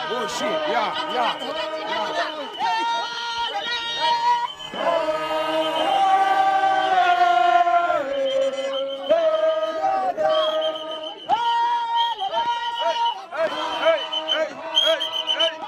Oh shit, yeah, yeah, yeah. Hey, hey, hey, hey, hey, hey.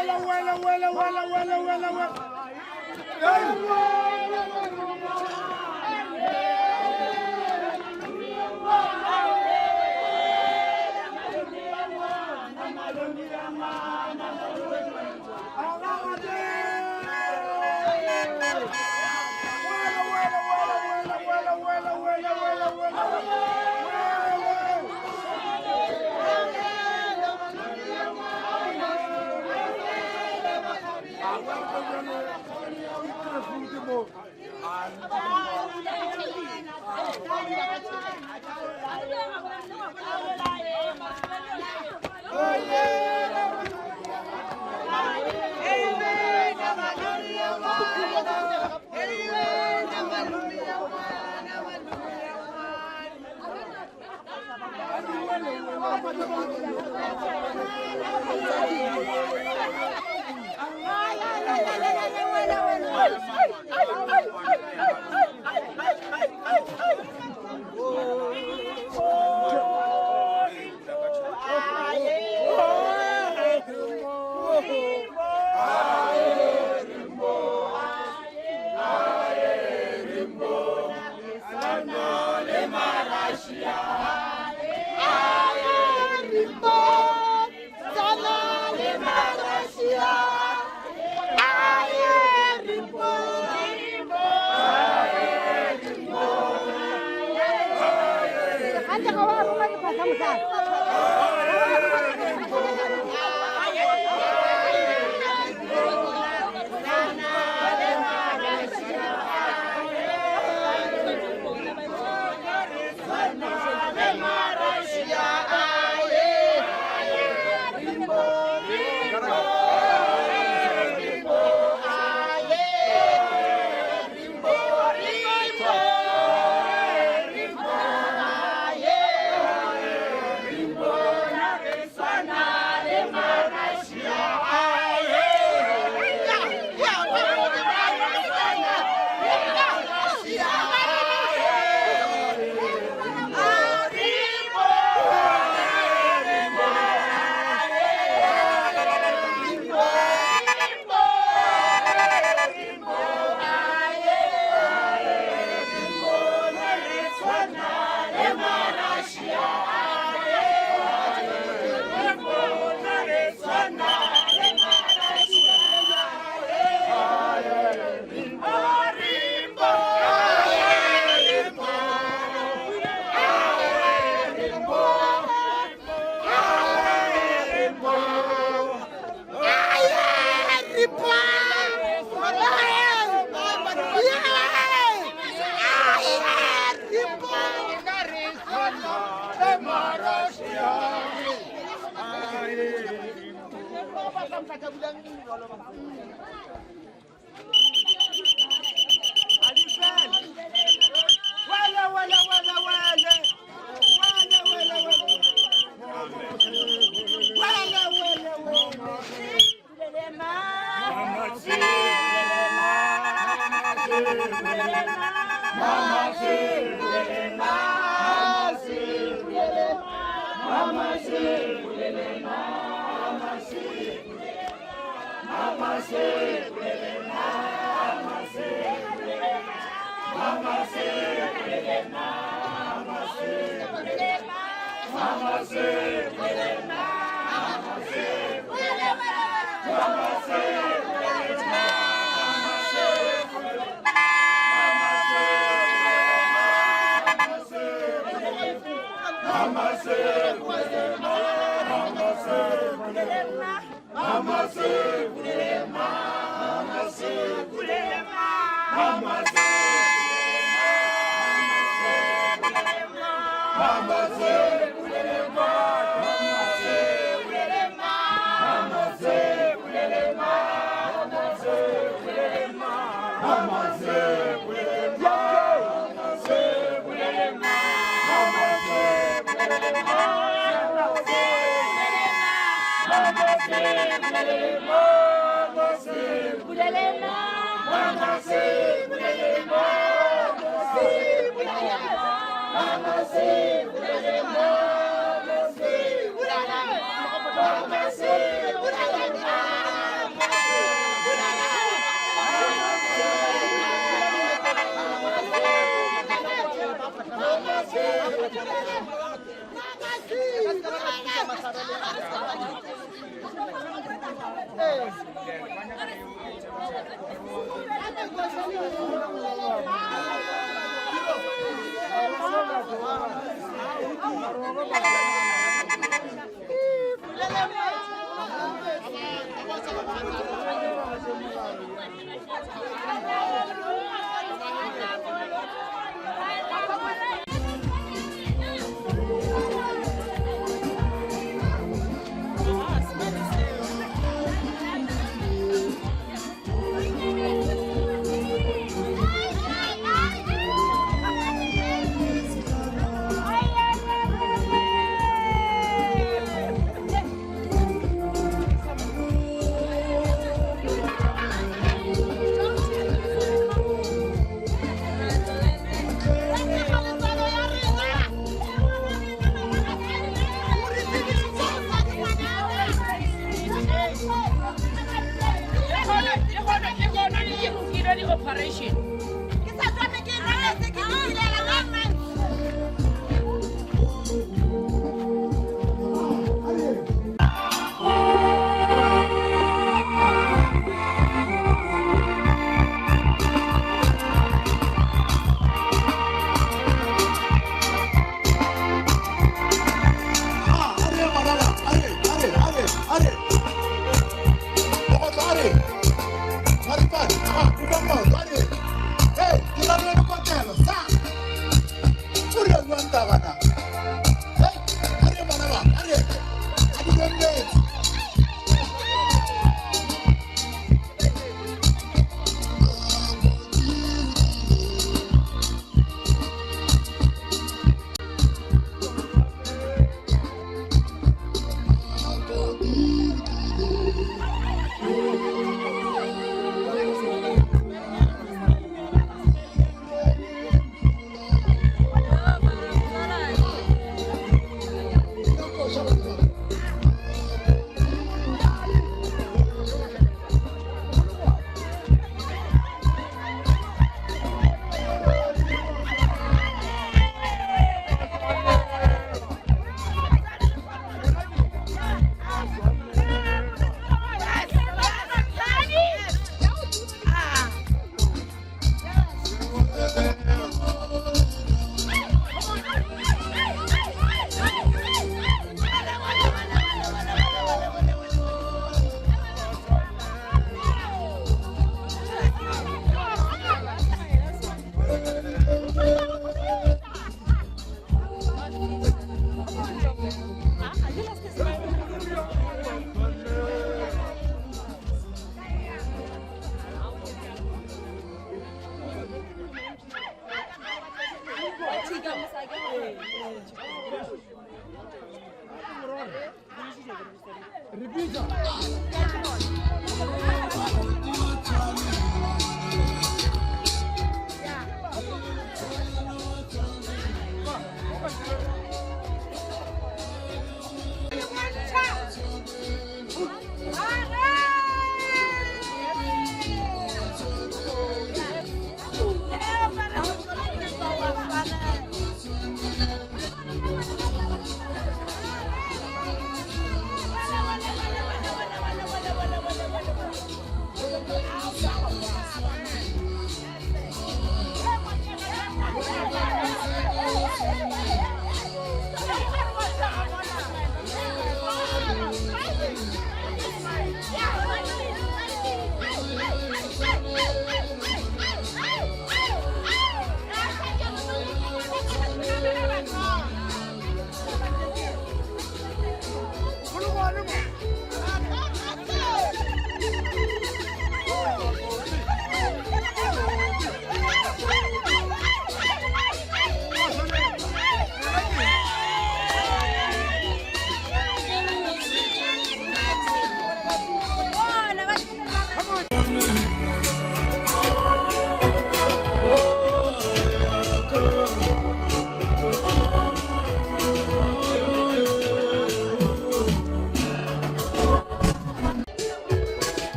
wele wele wele wele wele wele wele.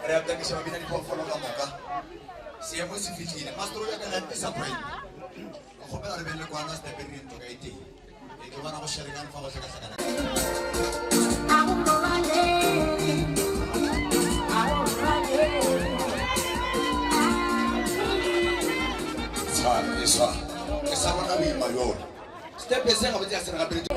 Re a takiša babina diphoofolo ka moka. Seemo se fihlile. Mastro ya ka la disappoint. Ke kgopela re beng le kwana stepe re ntlo ka e teng. E ke bona go sherekang fa go hlakahlakana. Tshwara, e swara. Ke sa bona boima bjola. Stepe se gabotse ya se re gapeletše.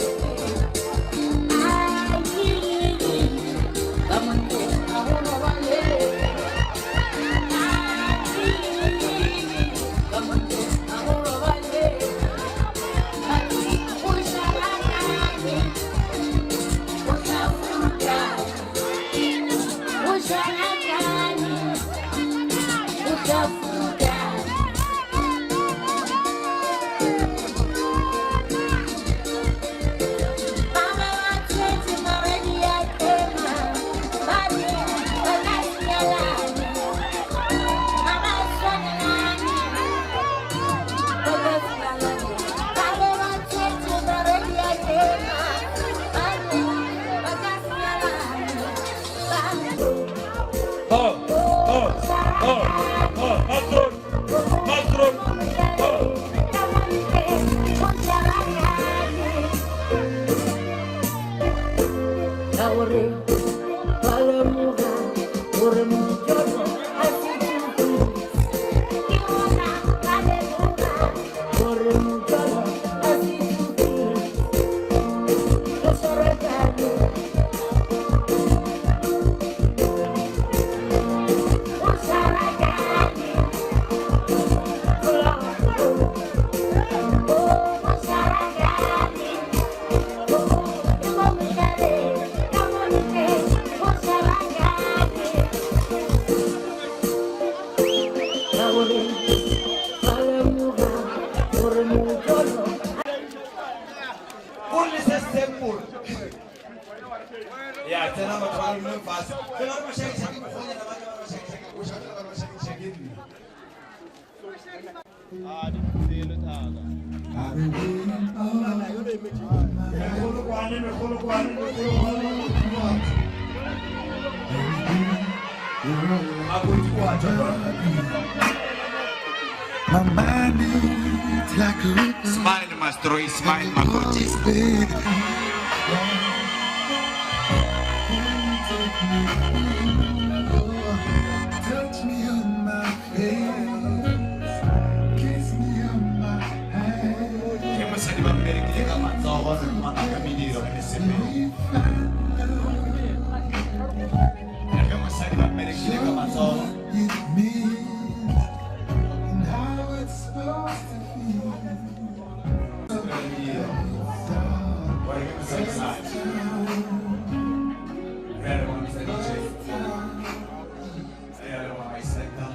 Ya tsena batho ba dule fase. Fela ba shake shake mokgonyana ba ba shake shake. O shake ba shake shake. ke nna. Megolokwane, megolokwane, megolokwane. Makoti wa tšwa jwang? My mind beats like a river. Smile, Mastroi, smile, Makoti. Touch me on my face, kiss me on my hand. Ke mosadi ba mmerekile ka matsogo re mmona ka mediro le mesepelo. Ge mosadi ba mmerekile ka matsogo. It means and how it's supposed to feel. Gore ke mosadi sadi. Re a leboga Mr. DJ. Re a leboga my sector.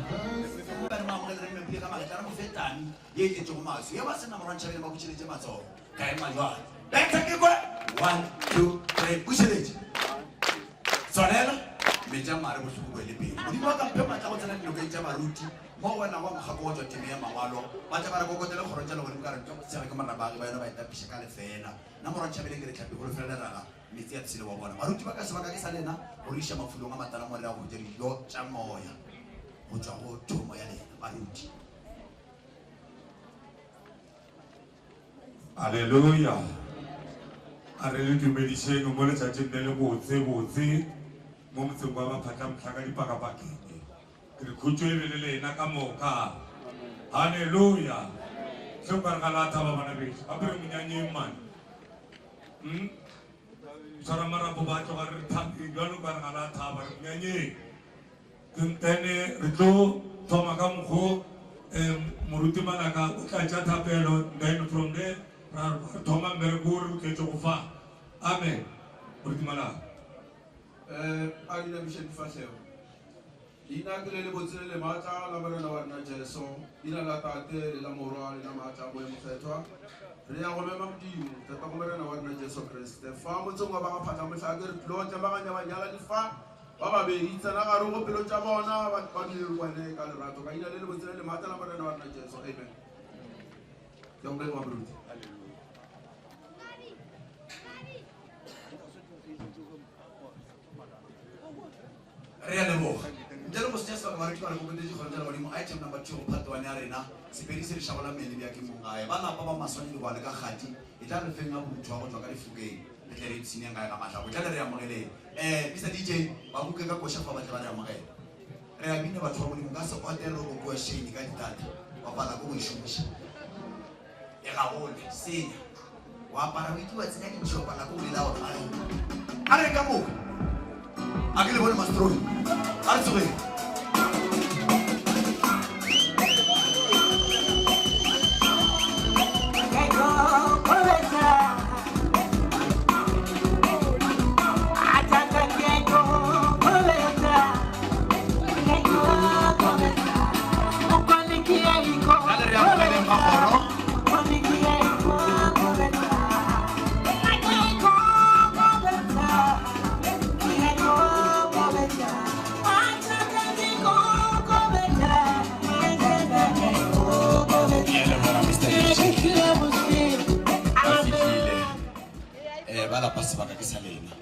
Ba re mo amogele re mmepile ka magetla re mo fe tami ye e tletšego maswi. Ye ba se na morwantšhabeng ba bušeletše matsogo. Ka ema jwale. Betha ke kwe. 1 2 3 bušeletše. Tswalela metša mare bohloko bo ele pele. Modimo wa ka mphe maatla go tsena dinokeng tša baruti mo go wena wa mokgako wa tšwa teme ya mangwalo. Ba tle ba re kokotele kgorong tša legodimo ka re ntle go tshega ke morena baagi ba yona ba etapiša ka lefeela. Nna morwantšhabeleng ke re tlhapi holofela leraga meetse a pshele wa bona. Baruti ba ka sebaka ke sa lena go re iša mafulong a matala mo re ya go hwetša dijo tša moya go tšwa go thomo ya lena baruti. Aleluya. A re le dumedišeng mo letšatšing le le botse botse mo motseng wa Baphatlamhla ka dipakapakeng. Ke re khutšo e be le lena ka moka. Haleluya. Hle o ka re ga la thaba bana bešo. Gape re monyanyeng mane. Hmm? Tshwara marapo ba tloga re thabeng bjalo ka re ga la thaba re monyanyeng. Then re tlo thoma ka mokgo um moruti Malaka o tla tša thapelo then from there ra thoma mmereko o re o tletše go fa. Amen. Moruti Malaka. Um a di namiše difahlego. Leina ke le lebotse le le maatla la Morena wa rena Jesu, leina la Tate le la Morwa le la maatla a Moya Mokgethwa. Re ya go mema Modimo, Tatago Morena wa rena Jesu Kriste, fa motseng wa ba ga Phatlamohlake re tlilo tlemaganya banyalani fa Ba babedi, tsena gare go pelo tša bona, ba, ba dule le wene ka lerato, ka ina le lebotse le le maatla la Morena wa rena Jesu. Amen. Ke a go leboga, moruti. Re a leboga. Ntle le go senya sebaka baruti ba re kokotetše kgoro tša legodimo item number 2 go part 1 ya rena sepedi se lešago la mmele bja ke mong gae ba lapa ba maswane digwale ka kgati e tla re feng a borutho wa go tšwa ka difokeng re tle re ipshineng gae ga mahlako tla le re amogeleng um Mister DJ ba kuke ka koša fa ba tle ba re amogela re a bina batho ba modimo ka se ote re go kua shane ka ditata wa pala ko go e šomiša e gagole senya wa apara o itse wa tsenya dintšhi wa pala ko go lela gore a re ka moka a ke le bone mastroi a re tsogeng. Bjale re amogeleng magoro. Ke a leboga Mr. DJ. Ba fihlile. Eh, ba lapa sebaka ke sa lena.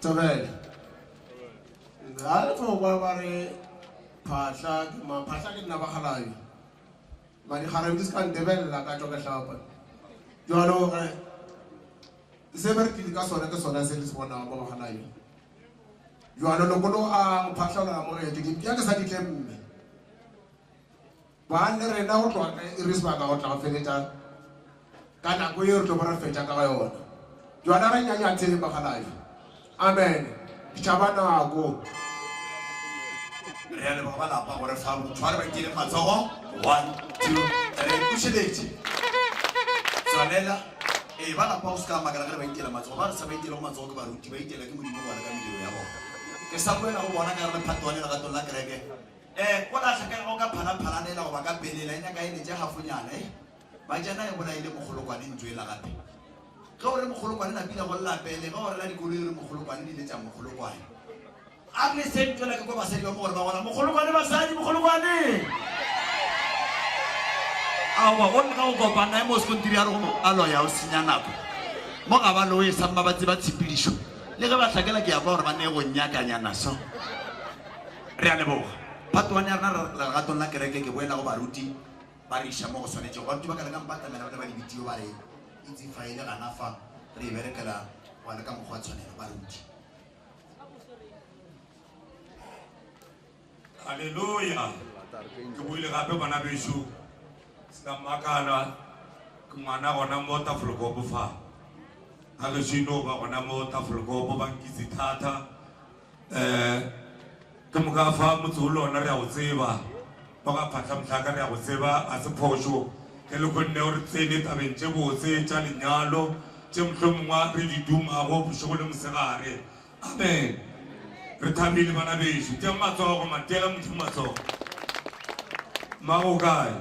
Thobela. Ga le fo kwa ba re phahla ke mang phahla ke nna bakgalabje. Madikgarabe di se ka ntebelela ka tšwa ka hlapa. Jalo ge se be re tlile ka sona ke sona se le se bonago mo bakgalabje. Jalo lokolo a phahla o le amogetše dimpša ke sa di tlemme. Ba le rena go tloga ka iri sebaka go tla go feletša ka nako ye re tlo bo re fetša ka ga yona. Jwale re nyanyatheng bakgalabje. Amen. Ke tšhaba nako. Re a leboga ba lapa gore fa motho a re ba itieleng matsogo. 1 2 3 bušeletše. Tswalela. Ee, ba lapa go se ka makala ge re ba itiela matsogo. Ba re sa ba itielego matsogo ke baruti, ba itiela ke Modimo gona ka mediro ya bona. Ke sa boela go bona ka gare lephatwane legatong la kereke. Eh, o lahla ka go ka phalaphalanela goba ka pelela, e nyaka e letše hafonyana, eh. Bajana e bolaile mogolokwane ntlo ela gape. Ge o re mogolokwane napile go lla pele, ge o rela dikoloi o re mogolokwane di letša mogolokwane. A re leseng fela ke kwa basadi ba mo gore ba gona. Mogolokwane basadi, mogolokwane! Aowa, o nna go kopana naye mo sekontiri a re go mo a loya o senya nako. Mo ga ba loye sa mma ba tseba tshepedišo. Le ge ba hlakela ke ya kwa gore ba nee go nnyakanyana so. Re a leboga. Part one ya rena re legatong la kereke ke boela go baruti ba re iša mo go swanetšego. Baruti ba ka le ka mpatamela ba tle ba dibitio ba re itse fa e le gana fa re e berekela go ya le ka mokgwa wa tshwanelo baruti. Haleluya! Ke boile gape bana bešo, se ka mmakala, ke ngwana gona mo Tafelkop fa. Ga gešo e no ba gona mo Tafelkop, ba nkitse thata. Um ke moka fa motse o le ona re a o tseba, mo ga Phatlhamhlaka re a go tseba, ga se phošo ge le kgonne gore tsene tabeng tše botse tša lenyalo tše mohlomongwa re di dumago bošego le mosegare. Amen. Re thabile bana bešo. Tiang matsogo man, tiela Modimo matsogo. Mmago o kae?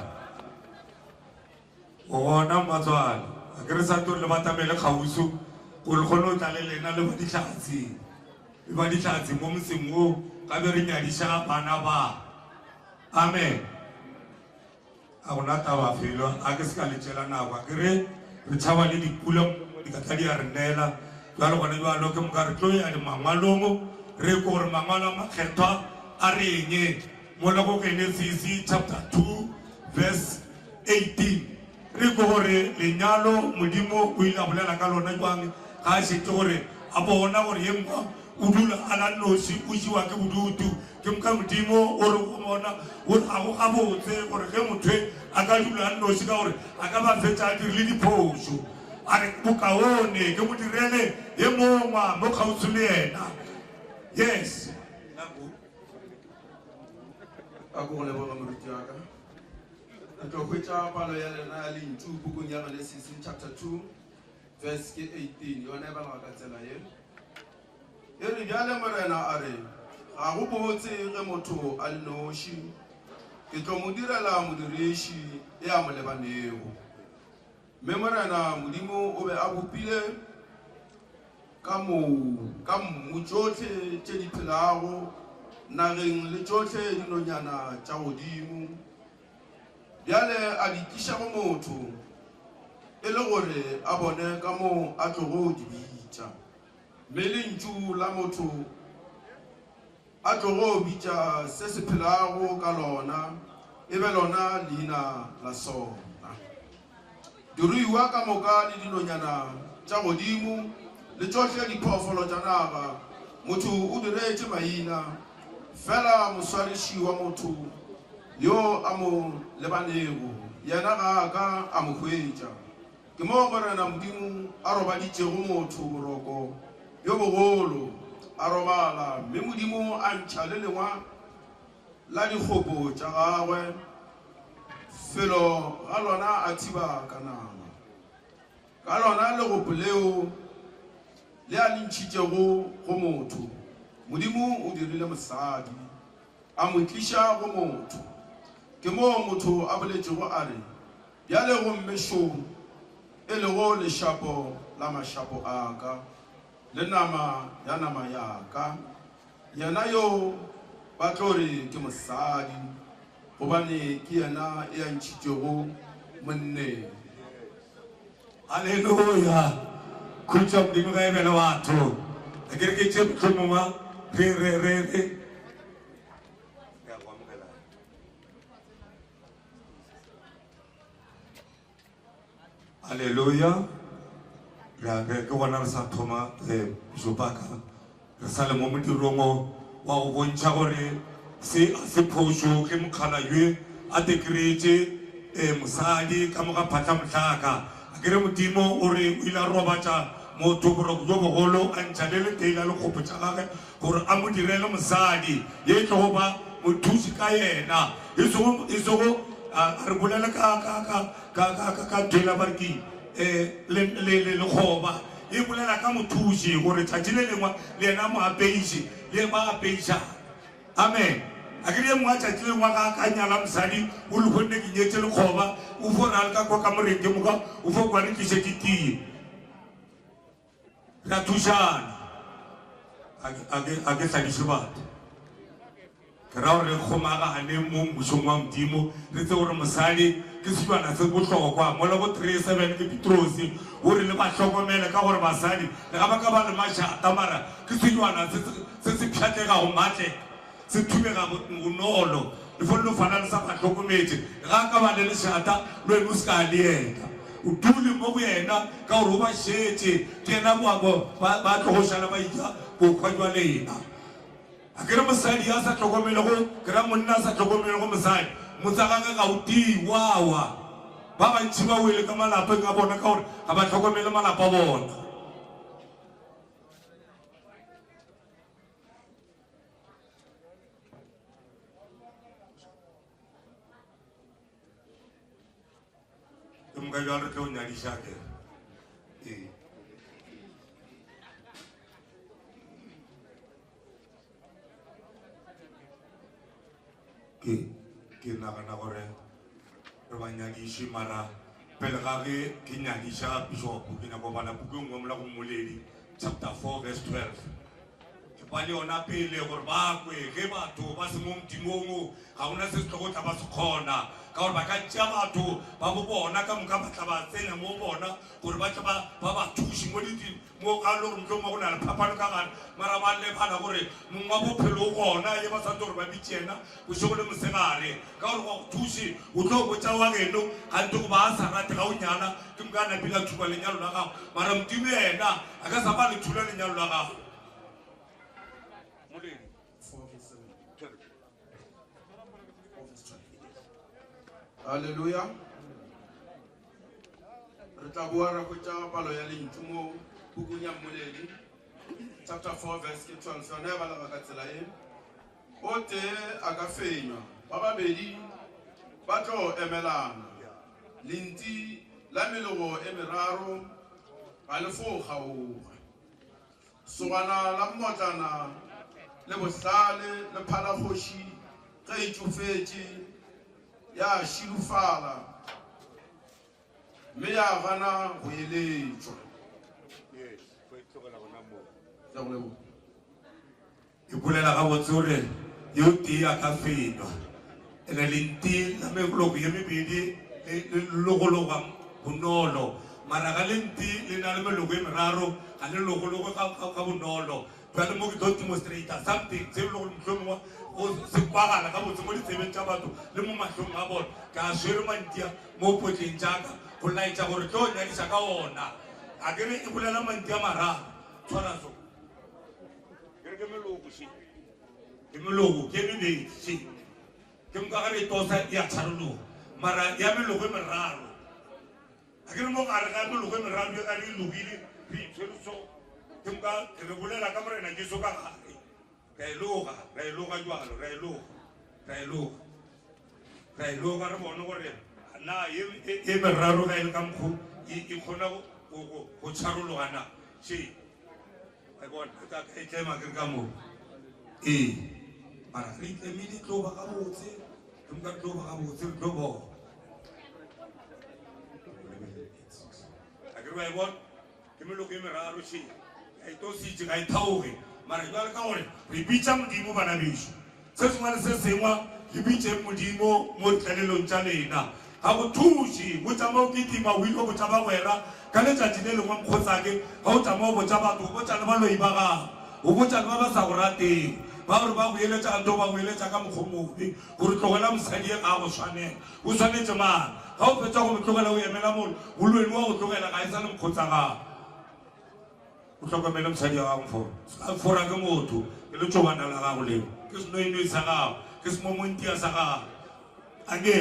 O gona mmatswale. A ke re sa tlo le batamele kgauswi gore le kgone go tla le lena le ba dihlatse. Le ba dihlatse mo motseng wo ka be re nyadiša bana ba. Amen. A gona taba felo, a ke se ka le tšela nako. A ke re re tšhaba le dipula di ka tla di a re nela. Bjalo gona bjalo ke moka re tlo ya mangwalong re kwe gore mangwalo a makgethwa a reng. Mola go Genesisi chapter 2 verse 18 re kwe gore lenyalo Modimo o ile a bolela ka lona jwang ga a šetše gore a bona gore ye nngwe o dula a la noši o jewa ke bodutu. Ke moka Modimo o re go bona, o re ga go gabotse gore ge motho a ka dula a nnoši, ka gore a ka ba fetša a dirile diphošo. A re bokaone ke mo direle ye mongwa mo kgauswi le yena. Yes. A ko go leboga moruti wa ka. Re tlo hwetša palo ya lena ya lentšu pukung ya Genesisi chapter 2 verse ke 18. Yona e balega ka tsela ye. E re, Bjale Morena a re, Ga go botse ge motho a le noši. Ke tlo mo direla modiriši e a mo lebanego. Mme Morena Modimo o be a bopile ka mou, ka mmu tšohle tše di phelago nageng le tšohle dinonyana tša godimo. Bjale a di tliša go motho e le gore a bone ka moo a tlogo di bitša. Mme lentšu la motho a tlogo bitša se se phelago ka lona e be lona leina la sona. Diruiwa ka moka le dinonyana tša godimo le tšohle diphoofolo tša naga motho o di reetše maina, fela moswariši wa motho yo a mo lebanego yena ga a ka a mo hwetša. Ke moo Morena Modimo a robaditšego motho boroko bjo bogolo, a robala, mme Modimo a ntšha le lengwa la dikgopo tša gagwe, felo ga lona a thiba ka nama. Ka lona legopo leo le a le ntšhitšego go motho, Modimo o dirile mosadi, a mo tliša go motho. Ke moo motho a boletšego a re, Bjale gomme šo, e lego lešapo la mašapo a ka, le nama ya nama ya ka, yena yo ba tlo re ke mosadi, gobane ke yena e a ntšhitšego monneng. Haleluya! Khutšo ya Modimo ga e be le batho. A ke re ke tše mohlomongwe re re re re. Re a go amogela. Aleluya. Re a re ke gona re sa thoma eh, Jopaka. Re sa le mo modirong o wa go bontšha gore se a se phošo ge mokgala ywe a te kry-etše eh, mosadi ka moga phatla mohlaka. A ke re Modimo o re o ile a robatša motho boroko bjo bogolo a ntšha le letee la lekgopo tša gage gore a mo direle mosadi ye e tlogo ba mothuši ka yena, e sego, e sego a, a re bolele ka, ka, ka, ka, ka, ka, ka ntho ba re ke um le, le, le, lekgoba. E bolela ka mothuši, gore tšatši le lengwe le yena a mo apeiše, le ba apeišana. Amen. A ke re ye mongwe a tšatši le lengwe ga a ka nyala mosadi, o re gonne ke nyetše lekgoba, o fo re a le ka kwa kamoreng ke moka o fo kwa re tlišetše tee. Re a thušana. A ke hladiše batho. Ke ra gore re kgomagane mo Mmušong wa Modimo, re tsebe gore mosadi ke sejwana se bohlokwa. Mola go 3:7 ke Petrose o re le ba hlokomele ka gore basadi le ga ba ka ba le mašata mara ke sejwana se se se pšhatlegago matle, se thubega bonolo. Lefono le fana le sa ba hlokometše, le ga a ka ba le lešata le wena o se ka le yena. O dule mo go yena ka gore o ba šetše, ke yena ba ba tlogo šala ba eja bohwa bja lena. A ke re mosadi a sa hlokomelego, ke ra monna a sa hlokomelego mosadi, motse wa gagwe ga o tie, wa wa. Ba bantši ba wele ka malapeng a bona ka gore ga ba hlokomele malapa a bona. Ke moka bjalo re tlo nyadiša ke. Ee. Ke ke nagana gore re ba nyadiše mara pele ga ge ke nyadiša bishop ke nyaka go bala puku e nngwe mola go Mmoledi chapter 4 verse 12. Ke ba le yona pele gore ba kwe ge batho ba se mo Modimong, ga go na se se tlogo tla ba se kgona, ka gore ba ka tšea batho ba bo bona ka moka ba tla ba tsenya mo bona gore ba tle ba ba ba thuše mo di mo ga le gore mohlomongwe go na le phapano ka gare, mara ba lebala gore mong wa bophelo o gona ye ba swanetše gore ba bitše yena bošego le mosegare, ka gore gwa go thuše o tlo botša wa geno gante goba a sa rate ga o nyala ke moka a napile a thuba lenyalo la gago, mara Modimo yena a ka sa ba le thula lenyalo la gago. Haleluya. Re tla boa ra hwetša palo ya lentšu mo pukung ya Mmoledi chapter 4 verse ke 12 yona e balega ka tsela e. O tee a ka fenywa, ba babedi ba tlo emelana. Lenti la melogo e meraro ga le fo kgaoga. Sogana la mmotlana le bohlale le phala kgoši ge e tšofetše, ya šilofala mme ya gana go eletšwa. Ke a go leboga. E bolela gabotse gore yo tee a ka fenywa. Ene lenti la meloko ye mebedi le logologa bonolo, mara ga lenti le na le meloko ye meraro ga le logologe ga bonolo. Bjale mo ke tlo demonstrator something se e le gore mohlomongwe go se kwagala gabotse mo ditsebeng tša batho le mo mahlong a bona. Ke a swere manti a mo potleng tša ka go laetša gore tlo nyadiša ka ona. A ke re e bolela manti a mararo. Tshwara so. Ke re ke meloko še. Ke meloko ke mebedi še. Ke moka ga re e tosa ya tšharologa. Mara ya meloko e meraro. A ke re mo gare ga meloko e meraro e ga re e logile re itshwere so. Ke moka re bolela ka Morena Jesu ka gare. Ra e loga, ra e loga jwalo, ra e loga, ra e loga. Ra e loga re bone gore na e, e, e meraro ga e le ka mokgo e, e kgona go, go, go tšharologa na. Še. E bona, e tla e tlema ke ka moo. Ee. Mara re itlemile tlo ba gabotse, ke moka re tlo ba gabotse, re tlo bona. A ke re ba e bona? Ke meloko e meraro še. Ga e tositše, ga e thaoge. Mara jwale ka gore re bitša Modimo bana bešo. Se sengwe le se sengwe le bitšeng Modimo mo ditlalelong tša lena. Ga go thuše go tšama o kitima o ile go botša bagwera ka letšatši le lengwe mokgotsake ga o tšama o botša batho o botša le baloi ba gago o botša le ba ba sa go ratego ba gore ba go eletša kante o ba go eletša ka mokgwa o mobe gore tlogela mosadi ye ga a go swanela o swanetše mang ga o fetša go mo tlogela o emela molo o lwene wa go tlogela ga e sa le mokgotsa gago. O hlokomele mosadi wa gago mfo. Se ka fora ke motho, ke letšobana la gago leo. Ke senoinoi sa gago, ke semomontia sa gago. Anke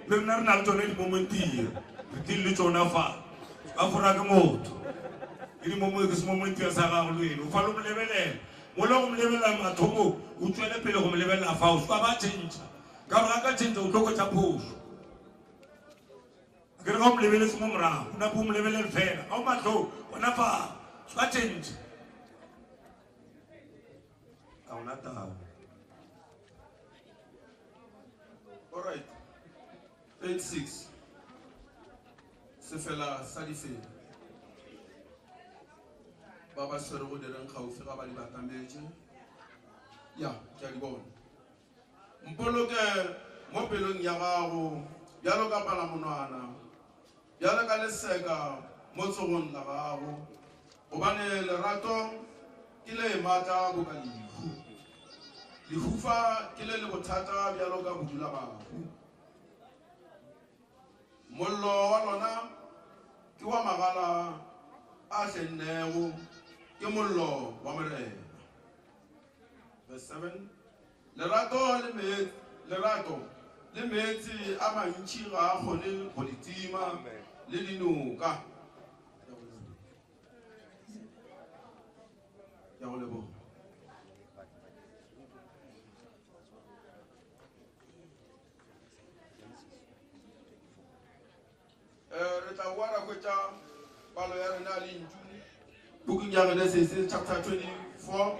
le rena re na le tšone dimomontia, re tlile le tšona fa. Se ka fora ke motho, ke dimomo ke semomontia sa gago le wena. O fa le mo lebelela. Mola go mo lebelela mathomong, o tšwele pele go mo lebelela fao. Se ka ba tšhentšha. Ka gore ga ka tšhentšha o tlo hwetša phošo. Ke re ga o mo lebeletse mo morago, o nape o mo lebelele fela, ga o mahlong, gona fa, se ka tšhentšha. Ga gona taba. All right. 86. Sefela sa difela. Ba ba swerego direng kgaufsi ga ba di batametše. Ya, ke a di bona. Mpoloke mo pelong ya gago bjalo ka palamonwana, bjalo ka leseka mo tsogong la gago, gobane lerato ke le matla boka lehu, lehufa ke le le bothata bjalo ka bodulabahu. Mollo wa lona ke wa magala a hlennego, ke mollo wa Morena. Verse 7 Lerato le meetse, lerato le meetse a mantši ga a kgone go le tima, le dinoka. Ke a go leboga. Eh, re tla boa ra hwetša palo ya rena ya lentšu pukung ya Genesis chapter 24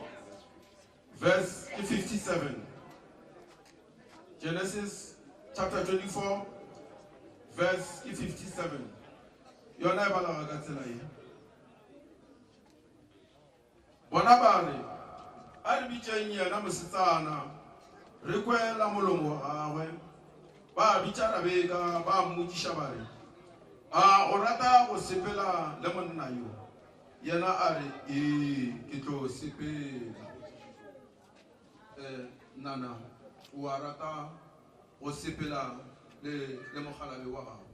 verse ke 57. Genesis chapter 24 verse ke 57. Yona e balega ka tsela ye. Bona ba re, A re bitšeng yena mosetsana, re kwe la molomo wa gagwe. Ba bitša Rabeka, ba mmotšiša ba re, A o rata go sepela le monna yo? Yena a re, Ee, ke tlo sepela. Eh, nana, o a rata go sepela le, le mokgalabe wa gago?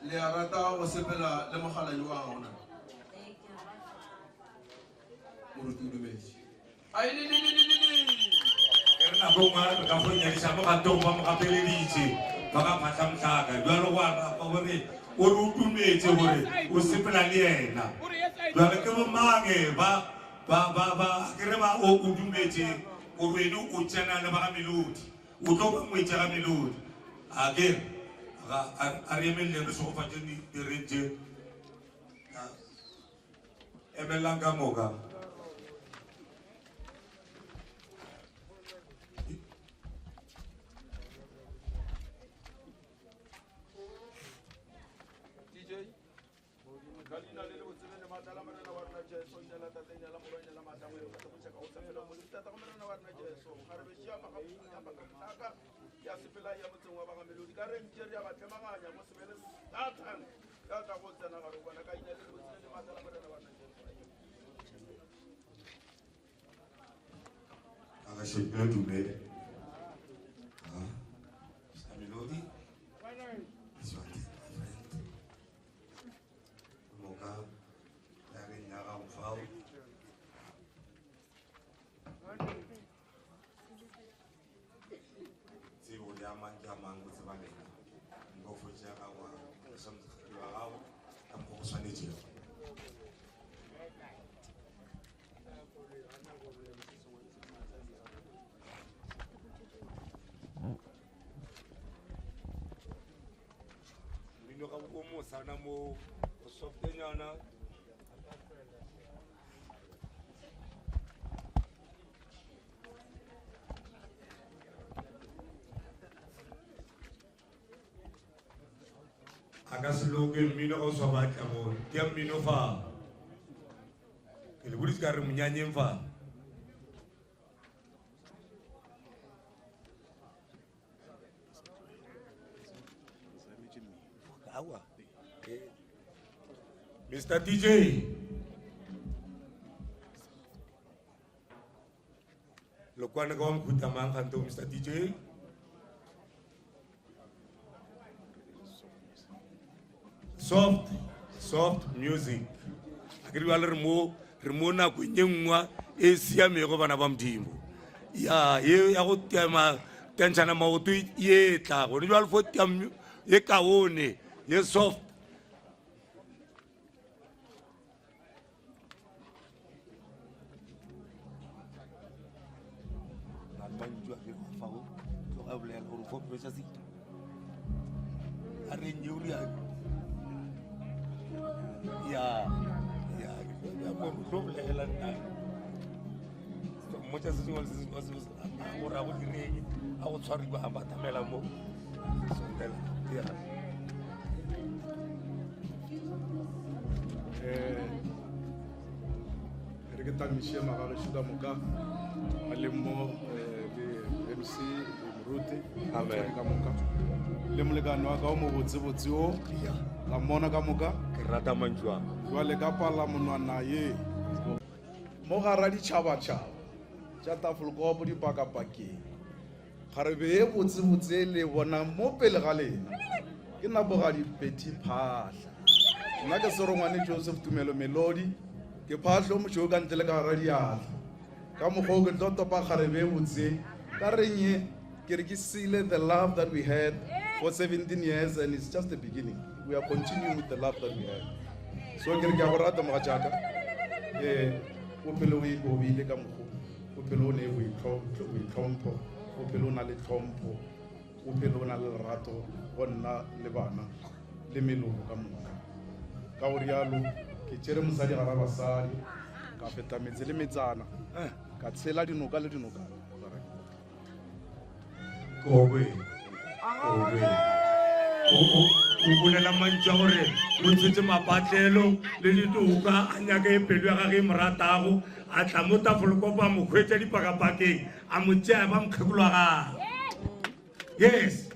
Le a rata go sepela le mogala yo wa gona? Moruti o dumetše. Ai, le, le, le, le, le, le. E re nako nngwe re ka fo nyadiša mo gatong ba mo gapeleditše ba ka phahla mohlaka bjalo go arapa gore o re o dumetše gore o sepela le yena bjale ke bomang ba ba ba ba ke re ba o o dumetše o rwele o tsena le ba ga melodi O tlo ba ngwetša ga melodi. A ke re, ga, a, a re emeleleng re šegofatšeng di, direng tše. A, emelelang ka moka. DJ. Ka leina le lebotse le le maatla la Morena wa rena Jesu, ina la Tate, ina la Morwa, ina la maatla a Moya o Mokgethwa, botšhaka go sa felego. Modimo Tatago Morena wa rena Jesu, kgarebe šia magatlaka ya sepela ya motseng wa Bagamelodi. Ka re ntše re a ba tlemaganya, go se be le Satan ya tla go tsena gare go bona. Ka ina le lebotse le le maatla la Morena wa rena Jesu. A ga šepela dumele. Ah, Melodi. This one, my friend. Moka ya reng ya gago fao. Tsebo le a mang ke a mang o tseba lena. Nka o fotse ya gago wa sa mosadi wa gago ka mokgwa go swanetšego. Mmino ga o mosana mo o softenyana. A ka se loke mmino ga o sa batla mo tia mmino fa. Ke le boditse ka re monyanyeng fa. Awa. Mr. DJ. Lokwane ka wa mohuta mang gante o Mr. DJ? Soft, soft music. A ke re re mo re mo nakong ye nngwe e siamego bana ba Modimo. Ya ye ya go tema tentšhana maoto ye tla gone jwale fo tia ye kaone ye soft. Mantšu a bego fao tloga bolela gore fo pressure se a re nyeo ya ya ya ya mo tlo bolela nna mmotsa se sengwe le se sengwe se gore a go direng a go tshwariwa a batamela mo sondela ya. tamiše magagešo ka moka a leng mo eh, le MC le moruti Amen. ka moka le molekane wa ka o mobotsebotse o la mmona ka moka Ke rata mantšu a. jwale ka pala monwana ye mo gara ditšhabatšhaba tša tafolkopo dipakapakeng Kgarebe ye botsebotse e le e bonang mo pele ga lena ke Napogadi Betty Phaahla. Nna ke Serongwane Joseph Tumelo Melodi, ke Phaahlo mošweu ka ntle le ka gara diatla. Ka mokgwa o ke tlo topa kgarebe ye botse ka reng ye ke re ke seale the love that we had for 17 years and it's just the beginning. We are continuing with the love that we had. So ke re ke a go rata mogatšaka. Eh, o phele o ikobile ka mokgwa. O phele o ne boitlhompho, o phele o na le tlhompho, o phele o na le lerato go nna le bana le meloko ka moka. Ka go rialo ke tšere mosadi gara basadi, ka feta metse le metsana, eh, ka tshela dinoka le dinokana. Kobe. Kobe. O bolela mantšu a gore o ntshetse mapatlelo le ditoka a nyaka e pelo ya gage e mo ratago a tla mo tafolokopo a mo hwetša dipakapakeng a mo tšea ba mokgekolo wa gagwe yes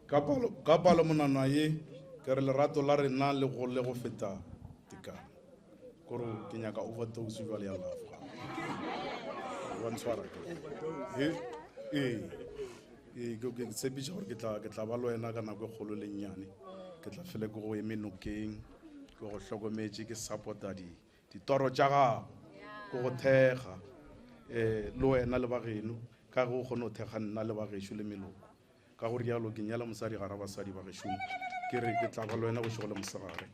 ka palo monanwa ye ke re lerato la rena le gole go feta tekano Kore ke nyaka overdose jwale ya love gape. Wa ntshwara ke. He? Ee. Ee, ke ke tshepiša gore ke tla ke tla ba le wena ka nako e kgolo le nnyane. Ke tla fele ke go eme nokeng, ke go hlokometše, ke support-a di ditoro tša gago, ke go thekga eh le wena le ba geno ka ge o kgone go thekga nna le ba gešo le meloko. Ka go rialo ke nyala mosadi gara basadi ba gešo, ke re ke tla ba le wena bošego le mosegare.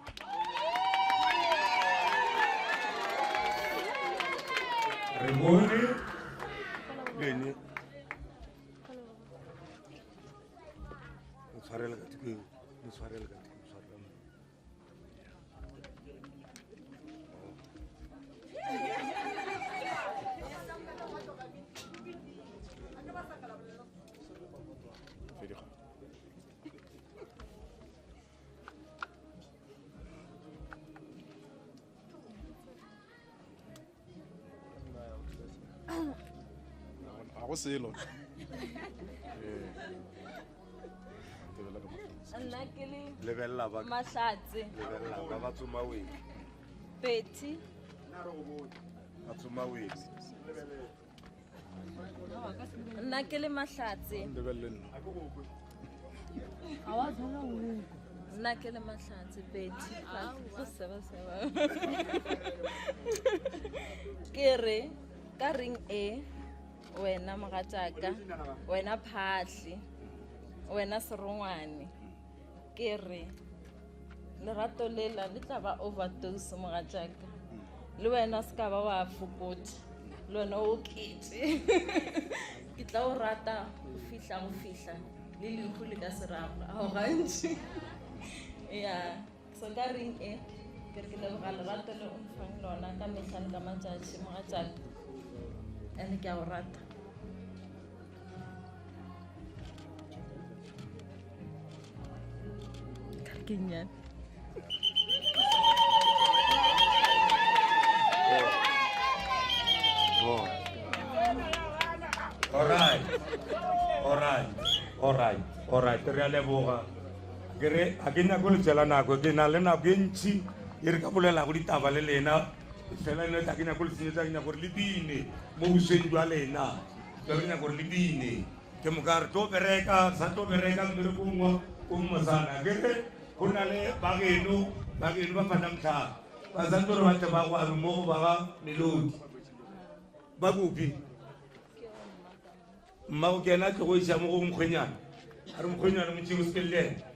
Re bone lene o tshwarele ka thoko o tshwarele ka thoko tshwarele ga go selo nna ke le lebelela ba mahlatse lebelela ba ba tsoma wele betty ba tsoma wele nna ke le mahlatse lebelele nna nna ke le mahlatse betty go sebaseba ke re ka reng e wena mogatšaka wena phahle wena serongwane ke re lerato lela le tla ba overdose mogatšaka le wena se ka ba wa fokotša le wena o oketše ke tla o rata go fihla go fihla le lehu le ka serago ao gantši ya so ka reng e ke re ke leboga lerato le o mfang lona ka mehla le ka matšatši mogatšaka and ke a o rata ke nnyane Alright. Alright. Alright. Alright. Re a leboga. Ke re a ke nyako le tsela nako ke na le nako e ntši e re ka bolelago ditaba le lena fela eno tla ke nyako le senyetsa ke nyako gore le bine mo bosweng jwa lena jwa ke nyako gore le bine ke moka re tlo bereka sa tlo bereka mmerekong wa ko mosana ke re go na le bageno bageno ba phatamtlhang ba santse gore ba tle ba go abe mo go ba ga melodi ba kopi mmago ke ena a tlogo iša mo go mokgwenyana a re mokgwenyana motšheng o sepele le ena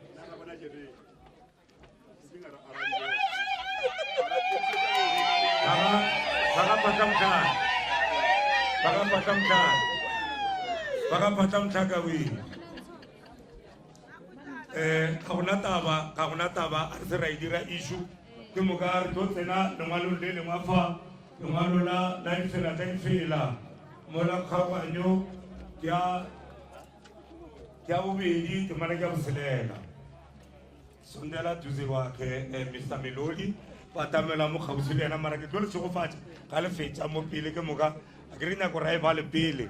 ba ga phatlamtlhaka weng um ga gona taba ga gona taba a re se ra e dira issue ke moka re tlo tsena lengwalong le lengwa fa lengwalo la la difela tsa difela mola kgaoganyo ke ya bobedi temana ke ya boselela sondela duze wakhe eh, mr melodi. Batamela mo kgauswi le yena, mara ke tlo le šegofatša ga le fetša mo pele. Ke moka a ke re nyako ra e bale pele,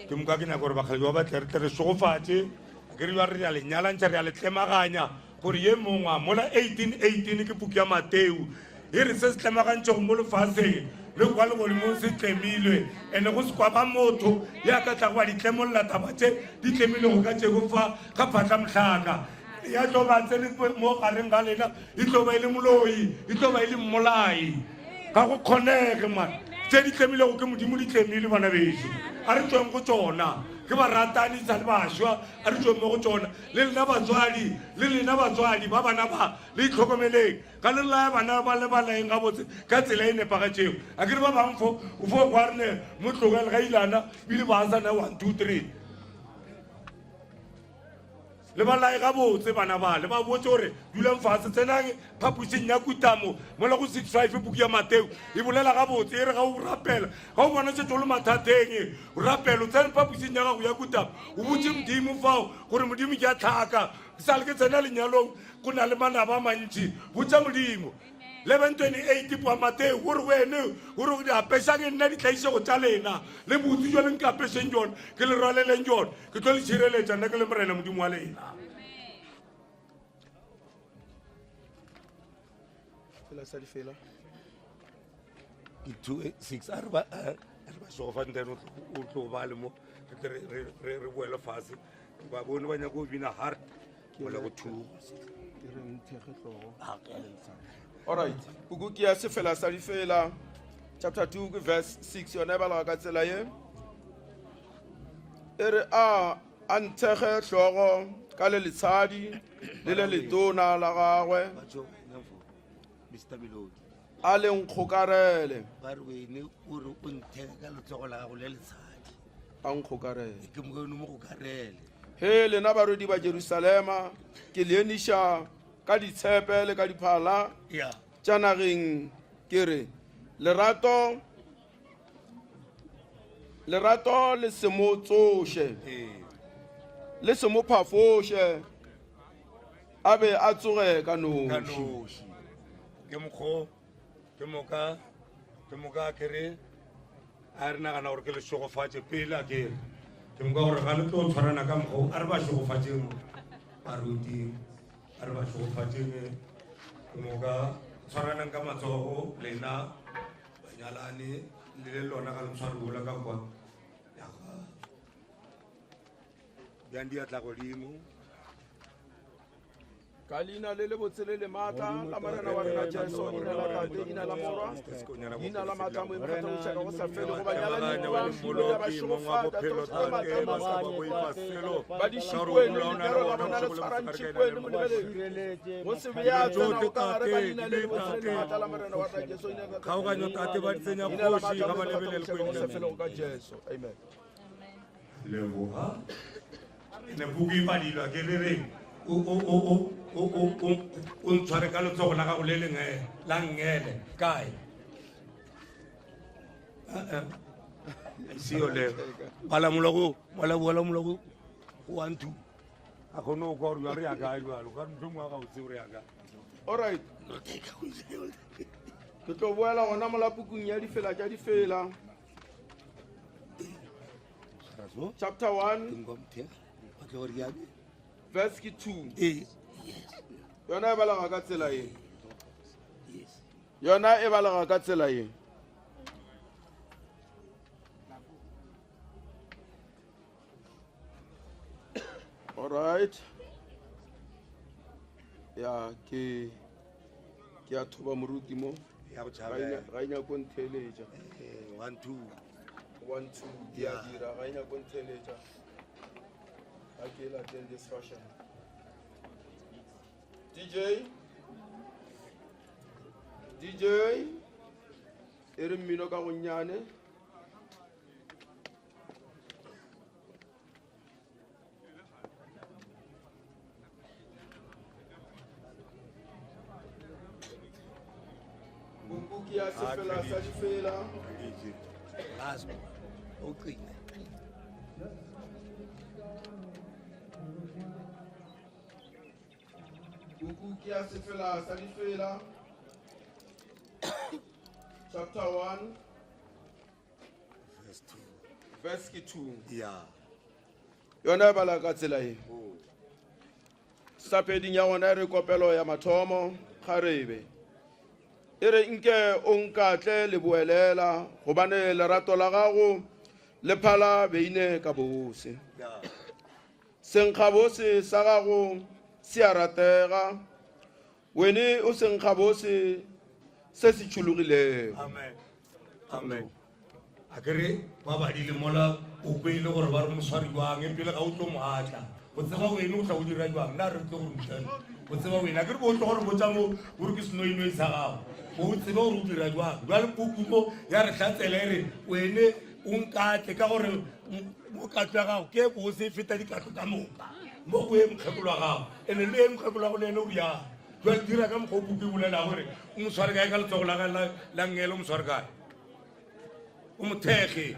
ke moka ke nyako gore bakgaledi ba ba tle re tle re šegofatše. A ke re jwa re ya le nyalantšha, re ya le tlemaganya gore ye mongwe a mola 1818 ke puku ya Mateu e re se se tlemagantšego mo lefaseng le kwa legodimong se tlemilwe, ene go se kwa ba motho ya ka tlago wa di tlemolla taba tše di tlemilego ka tšeko fa ga phatla mohlaka. Ya tlo ba tsene mo gareng ga lena, e tlo ba e le moloi, e tlo ba e le mmolai. Ga go kgonege man. Tše di tlemilego ke Modimo di tlemilwe, bana bešo. A re tšweng go tšona. Ke baratani sa le bašwa, a re tšweng mo go tšona. Le lena batswadi, le lena batswadi ba bana ba, le itlhokomeleng. Ga le laya bana ba le ba laeng gabotse ka tsela e nepagetšego. A ke re ba bang fo o fo kwa re ne mo tlogele ga ilana bile ba sa na 1 2 3. Le ba lae gabotse bana ba, le ba botse gore dulang fatshe, tsenang phapošing ya kutamo mola go 65 puku ya Mateo e bolela gabotse e re ga o rapela, ga o bona šetše o le mathateng, o rapela o tsene phapošing ya gago ya kutamo, o botse Modimo fao gore Modimo ke a tlhaka, ke sa le ke tsena lenyalong go na le manaba a mantši, botša Modimo. 11:28 Poa Mateo o re go ene o re apešang nna ditlaišego tša lena le botse jo le nkapešeng jona ke le rwaleleng jona ke tlo le šireletša nna ke le Morena Modimo wa lena. Fela sa difela. Ke 2 6 a re ba a re ba šegofane then o tlo ba le mo re tle re boele fase ba bone ba nyaka go bina hard mola go 2 Ke re nthege hlogo. Alright, puku ke ya sefela sa difela chapter 2 ke verse 6 yona e balega ka tsela ye. E re a a nthege hlogo ka le letshadi le le letona la gagwe Mr. Melodi a le nkgokarele ba re wene o re o nthege ka letsogo la gago le letshadi a nkgokarele ke moka o mo gokarele He lena barwedi ba Jerusalema, ke le eniša ka ditshepe le ka diphala ya tša nageng, ke re, Lerato, lerato le se mo tsoše, ee le se mo phafoše, a be a tsoge ka ka noši. noši ke mokgo ke moka ke moka ke re a re nagana gore ke le šegofatše pele a ke re ke moka gore ga le tlo tshwarana ka mokgwa o, a re ba šegofatšeng baruti a re ba šegofatšeng ke moka tshwaranang ka matsogo lena banyalane le le lona ga le tshware bola ka kwa Ya ga. Bjang diatla godimo. Ka leina le lebotse le le maatla la Morena wa rena Jesu, leina la Tate, leina la Morwa, leina la maatla a Moya Mokgethwa go iša ka go sa fele, go banyalani ba ba ba šegofatša, tloša maatla a mabe, ba di šikwene, lenyalo la bona le tshwarantšhikwene, molebeledi, go se be ya tsenago ka gare ka leina le lebotse le le maatla la Morena wa rena Jesu, leina la Tate, Kgaoganyo tate ba di tsenya leina la kgoši maatla a ga ba Moya Mokgethwa lebelele go iša ka go sa felego ka Jesu. Amen. Leboga. Ene puku e badilwa ke re reng o o o o o o o o ntshware ka letsogo la gago le lengwe la ngele kae? Eh, eh. Sio le. Bala molago, bala bala molago. One two. A kgone go kwa gore re ya kae jalo. Ka ntho nngwe ga o tsebe re ya kae. All right. Ke tlo boela gona mola pukung ya difela tša difela. Chapter 1 verse ke 2. Yona e balega ka tsela ye. Yona e balega ka tsela ye. All right. Ya ke ke a thoba moruti mo. Ya go Ga tšhabela. e ga e nyako ntheeletša. 1 2 1 2 di a dira ga e nyako ntheeletša. Ga ke e latele this fashion. DJ DJ e re mmino ka gonnyane. Puku ya sefela sa difela. Last o qine. Puku ke ya sefela sa difela. Chapter 1 Verse 2. verse ke 2. Ya. Yona e bala ka tsela ye. Sapeding ya gona e re kopelo ya mathomo kgarebe. E re nke o nkatle leboelela gobane lerato la gago le phala beine ka bose. Ya. Senkgabose sa gago se a ratega, wene o senkgabose se se tšhologilego. Amen. Amen. A ke re ba badile mola o kwele gore ba re moswari jwang e pele ga o tlo mo atla. O tseba wene o tla o dira jwang nna re tlo go rutana. O tseba wene a ke re bo tlo gore botsa mo o re ke senoinoi sa gago. O tsebe gore o dira jwang. Jwale puku mo ya re hlatsela e re wene o nkatle ka gore mo katlo ya gago ke bose e feta dikatlo ka moka mo go e mokgekolo wa gago ene le e mokgekolo wa go le ene o rialo jale dira ka mokgwa o puku e bolela gore o mo tshware kae ka letsogo la gae la nngele o mo tshware kae o mo thekge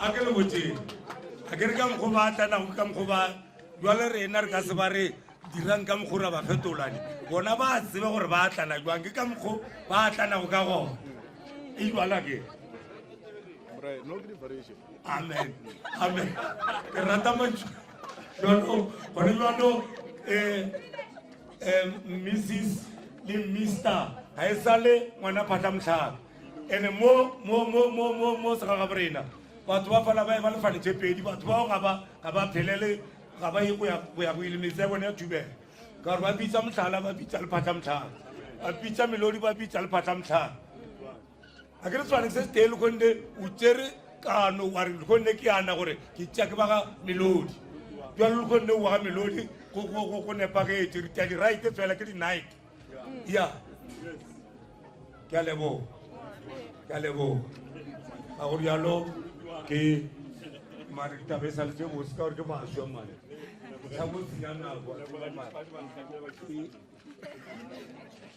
a ke le boteng a ke re ka mokgo ba tlanago ka mokgo ba jwale rena re ka se ba re dirang ka mokgo ra ba fetolane bona ba tsebe gore ba tlana jwang ke ka mokgo ba tlanago ka gona e jwala ke amen amen ke rata mantšu jalo gone jalo um um mrs le mister ga e sale ngwana phatla motlhaka ene mo mo mo mo mo mo segagaborena batho ba fana ba e ba lefane tše pedi batho bao ga ba ga ba phelele ga ba ye go ya go ya go ile metse ya bone ya thubela ka gore ba bitsa motlhala ba bitsa lephatla motlhala ba bitsa melodi ba bitsa lephatla motlhala a ke re tshwane se se tee le gonne o tsere kano wa re gonne ke yana gore ke tša ke ba ga melodi jalo le gonne wa ga melodi go nepagetse re tia di-right fela ke di-night ya ke a leboga ke a leboga ka go rialo ke mare ditaba e sa le tse botse ka gore ke maswa mane tlhabo senya nako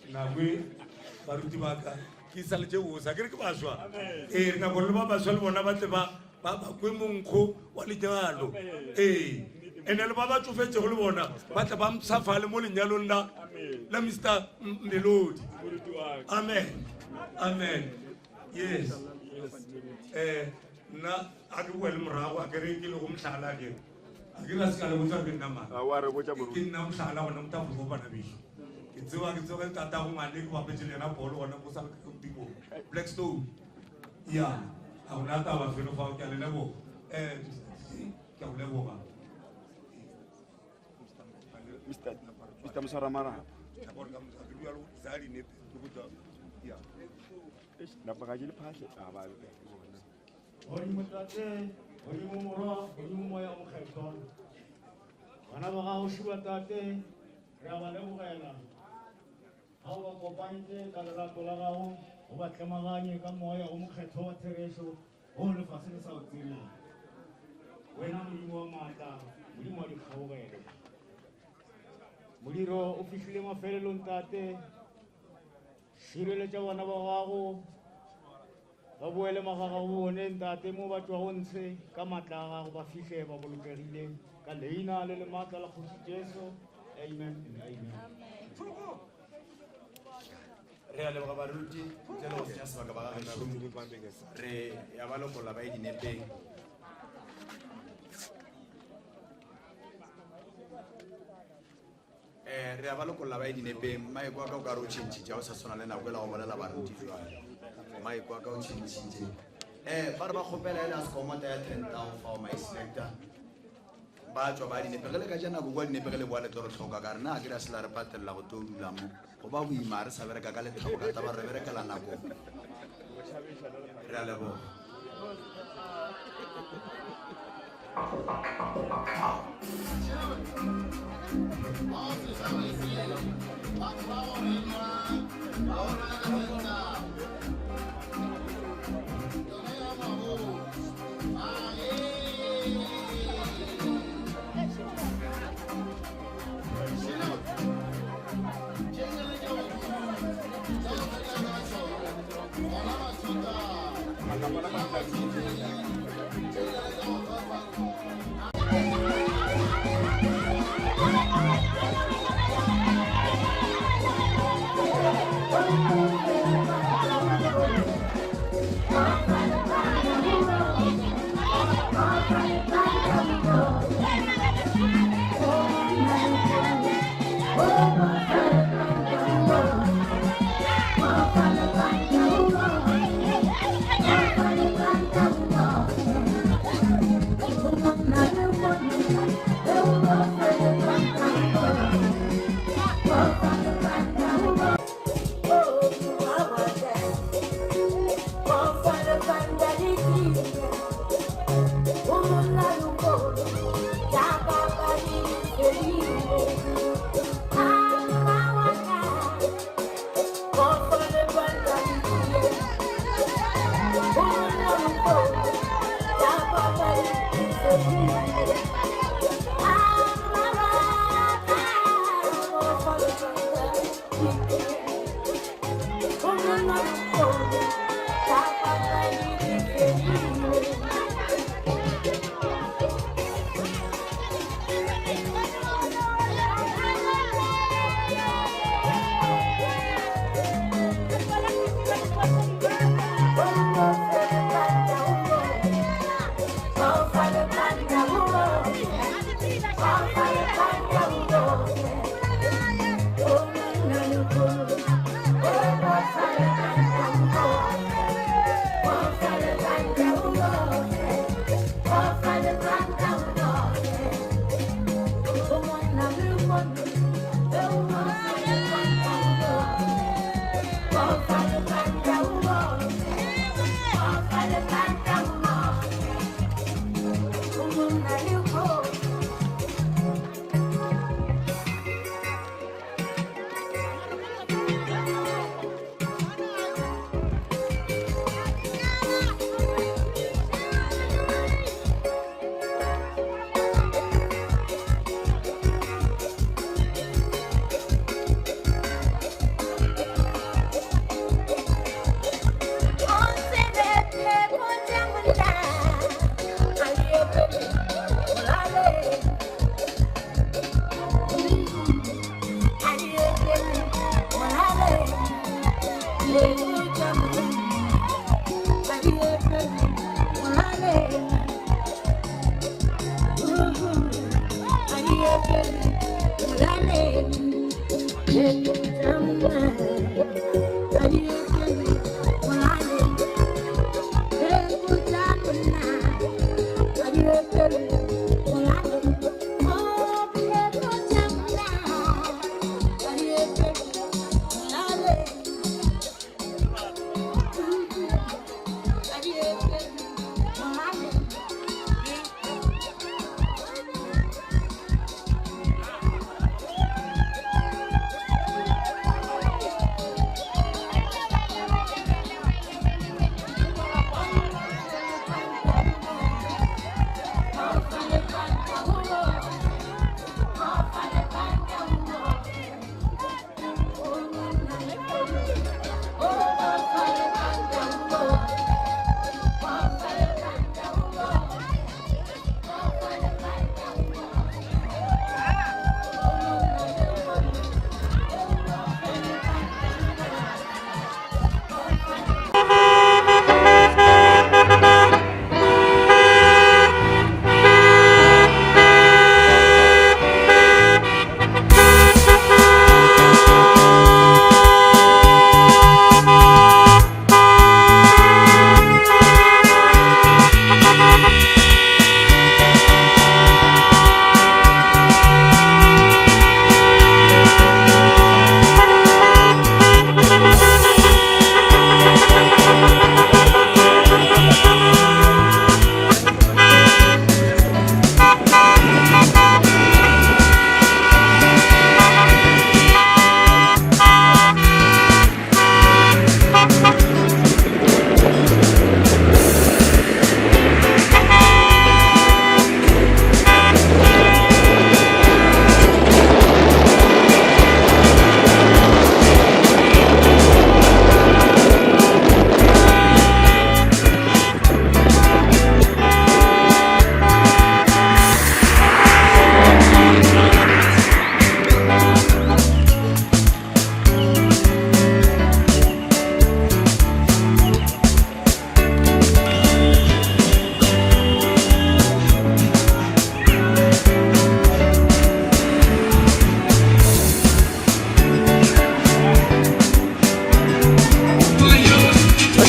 nako e baruti ba ka ke sa le tse botse a ke re ke baswa ee re nako le ba baswa le bona ba tle ba ba ba kwe monkgo wa lenyalo ee ene le ba ba tsofetsego le bona ba tle ba mpshafale mo lenyalong la la mr melodi amen amen yes um nna a ke boele morago a kere ke le go motlhala ke a ke ra se ka le botsa ke nna mang ke nna motlhala gona motafo go bana bešo ke tseba ke tseba tata go ngwane ke bapetse le yena bolo gona mo sa blackstone ya ga gona taba felo fao ke a le leboga um ke a go leboga Mr. Moswaramarapo. Napa ga ke le phahle a ba bona. Godimo Tate, godimo Morwa, godimo Moya o Mokgethwa. Bana ba gago šiwa Tate, re a ba lebogela. Ga o ba kopantše ka lerato la gago, o ba tlemaganye ka Moya o Mokgethwa wa therešo, wo lefase le sa o tsebeng. Wena Modimo wa maatla, Modimo wa dikgaogelo. Modiro o fihlile mafelelong Tate, šireletša bana ba gago, ba boele magagabo bone Ntate mo ba tšwago ntshe ka maatla a gago, ba fihle ba bolokegile ka leina le le maatla la Kgoši Jesu. Amen and amen. Re a leboga baruti ntle le go senya sebaka ba gagešo re ya ba lokolla ba ye dinepeng. Eh, re a ba lokolla ba ye dinepeng maeko a ka o ka re o tšhentšhitše ga o sa tshwana le nako e la go bolela baruti jwale maeko a ka o tšhentšhitše um ba re ba kgopela e le a sekomota ya ten tao fao my selector ba tswa ba dinepe ge le ka ja nako kwa dinepe ge le boa le tlo re tlhoka ka re na ke re a se la re patelela go tlo dula mo go ba boima re sa bereka ka lethabo ka taba re berekela nako re a leboga.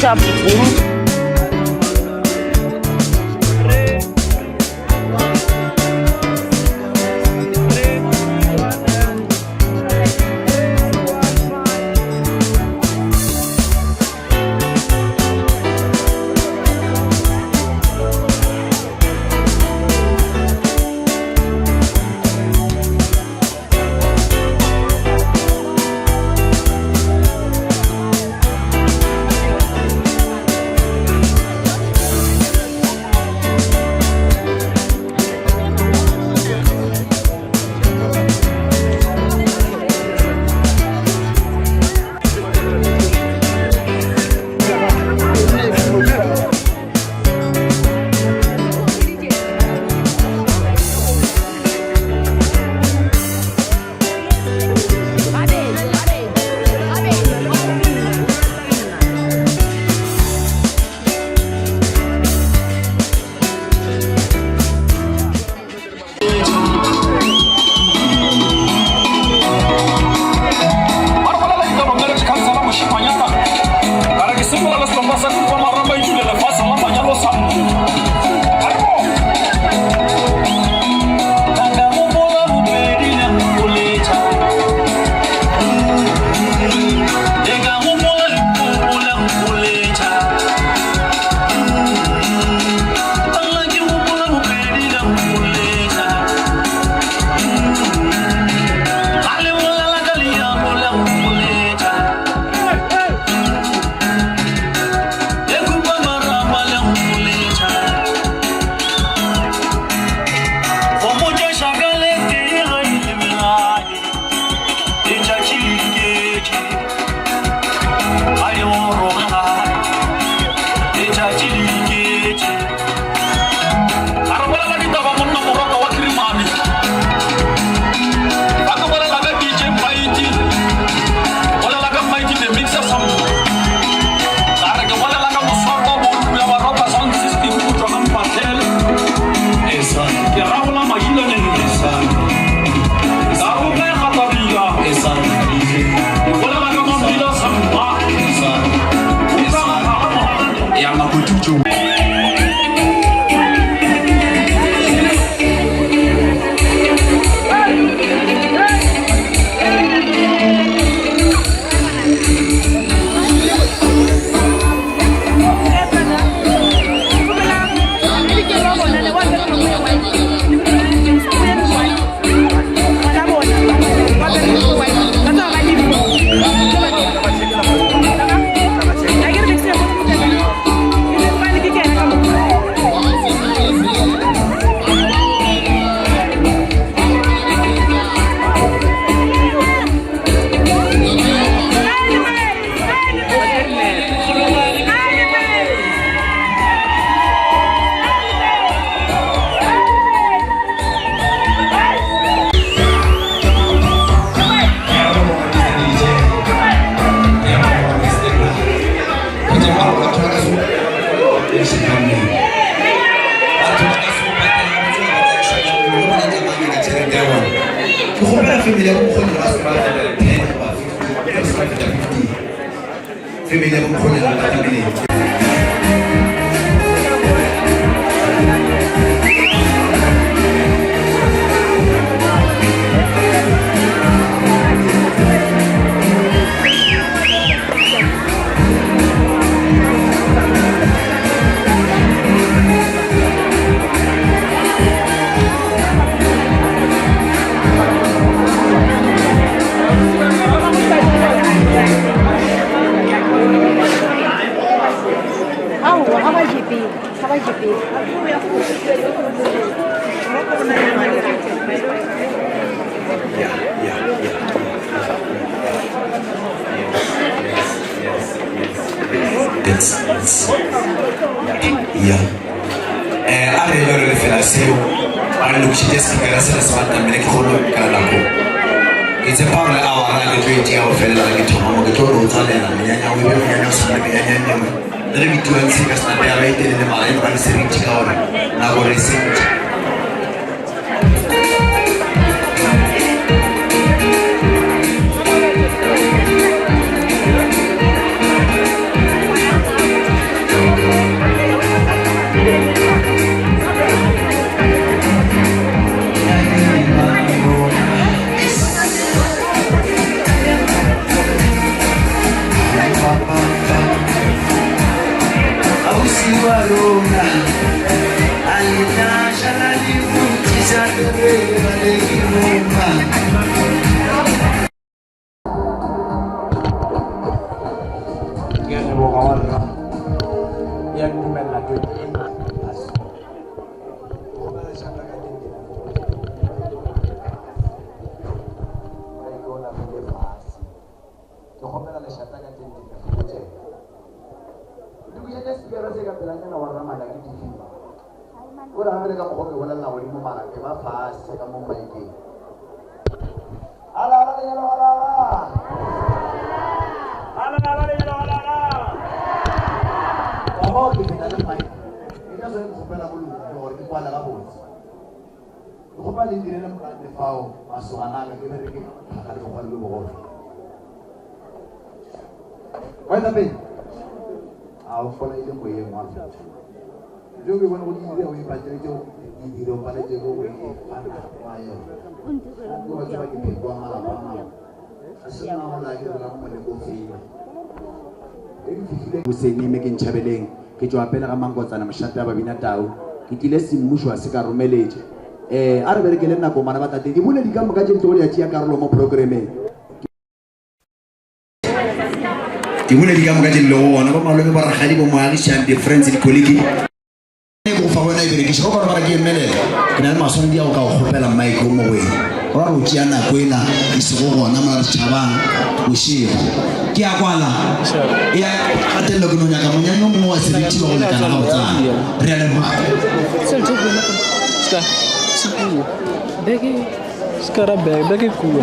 Sharp. Ke kgopela family ya bonkgone ba se ba feta 10 goba 15, ba se ba feta 15. Family ya bonkgone ba family. Aowa, ga ba je pele, ga ba je pele. Yeah, yeah, yeah. Yes, yes, yeah. Eh, a re re lefela seo ba re lokišitše sepikara sela se batamele ke kgone go ka nako ke tshepa gore le awara ke tlo e tšea go felela ge ke thoma mo ke tlo re o tswalela menyanya o ebe monyanya o swana le menyanya e mengwe le ge bitiwang se ka senape ya ba e telele mara e ba le seriti ka gore nako re e sentše. wa rona a le tla šala le botšiša le re ba le ke bomang. Ke a leboga wa rra ya ntumelela 28 past 4. Go ba lešata ka teng ke Mike o namile fase. Ke kgopela lešata ka teng ke fokotšega. Lokišetša sepikara se ka pelanyana wa rra Malaki Difima. O re gape le ka mokgwa ke bolelela godimo mara ke ba fase ka mo maikeng. Ala ala lenyalo ala ala. Ala ala lenyalo ala ala. Wa bao ke feta le mike. Ke ka sone ke kgopela go loke gore ke kwale gabotse. Ke kgopela le ntirele monate fao masogana a ka ke bereke phaka le bogole bjo bogolo. Moetapele, a o mpolaile moyeng wa motho. Ntho e ke bone go di dira o e pateletše go e dira o paletše ke go e fa nako ya yona. Ke wa tseba ke pheko wa malapa a mangwe. Ga se nna gola ke dirang moleko fela. Ge ke fihlile Boseng me ke ntšhabeleng ke tšwa pele ga Mankotsana mošate wa Babinatau. Ke tlile semmušo a se ka romeletše. Eh, a re berekele nako bana ba tate. Diboledi ka moka tše di tlogo di a tšea karolo mo programmeng. Diboledi ka moka tše di lego gona, bo malome, bo rakgadi, bo moagišani, di-friends, di-colleague. E go fa wena e berekiša. O ka no ba re ke emelela. Ke na le maswanedi a go ka go kgopela mike o mo wena. O ra re o tšea nako ela e sego gona mola re tšhabang bošego. Ke a kwala. E a kgatelelo ke no nyaka monyanya o mongwe wa seriti wa go lekana gabotsana. Re a leboga. Ska. Beke. Ska ra beke, beke kua.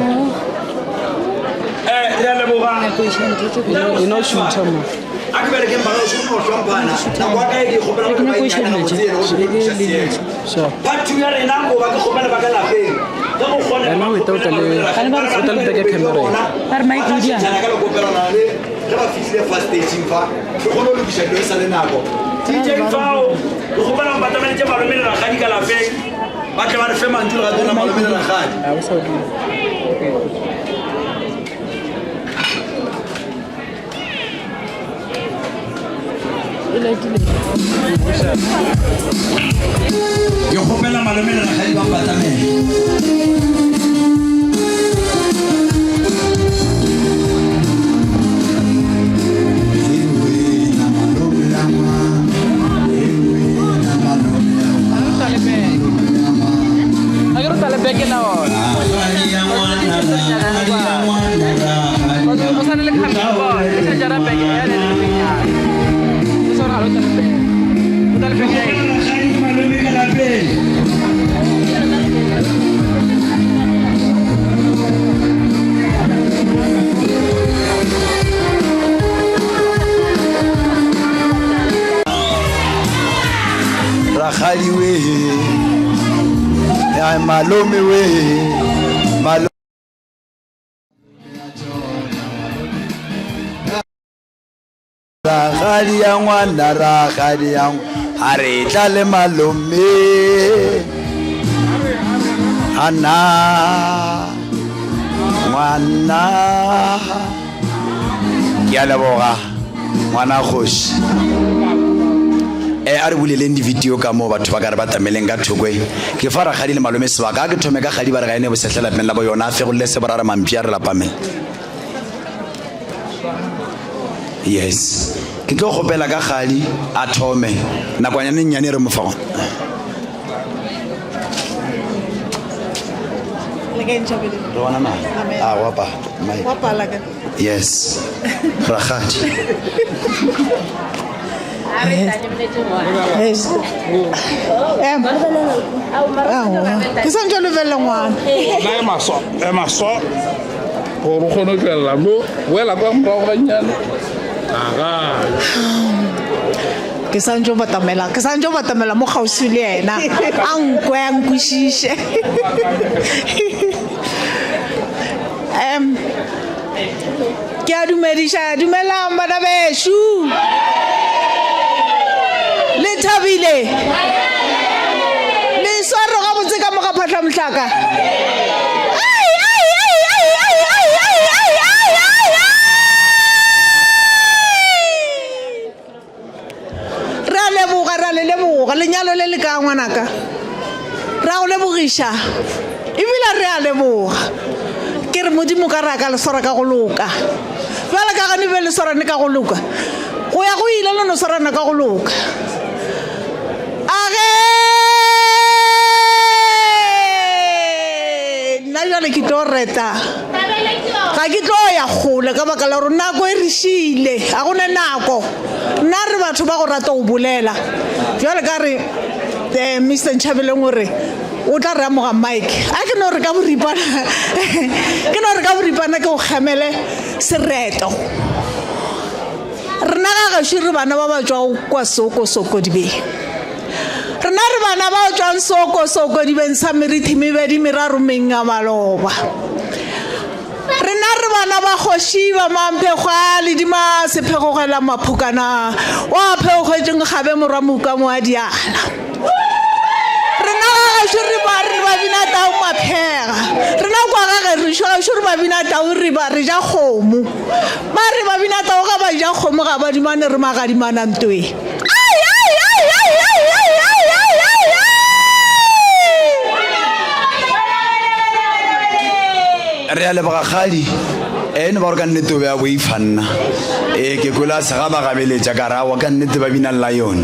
Eh, re a leboga. E no šutha mo. A ke berekeng bana o no hlomphana. Nako ya ka e ke kgopela Ke gore ba nyako e inyane gabotse šeletše. e le gore Beke lokiša le seemo. ditše. Sure. Part 2 ya rena goba ke kgopela ba ka lapeng. Ge go kgonega Wena o eta o tla le o tla le beke camera. Ba re Mike o diang? Ka lekopelana le ge ba fihlile fa stageng fa re kgone go lokiša dilo e sa le nako. DJ fao, ke kgopela go batameletše malome le rakgadi ka lapeng. Ba tle ba re fe mantšu legatong la malome le rakgadi. A o sa di. Ke kgopela malome le rakgadi ba mpatamele. Rakgadi we, ya malome we, malo. Rakgadi ya ngwana, rakgadi ya ngwana, a re tla le malome. Ana ngwana. Ke a leboga ngwana kgoši. E a re buleleng di-video ka moo batho ba ka re ba tameleng ka thoko e. Ke fa rakgadi le malome sebaka. A ke thome ka kgadi ba re ga e ne bosehla lapeng la bo yona a fegolle se borare mampša re lapameng. Yes. Ke tlo kgopela ka kgadi a thome nakwanyaneng nnyane re mo fa gona. Re bona mang? A wa pala. Mike. Wa pala ka. Yes. Rakgadi. Yes. Em. Aowa. Ke santse o lebelele ngwana. Nna ema so, ema so. Gore o kgone go tšwelela mo, boela kwa morago gannyane. Aga. Ke santse o batamela, ke santse o batamela mo kgauswi le yena. A nkwe, a nkwešiše. Em. Ke a dumediša, dumelang bana bešo. Le thabile? Le sware gabotse ka mo ga Phahlamohlaka? Ai, ai, ai, ai, ai, ai, ai, ai, ai, ai, ai! Re a leboga. leboga. Lenyalo le le ka ngwanaka. Re a go lebogiša ebile re a leboga. Ke re Modimo ka re a ka le swara ka go loka. Bjale ka ge le be le swarane ka go loka, go ya go ile le no swarana ka go loka. Age! Nna bjale ke tlo reta. Ga ke tlo ya kgole ka baka la gore nako e re šiile, ga go ne nako. Nna re batho ba go rata go bolela. Bjale ka re eh, Mr Nchabeleng o re o tla re amoga mic. A ke no re ka boripana ke no re ka boripana ke go kgemele sereto. Rena ga gešo re bana ba ba tšwago kwa Soko Sokodibeng. Rena re bana ba tšwang Soko Sokodibeng sa merithi mebedi meraro menga maloba. Rena re bana ba kgoši ba Mamphekgwa ledima sephegogela maphokana wa phegogetseng gabe morwa moka mo a diala. Rena ga gešo re ba re ba bina tau maphega. Rena kwa ga gešo gešo re ba bina tau re ba re ja kgomo. Ba re ba bina tau ga ba ja kgomo ga ba dumane re magadimana ntweng. Ai ai ai ai ai ai ai ai ai ai. Re a leboga kgadi. E no ba gore ka nnete o be a boifa nna. Ee ke kwele a sega ba gabeletša ka re aowa ka nnete ba bina lion.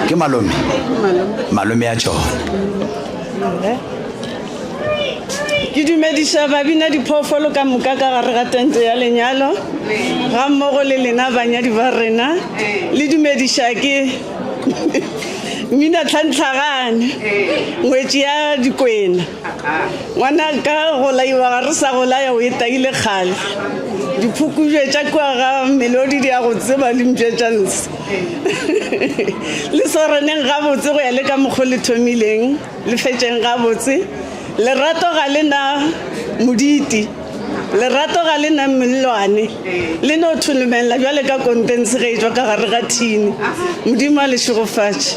Ke malome. Malome ya tšona. Ke dumediša babina diphoofolo ka moka ka gare ga tente ya lenyalo gammogo le lena banyadi ba rena. Le dumediša ke Mmina Tlhantlhagane, ngwetši ya Dikwena. Ngwanaka go laiwa ga re sa go laya o e taile kgale. Diphukubje tša kua ga Melodi di a go tseba le mpša tša ntshe. Le swaraneng gabotse go ya le ka mokgo le thomileng. Le fetšeng gabotse. Lerato ga le na moditi. Lerato ga le na mellwane. Le no tholomelela bjale ka kontense ge e tšwa ka gare ga thini. Modimo a le šegofatše.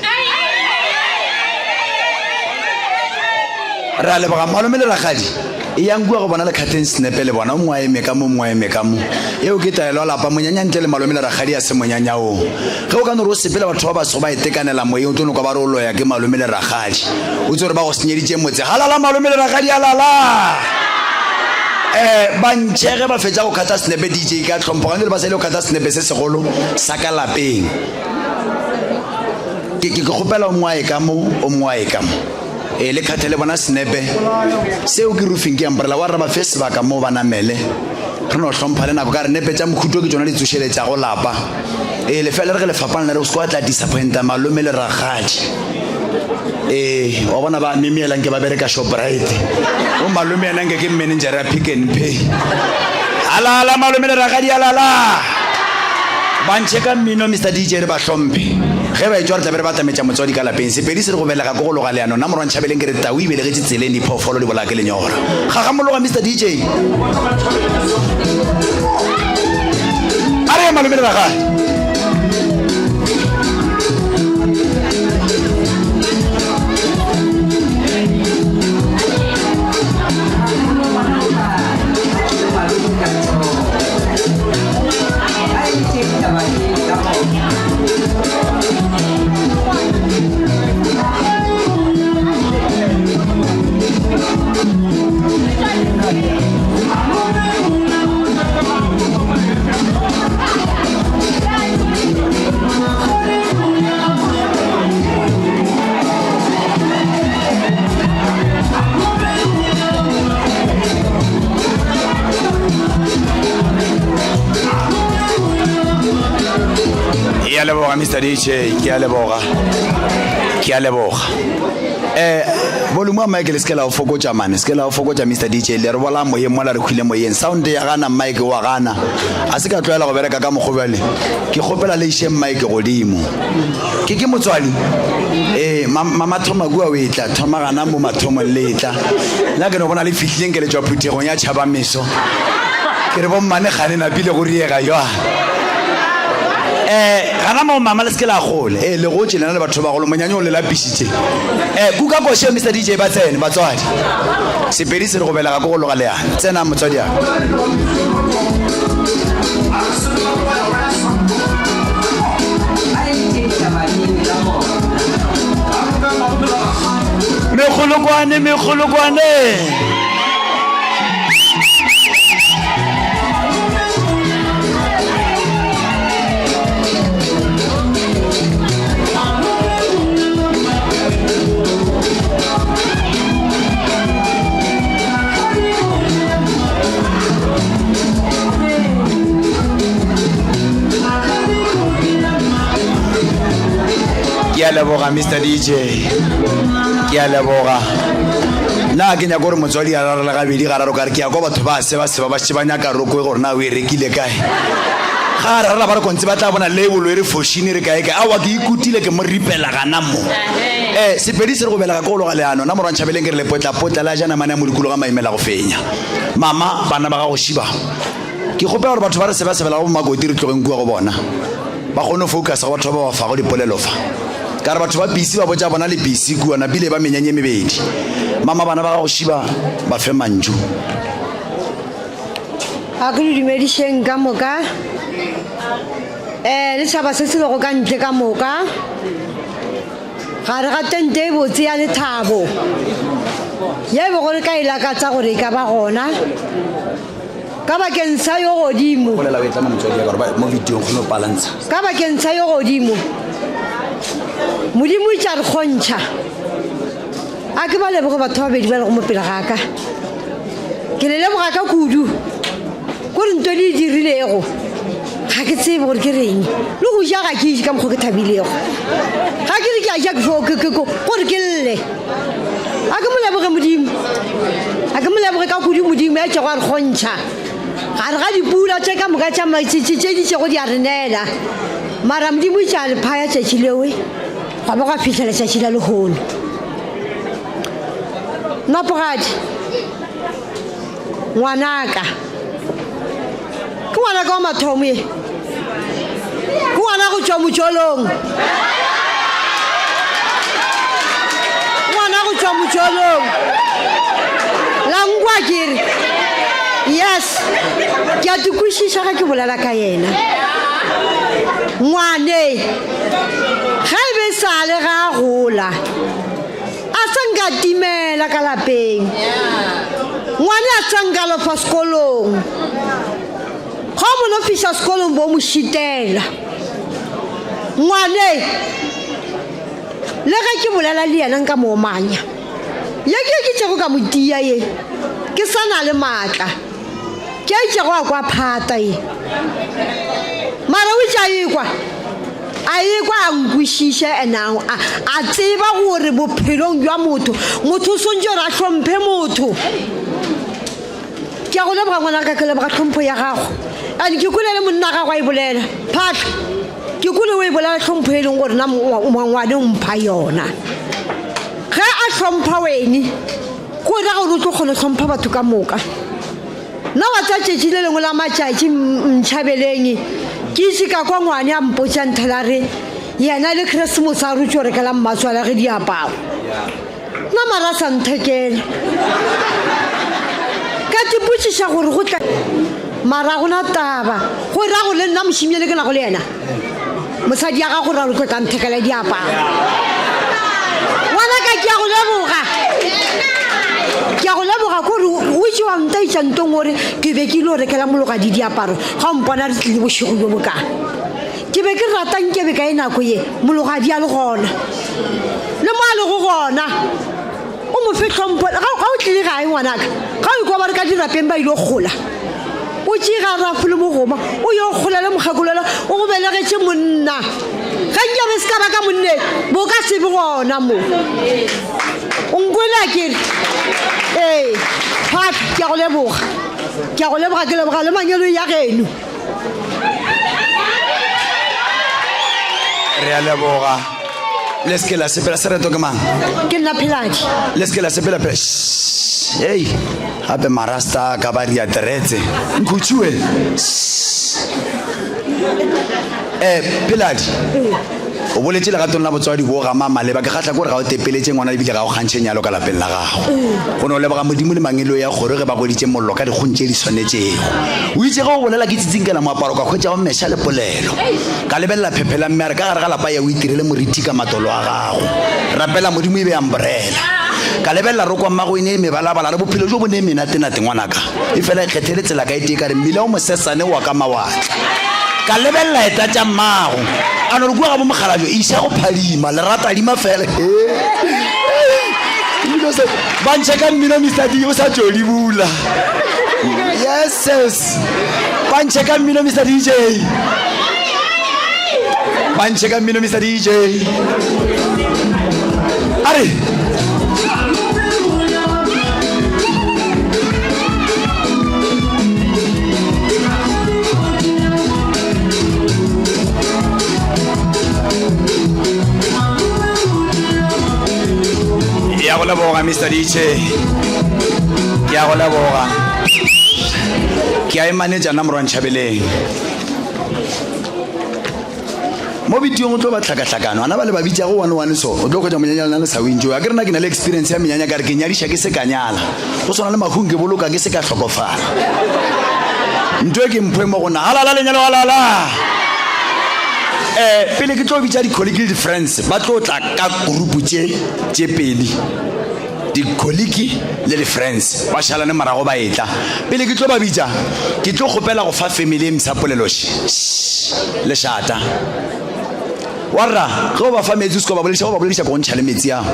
Re a leboga malome le rakgadi. Eyang kua go bona lekhatheng senepe le bona o mongwe a eme ka mo, o mongwe a eme ka mo. Yeo ke taelo ya lapa, monyanya ntle le malome le rakgadi a se monyanya woo. Ge o ka no re o sepela batho ba baso ba itekanela moyeng o tlo no kwa ba re o loya ke malome le rakgadi. O tse gore ba go senyeditše motse. Halala malome le rakgadi halala! Eh, ba ntšhe ge ba fetša go khatha senepe DJ ka tlhompho gantši ba sa ile go khatha senepe se segolo sa ka lapeng. Ke ke kgopela o mongwe a ye ka mo, o mongwe a ye ka mo. Ee, le khathe le bona senepe seo ke roofing ke umbrella wa rra ba fe sebaka mo ba namele. Re no hlompha le nako ka re nepe tša mokhuto ke tšona di tsošeletšago lapa. Ee, lefela re ge le fapana le re o se ke wa tla disappointa malome le rakgadi. Ee, wa bona ba memela nke ba bereka Shoprite. O malome yena nke ke manager ya Pick n Pay. Alala malome le rakgadi alala. Ba ntšhe ka mmino Mister DJ re ba hlomphe. Ge ba etšwa re tla be re ba tametša motswadi ka lapeng. Sepedi se re go belega ko go loga leano. Nna morwa Ntšhabeleng ke re tau e belegetše tseleng diphoofolo di bolaya ke lenyora. Gagamologa Mister DJ. A re ye malome le rakgadi. Ke a leboga Mr DJ, ke a leboga. Ke a leboga. Eh volume ya mic le se ke la o fokotša mane, se ke la o fokotša Mr DJ, le re bola moyeng mola re hwile moyeng. Sound ya gana mic wa gana. A se ka tlwaela go bereka ka mokgwa bjale. Ke kgopela le išeng mic godimo. Ke ke motswadi. Ee, mama thoma kua o etla, thoma gana mo mathomong le etla. Nna ke no bona le fihlileng ke le tšwa phuthegong ya tšhaba meso. Ke re bommane gane napile go riega jwa. Eh, gana mo mama le se ke la gole. Eh, le gotše lena le batho ba bagolo monyanya o le lapišitše. Eh, kuka koše Mr DJ ba tsene batswadi. Sepedi se re go belega ko go loga leano. Tsena motswadi a. Mekgolokwane, mekgolokwane. Ke a leboga Mr DJ. Ke a leboga. Na ke nyaka gore motswadi a rarela gabedi gararo ka re ke ya kwa batho ba seba seba ba šetše ba nyaka roko gore na o e rekile kae. Ga a rarela ba re kontse ba tla bona label e re fošine re kae kae. Aowa ke ikutile ke mo ripela gana mo. Eh Sepedi se re go belega ke go loga leano. Nna morwa Ntšhabeleng ke re lepotlapotla la ja namane ya modikologa maimela go fenya. Mama bana ba gago šiba. Ke kgopela gore batho ba re sebasebela go bomakoti re tlogeng kua go bona. Ba kgone go focus go batho ba ba ba fago dipolelo fa. Ka re batho ba busy ba botša bona le busy kua napile ba menyanye mebedi. Mama bana ba gago šiba ba fe mantšu. A ke le dumedišeng ka moka um le tšhaba se se lego ka ntle ka moka gare ga tente e botse ya lethabo ye e bego re ka e lakatsa gore e ka ba gona ka bakeng sa yo godimo Bolela o e tla mo motswadi ya ka gore ba mo videong kgone go palantsha. ka bakeng sa yo godimo modimo o itše a re kgontšha a ke ba leboge batho ba babedi ba lego mo pele ga ka ke le leboga ka kudu ko re nto le e dirilego ga ke tsebe gore ke reng le go ja ga ke je ka mokgwa ke thabilego ga ke re ke a ja gore ke lle a ke mo leboge modimo a ke mo leboge ka kudu modimo ya tšego a re kgontšha gare ga dipula tše ka moka tša tše di tšego di a re neela mara modimo itše a le phaya tšatši lewe gwa ba gwa fihla letšatši la lehono napogadi ngwanaka ke ngwanaka wa mathomo ye ke ngwana go tšwa motšolong ngwana go tšwa motšolong la nkwa ke re yes ke a tikwešiša ge ke bolela ka yena ngwane ge e be sa le ga a gola a sa nka timela ka lapeng ngwane a sa nka lofa sekolong ga o mo lofisa sekolong bo mo šitela ngwane le ge ke bolela le yena nka mo omanya ye ke ke tšego ka mo tia ye ke sa na le maatla ke a itšego a kwa phata ye mara o itše a ekwa a ekwa a nkwešiše and a, a, a tseba gore bophelong bja motho motho o swantše gore a hlomphe motho ke a go leboga ngwanaka ke leboga tlhompho ya gago and ke kwele le monna gago a e bolela phatla ke kwele o e bolela tlhompho e leng gore na ngwane o mpha yona ge a hlompha wene go ra gore o tlo kgona hlompha batho ka moka Nna wa tsa tšatši le lengwe la matšatši ntšhabeleng ke itse ka kwa ngwane a mpotša nthela re yena le Christmas a rutše go rekela mmatswala ge diaparo. Nna mara a sa nthekela. Ka tipotšiša gore go tla mara gona taba go ra gore le nna mošimyane ke nago le yena. Mosadi ya gago ra gore tlo tla nthekela diaparo. Ngwanaka ke a go leboga. Ke a go leboga kore o itse wa ntaitša ntong gore ke be ke ile go rekela mologadi diaparo ga o mpona re tlile bošego bjo bokaa. Ke be ke rata nkebe ka e nako ye mologadi a le gona. Le mo a lego gona. O mo fe tlhompho. Ga ga o tlile gae ngwanaka, ga o ikwa ba re ka dirapeng ba ile gola. O tšee ga rafo le mogoma, o yo gola le mokgekolola, o go belegetše monna. Ge nkabe se ka ba ka monne, bo ka se be gona mo. O nkwele a kere? Ee, Phatla, ke a go leboga. Ke a go leboga, ke leboga le manyelo ya geno. Re a leboga. Le se ke la sepela sereto ke mang? Ke nna Pheladi. Le se ke la sepela pele. Hey, gape marasta ka ba ria teretse. Nkhutšue. Eh, Pheladi. O boletše legatong la botswadi bo gama maleba. Ke kgahla ke gore ga o tepeletše ngwana ebile ga o kgantšhe nyalo ka lapeng la gago. Go no leboga Modimo le mangeloi a kgoro ge ba goditše mollo ka dikgong tše di swanetšego. O itše ge o bolela ke tsitsinkela moaparo ka hwetša o meša le polelo. Ka lebelela phephe la mme a re ka gare ga lapa ya o itirele moriti ka matolo a gago. Rapela Modimo e be umbrella. Ka lebelela rokwa mmago e ne e mebalabala a re bophelo jo bo ne menatenate ngwanaka. Efela e kgethele tsela ka e tee ka re mmila o mosesane wa ka mawatla. Ka lebelela eta tša mmago a no re kua ga bo mokgalabje iša go phadima leratadima fela. Ebile o sa ba ntšhe ka mmino Mister D o sa tšo di bula. Yes yes. Ba ntšhe ka mmino Mister DJ. Ba ntšhe ka mmino Mister DJ. A re ya go leboga Mr DJ ke ya go leboga ke a e manager nna morwa Ntšhabeleng mo bitiong o tlo ba tlhakatlhakano ana ba le ba bitšago one one so o tlo kgwetsa monyanya lena le sa wintšo a ke rena ke na le experience ya menyanya ka re ke nyadiša ke se ka nyala go swana le mahung ke boloka ke se ka hlokofala nto e ke mpho e mo go nna halala lenyalo halala um pele ke tlo bitša di-colleague le di-friends ba tlo tla ka group tše tše pedi di-colleague le di-friends ba šalane morago ba etla pele ke tlo ba bitša ke tlo kgopela go fa family e mpsha poleloše lešata warra ge o ba fa metsi o se ka ba bolediša go ba bolediša ko go ntšha le metsi ao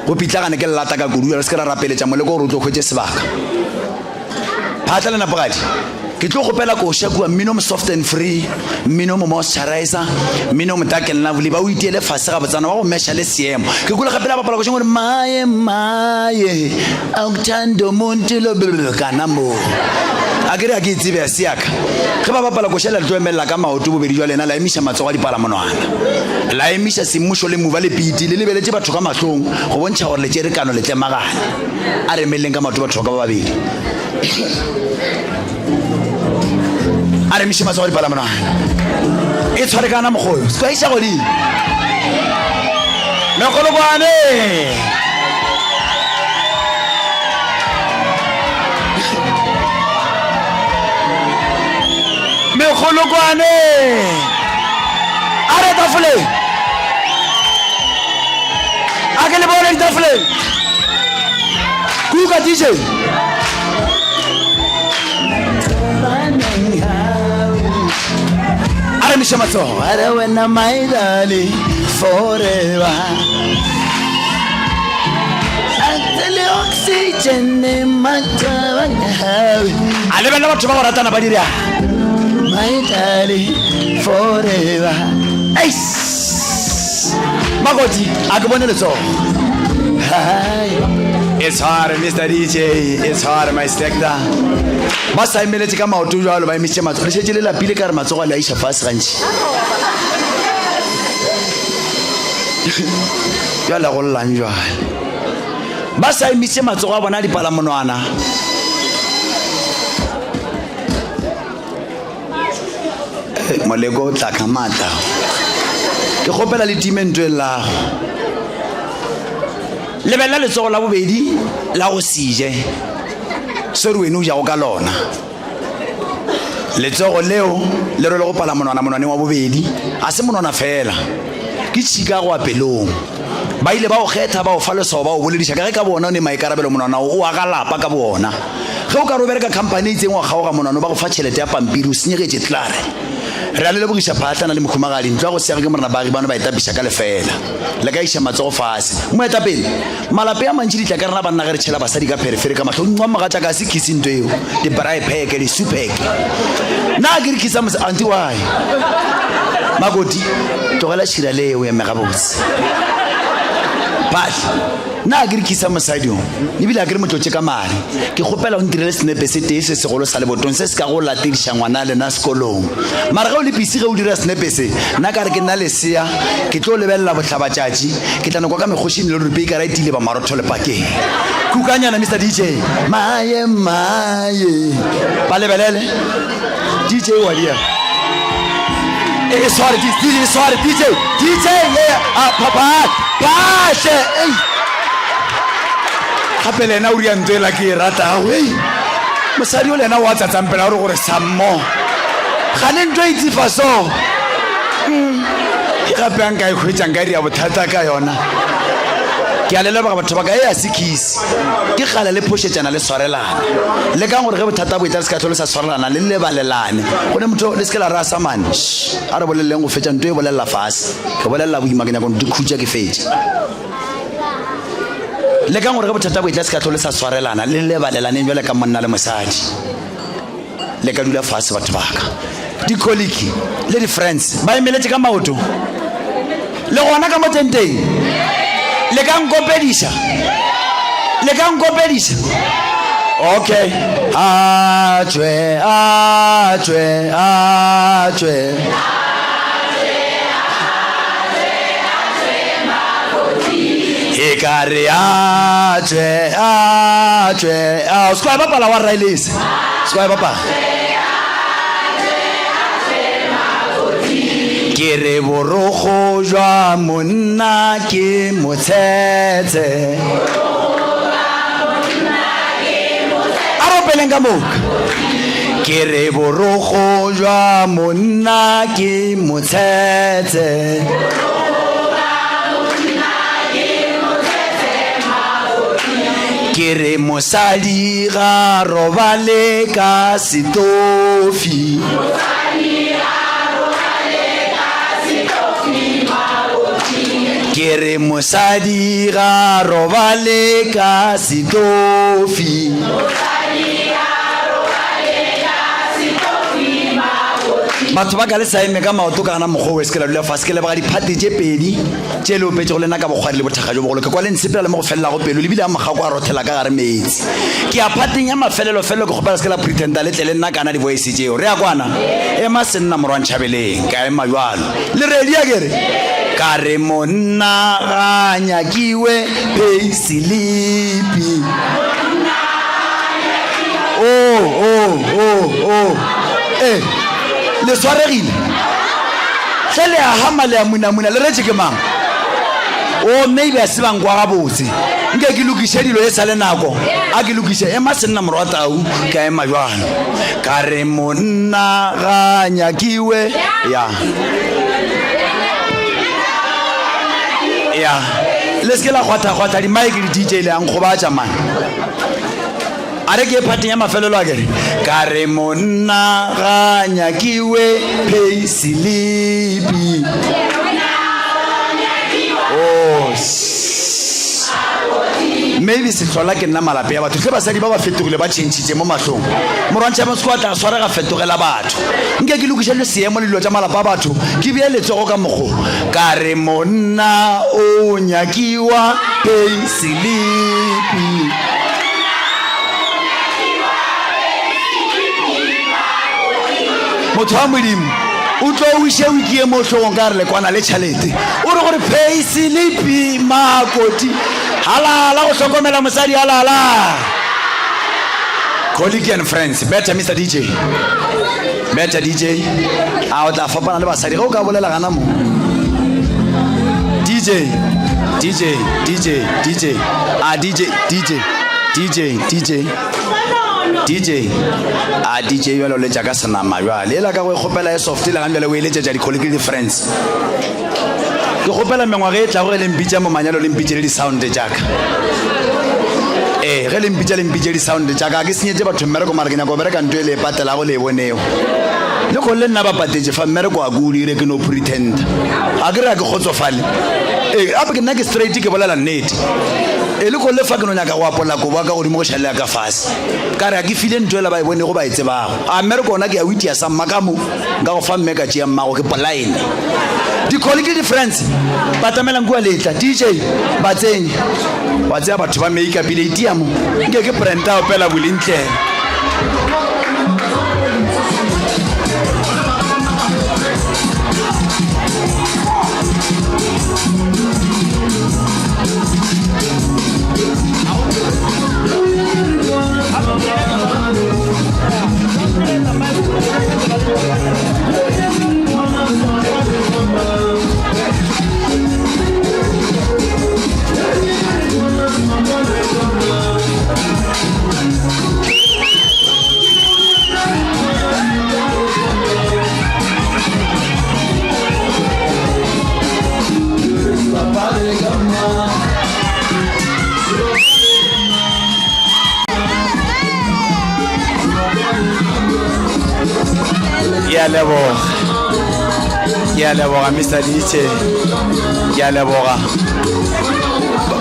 Go pitlagane ke lelata ka kudu, re se ke ra rapeletša moleko gore o tlo hwetše sebaka. Phatla le Napogadi, ke tlo kgopela koša kua, mmino mo soft and free, mmino mo moisturizer, mmino mo dark and lovely, ba o itiele fase gabotsana wa go mesha le seemo. Ke kwele gape la bapala koša gore maye maye, akuthanda umuntu lo kana mo. A ke re a ke e tsebe ya se yaka. Ge ba bapala koša la tlo emelela ka maoto bobedi jwa lena la emiša matsogo a dipalamonwana. La emiša semmušo le muba le piti le lebeletše batho ka mahlong go bontšha gore le tšere kano le tlemagane. A re emeleleng ka maoto batho ba ka ba babedi. A re emiše matsogo a dipalamonwana. E tshware kana mogolo. Se ka iša godimo. Mekgolokwane. Mekgolokwane. A re tafoleng. A ke le bone ditafoleng. Kuka DJ. A re miše matsogo. A re wena my darling forever. A lebelela batho ba go ratana ba dira my darling forever. Eish. Makoti a ke bone letsogo. Hai. It's hard, Mr. DJ. It's hard, my sector. Ba sa emeletse ka maoto jalo ba emisitše matsogo. Le šetše le lapile ka re matsogo a le a iša fase gantši. Bjale go llang jwale. Ba sa emisitše matsogo a bona a dipalamonwana. Eh, Moleko o tla ka maatla. Ke kgopela le time ntho e llago. Lebelela letsogo la bobedi la go sije. Sorry wena o jago ka lona. Letsogo leo le rwele go pala monwana monwaneng wa bobedi, a se monwana fela, ke tšhika go wa pelong. Ba ile ba o kgetha, ba o fa leswao, ba o bolediša ka ge ka bona o ne maikarabelo monwana o o aga lapa ka boona. Ge o ka re o bereka khamphani e itseng wa kgaoga monwana ba go fa tšhelete ya pampiri o senyegetše tlare. Re a le lebogiša Phahlana le Mohumagadi, ntlo ya go seaga ke Morena Baagi bano ba e tapiša ka lefeela. Le ka iša matsogo fase. Moetapele, Malape a mantši ditla ka rena banna ge re tšhela basadi ka pherefere ka mahlong nwa mogatša ka se khisi nto eo di braai pack di soup pack na ke re khisa mose anti why makoti tlogela tšhira le o eme gabotse but na ke re khisa mosadi o ebile a ke re motlotše ka mare ke kgopela o ntirele senepe se tee se segolo sa lebotong se se ka go latediša ngwana lena sekolong mara ge o le pisi ge o dira senepe se nna ka re ke nna lesea ke tlo lebelela bohlabatšatši Ke tla no kwa ka mekgoši le rupe ka ra etile ba marotho le pakeng. Kukanyana Mr DJ. Maye maye. Ba lebelele. DJ wa dia. E sware DJ, e sware DJ, DJ, yeah, a papa, pahle, ei. Gape le yena o ria ntho ela ke e ratago, ei. Mosadi o le yena wa tsatsampela gore gore sammo. Gane ntho e tsifa so. Ke gape a nka e hwetša nka ria bothata ka yona. Ke a le leboga batho ba ka, e a se kisi. Ke kgale le phošetšana le swarelana. Lekang gore ge bothata bo etla le se ka hlole sa swarelana le lebalelane. Go ne motho le se ke la rasa mane. Shh, a re boleleng go fetša nto e bolelela fase. Ke bolelela boima ke nyaka go khutša ke fetše. Lekang gore ge bothata bo etla se ka hlole sa swarelana le lebalelaneng bjale ka monna le mosadi. Le ka dula fase batho ba ka. Dikholiki le di-friends ba emeletše ka maoto. Le gona ka mo tenteng. Le ka nkopediša. Le ka nkopediša. Okay. A tšwe, a tšwe, a tšwe. E ka re a tšwe, a tšwe. A o se ka bapala wa Riley's. Se ka bapala. Ke re borokgo jwa monna ke motshetshe. A re opeleng ka moka. Ke re borokgo jwa monna ke motshetshe. Ke re mosadi ga robale ka setofi. Ke re mosadi ga robale ka setofi. Batho ba ka le sa eme ka maoto ka gana mokgwa o se ke la dula fase ke leboga diphate tše pedi tše le opetšego le nna ka bokgwari le bothakga jo bogolo. Ke kwa le ntshepela le mo go felelago pelo, le bile a mogako a rothela ka gare meetse. Ke ya phateng ya mafelelo-felelo, ke kgopela se ke la pretenda le tle le nna kana di-voice tšeo. Re a kwana? Ema senna morwa Ntšhabeleng. Ka ema bjalo. Le ready a ke re? Ka re monna ga a nyakiwe pay selipi. Oh, oh, oh, oh. Eh, le swaregile? Hle le a hama le a munamuna, le retše ke mang? O maybe a se ba nkwa gabotse. Nke ke lokiše dilo e sa le nako. A ke lokiše. Ema senna morwa tau, ka ema bjalo. Ka re monna ga nyakiwe. Ya. Ya. Le se ke la kgwatha-kgwatha di-mic di-DJ le a nkgobatša man. A re ke phateng ya mafelelo a kere ka re monna ga nyakiwe pay selipi. Oh, maybe sehlola ke nna malape ya batho hle basadi ba ba fetogile ba tšhentšhitše mo mahlong morwantšha moseko a tla swarega fetogela batho nke ke lokiše le seemo le dilo tša malapa a batho ke bee letsogo ka mokgo ka re monna o nyakiwa pay selipi. Motho wa Modimo o tlo wiše wiki ye mo hlogong ka re lekwana le tšhalete o re gore pay selipi makoti halala go hlokomela mosadi halala. Colleague and friends, better Mr. DJ. Better DJ. A o tla fapana le basadi ge o ka bolela gana mo. DJ, DJ, DJ, DJ. A DJ, DJ, DJ, DJ. DJ. A DJ bjalo letša ka senama bjale. Ela ka go e kgopela e soft le gang bjale o e letšetša di-colleague le di-friends. Ke kgopela mengwaga e tlago ge le mpitša mo manyalo le mpitše le di-sound tša ka. Ee, ge le mpitša le mpitše di-sound tša ka. Ga ke senyetše batho mmereko mara ke nyaka go bereka nto e le e patelago le e bonego. Le kgone le nna ba patetše fa mmereko a ke o dire ke no pretenda. Ga ke re ga ke kgotsofale. Ee, gape ke nna ke straight ke bolela nnete. Ee, le kgone le fa ke no nyaka go apola kobo ya ka godimo go šalela ka fase. Ka re ga ke file nto ela ba e bonego ba e tsebago. A mmereko ona ke a o itia sa mma ka mo. Nka go fa mme ka tšea mmago ke polaene. Di-colleague le di-friends batamelang kua letla. DJ ba tsenye. Wa tsea batho ba make-up ile itia mo. Nke ke Brenda opela bolintle. Ke a leboga Mr. Ditše. Ke a leboga.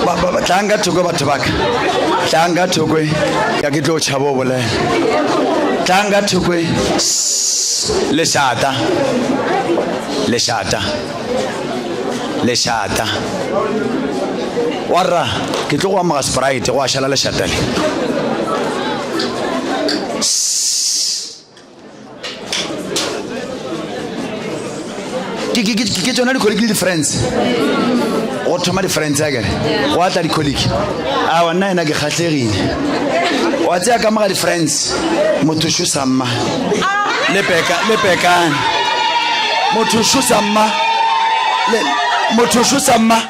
Ba- ba- ba- Tlang ka thoko batho ba ka. Tlang ka thoko. Ya ke tlo tšhaba o bolela. Tlang ka thoko. Sss, Lešata. Lešata. Lešata. Warra, ke tlo go amoga Sprite go a šala lešata le. Sss. Ke ke ke ke tsona di-colleague le di-friends. Go thoma di-friends akere. Go atla di-colleague. Awa nna ena ke kgahlegile. Wa tsea ka moga di-friends. Motho šo sa mma. Le peka le pekane. Motho šo sa mma. Le motho šo sa mma.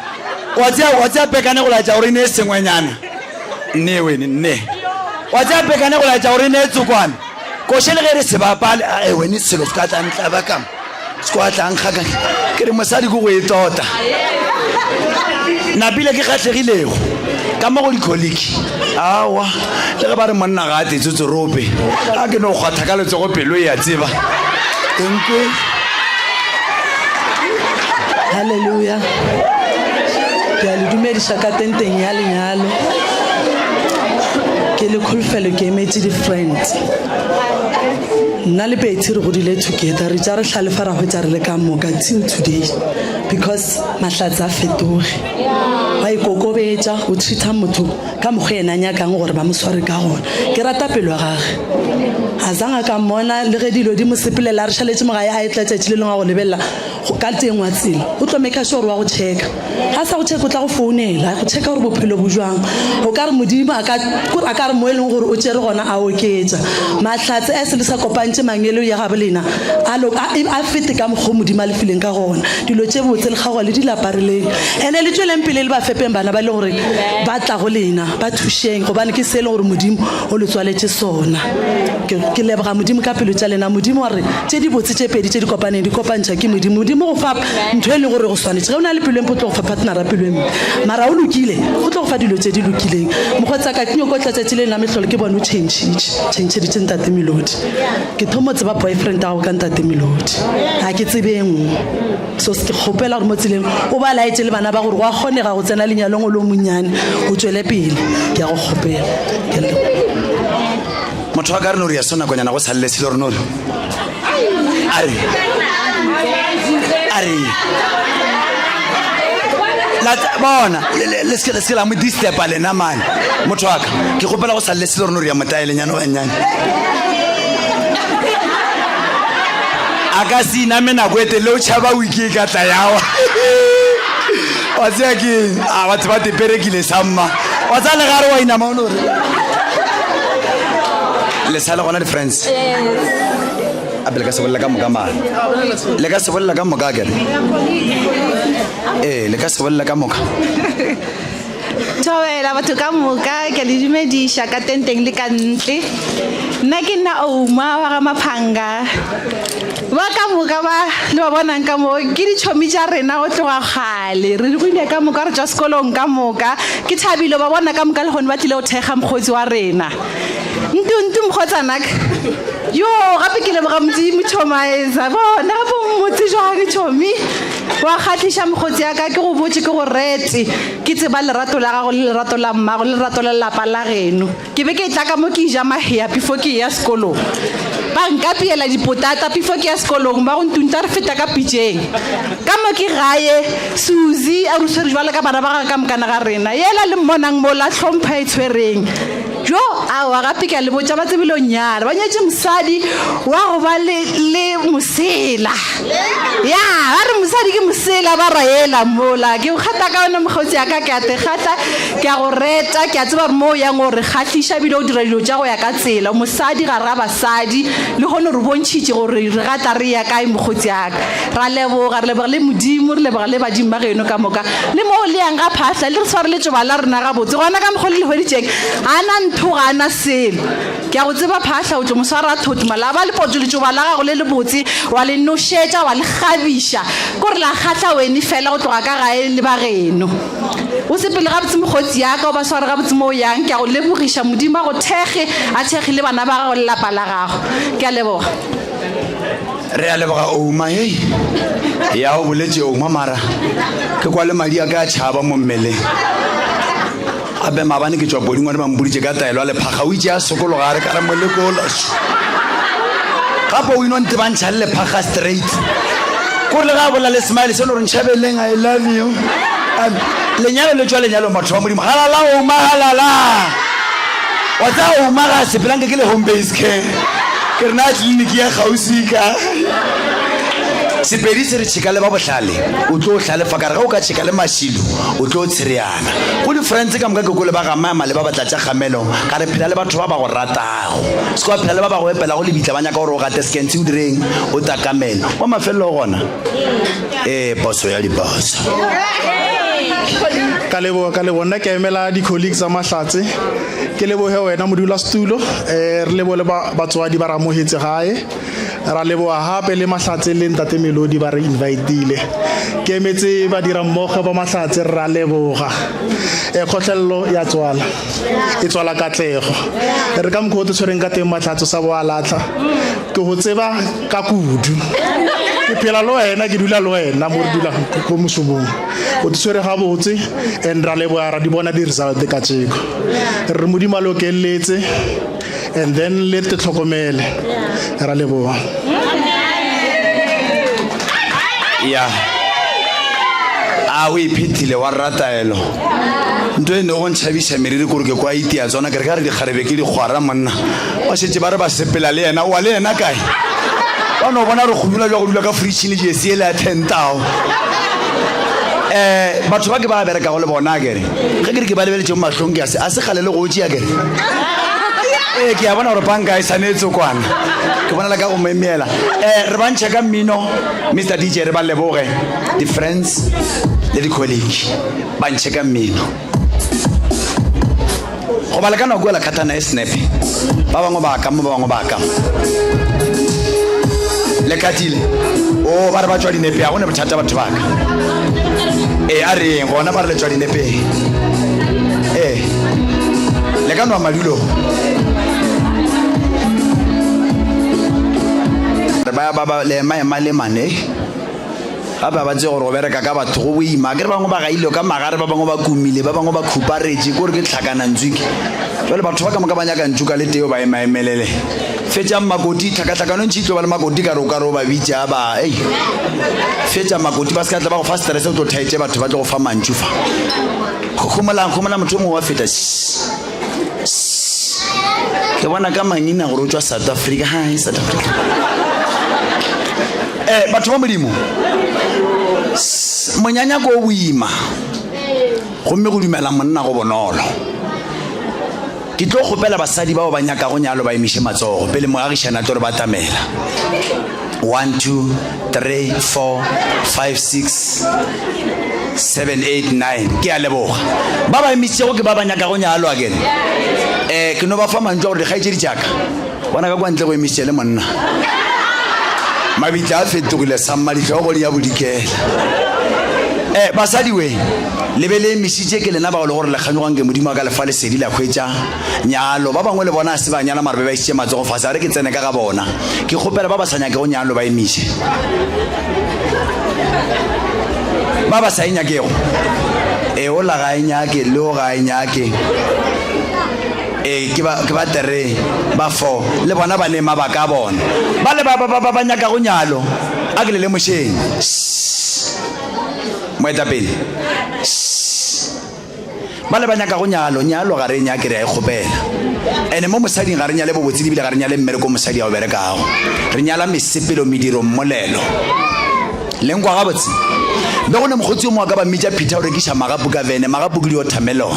Wa tsea wa tsea pekane go laetša gore e ne e sengwenyana. Nne wene nne. Wa tsea pekane go laetša gore e ne e tsokwane. Koše le ge re se bapale, ae wene selo se ka tla ntlaba ka se kwa tla nkga ka ke re mosadi ke go e tota. Napile ke kgahlegilego ka mo go dikholiki. Aowa, le ge ba re monna ga a tetse tsorope, a ke no kgwatha ka letsogo pelo e a tseba. Enkwe. Haleluya. Ke a le dumediša ka tenteng ya lenyalo. Ke le kholofelo ke emetše di-friends. Nna le Betty re godile together, re tša re hlalefa ra hwetša re le ka moka till today because mahlatse a fetoge. Wa ikokobetša, o treat-a motho ka mokgwa yena a nyakang gore ba mo sware ka gona. Ke rata pelo ya gage. A zang a ka mmona le ge dilo di mo sepelela a re šaletše mo gae a etla tšatši le lengwe a go lebelela ka teng wa tsela. O tlo maker sure gore wa go checka. Ga a sa go checka o tla go founela a go checka gore bophelo bo jwang. O ka re Modimo a ka kore a ka re mo e leng gore o tšere gona a oketša. Mahlatse as le sa kopantše mangelo ya gabo lena a lo a a fete ka mokgo Modimo a le fileng ka gona. Dilo tše botse le kgaoga le di lapareleng. Ene le tšweleng pele le ba fepeng bana ba e le gore ba tla go lena. Ba thušeng gobane ke se e leng gore Modimo o le tswaletše sona. Ke, ke leboga Modimo ka pelo tša lena. Modimo wa re, Tše dibotse tše pedi tše di kopaneng di kopantšha ke Modimo. Modimo go fa ntho e leng gore go swanetše. Ge o na le pelo e mpe o tlo go fa partnera pelo e mpe. Mara o lokile, o tlo go fa dilo tše di lokileng. Mokgotsi ka, ke nyoko tla tšatši le la mehlolo ke bone o changile, changeditše Ntate Melodi. Ke thomo tseba boyfriend ya gago ka Ntate Melodi. Ga ke tsebe e nngwe. So ke kgopela gore mo tseleng o ba laetše le bana ba gore go a kgonega go tsena lenyalong o le o monnyane o tšwele pele. Ke a go kgopela. Ke a leboga. Motho wa ka re no re ya so nakonyana go sa lle selo re no re a re a re la bona le se le se la mo disturba lena mane motho wa ka ke kgopela go sa lle selo re no re ya motaelenyana gannyane a ka se iname nako e telele o tšhaba wiki e ka tla yawa wa tsea ke a batho ba teperekile samma wa tsaya legare wa inama o no re le sa le gona di-friends ape le ka se bolela ka moka mane le ka se bolela ka moka kere ee le ka se bolela ka moka Thobela batho ka moka ke le dumediša ka tenteng le ka ntle. Nna ke nna Ouma wa ga Maphanga. Ba ka moka ba le ba bonang ka mo ke ditšhomi tša rena go tloga kgale. Re rogile ka moka re tšwa sekolong ka moka. Ke thabile ba bona ka moka le gone ba tlile go thekga mokgotsi wa rena. Ntuntu mokgotsanaka. Yo gape ke leboga Modimo Tšhomaetsa. Bona gape o mmotse jwang tšhomi. Wa kgahliša mokgotsi ya ka ke go botše ke go rete. Ke tseba lerato la gago le lerato la mmago le lerato la lapa la geno. Ke be ke etla ka mo ke eja mahea before ke eya sekolong. Ba nkapiela dipotata before ke ya sekolong ba go ntunta re feta ka pitšeng. Ka mo ke gae, Suzy a re swere jwalo ka bana ba gagwe ka mokana ga rena. Yela le mmonang mola, hlompha e tshwereng. Jo, aowa gape ke a le botša ba tsebile o nyala. Ba nyetše mosadi wa go ba le, le mosela. Ya, ba re mosadi ke mosela ba ra yela mola. Ke o kgata ka wena mokgotsi ya ka, ke a te kgatla, ke a go reta, ke a tseba gore mo o yang o re kgahliša ebile o dira dilo tša go ya ka tsela. O mosadi gare ga basadi, lehono re bontšhitše gore re gata re ya kae mokgotsi ya ka. Ra leboga, re leboga le Modimo, re leboga le badimo ba geno ka moka. Le moo le yang ga phahla, le re sware letšoba la rena gabotse. Gona ka mokgwa le le hweditšeng, ga a na ntho, ga a na selo. Ke a go tseba phahla, o tlo mo swara thoto mola. Ba lepotso letšoba la gago le lebotse, wa le nošetša, wa le kgabiša. Ko re la kgahla wene fela go tloga ka gae le ba geno. O sepele gabotse mokgotsi ya ka, o ba sware gabotse mo o yang. Ke a go lebogiša, Modimo a go thekge, a thekge le bana ba gago le lapa la gago. Ke a leboga. Re a leboga Ouma hei. Ya o boletše Ouma mara ke kwa le madi a ka a tšhaba mo mmeleng. Gape maabane ke tšwa Podingwane ba mpoditše ka taelo ya lephaga o itše a sokologa a re ka re molekola. Gape o ino ntebantšha le lephaga straight. Kore le ga a bolela le smile se no re ntšhabeleng I love you. Um, lenyalo le tšwa lenyalong batho ba Modimo. Halala Ouma halala. Wa tsaya Ouma ga a sepela nke ke le home base care. Ke re na tleliniki ya kgauswi ka. Sepedi se re tšheka le ba bohlale o tlo hlalefa ka re ge o ka tšheka le mašilo o tlo tshereana. Go di-friends ka moka ke kole ba gamama le ba ba tlatša kgamelo ka re phela le batho ba ba go ratago. Se ke wa phela le ba ba go epelago lebitla ba nyaka gore o gate sekentse o direng o takamele. Wa mafelelo gona ee poso ya diposo. Ka leboga ka leboga nna ke emela di-colleague tsa Mahlatse ke leboge wena modulasetulo um re leboge le batswadi ba re amogetse gae ra leboga gape le Mahlatse le ntate Melodi ba re invitile ke emetse badirammogo ba Mahlatse re ra leboga um kgotlhelelo ya tswala e tswala katlego re ka mokgwa o te tshwereng ka teng Mahlatse sa bo alatlha ke go tseba ka kudu ke phela le wena ke dula le wena mo re dulang ko mošomong o te tshwere gabotse and ra leboga ra di bona di-result ka tšeko re modimo a le okeletse and then le te tlhokomele ra leboga ya a o iphethile wa rataelo nto e ne go ntšhabiša meriri kore ke kwa itia tsona ke re ka re dikgarebe ke dikgwara monna ba šetše ba re ba sepela le yena wa le yena kae ba no bona re go dula jwa go dula ka fridgene jesi ele ya tentao um batho ba ke ba berekago le bona kere ge ke re ke ba lebeletše mo mahlong ke a se a se gale le go tšea kere ee ke a bona gore banka e swanetse kwana ke bonela ka go memela um re ba ntšhe ka mmino mr dj re ba leboge di-friends le di-colleague ba ntšhe ka mmino Goba le ka no kwela khathana e snepe. Ba bangwe ba ka mo, ba bangwe ba ka mo. Le khathile? O, ba re ba tšwa dinepeng, ga go ne bothata batho ba ka. Ee, a re yeng gona, ba re le tšwa dinepeng. Ee, le ka nwa madulo. Re ba ba ba le ema ema le mane. Gape ga ba tsebe gore go bereka ka batho go boima. Akere bangwe ba gaile ka magare, ba bangwe ba kumile, ba bangwe ba khuparetše, kore ke tlhakanantswiki. Jwale batho ba ka moka ba nyaka ntšu ka le tee o ba emaemelele. Fetšang makoti, tlhakatlhakano ntši e tlo ba le makoti ka re o ka re o ba bitša ba, ei. Fetša makoti ba se ka tla ba go fa stress o tlo thaetše batho ba tlo go fa mantšu fa. Homolang, homolang motho o mongwe wa feta. Ke bona ka mangina gore o tšwa South Africa. Hi South Africa. Eh batho ba Modimo. Monyanya ko boima. Gomme go dumela monna go bonolo. Ke tlo kgopela basadi bao ba nyakago nyalo ba emiše matsogo pele moagišana a tlo re batamela. 1 2 3 4 5 6 7 8 9 ke a leboga ba ba emisitšego ke ba ba nyakago nyalo akere um ke no ba fa mantšu a gore dikgaetšedi tšaka bona ka kwa ntle go emisitše le monna mabitla a fetogile samma dihlogo di ya bodikela um basadi we le be le emisitše ke lena bao le gore le kganyogang ke modimo a ka lefa lesedi la hwetša nyalo. Ba bangwe le bona a se ba nyala mara be ba išitše matsogo fase. A re ke tsene ka ga bona. Ke kgopela ba ba sa nyakego nyalo ba emiše. Ba ba sa e nyakego. E ola ga e nyake, le o ga e nyake. E ke ba ke ba tere ba fo le bona ba ne mabaka a bona. Ba le ba ba ba ba nyakago nyalo. A ke le lemošeng. Moetapele. Ba le ba nyakago nyalo, nyalo ga re e nyake, re a e kgopela. Ene mo mosading ga re nyale bobotse ebile ga re nyale mmereko mosadi a o berekago. Re nyala mesepelo, mediro, mmolelo. Le nkwa gabotse? Be go ne mokgotsi yo mongwe a ka ba mmitša Peter o rekiša magapu ka vene, magapu ke di-watermelon.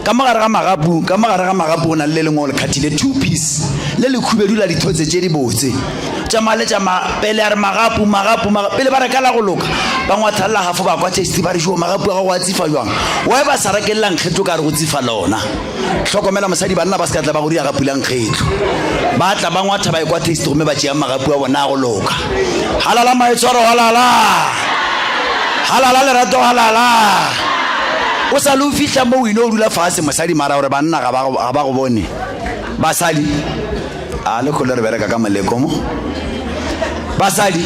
Ka mo gare ga magapu, ka mo gare ga magapu go na le le lengwe o le khathile two piece, le lekhubedu la dithotse tše dibotse. Tšama le tšama pele a re magapu magapu maga pele ba reka la go loka ba ngwathalela hafo ba kwa tasty ba re jo magapu a gago a tsifa jwang wa ba sa rekelela nkgetlo ka re go tsifa lona hlokomela mosadi banna ba se ka tla ba go dira ga pula nkgetlo ba tla ba ngwatha ba ekwa tasty gomme ba tšea magapu a bona a go loka halala maitshwaro halala halala lerato halala o sa le o fihla mo o ino o dula fase mosadi mara gore banna ga ba go bone basadi A le kgole re bereka ka moleko mo? Basadi,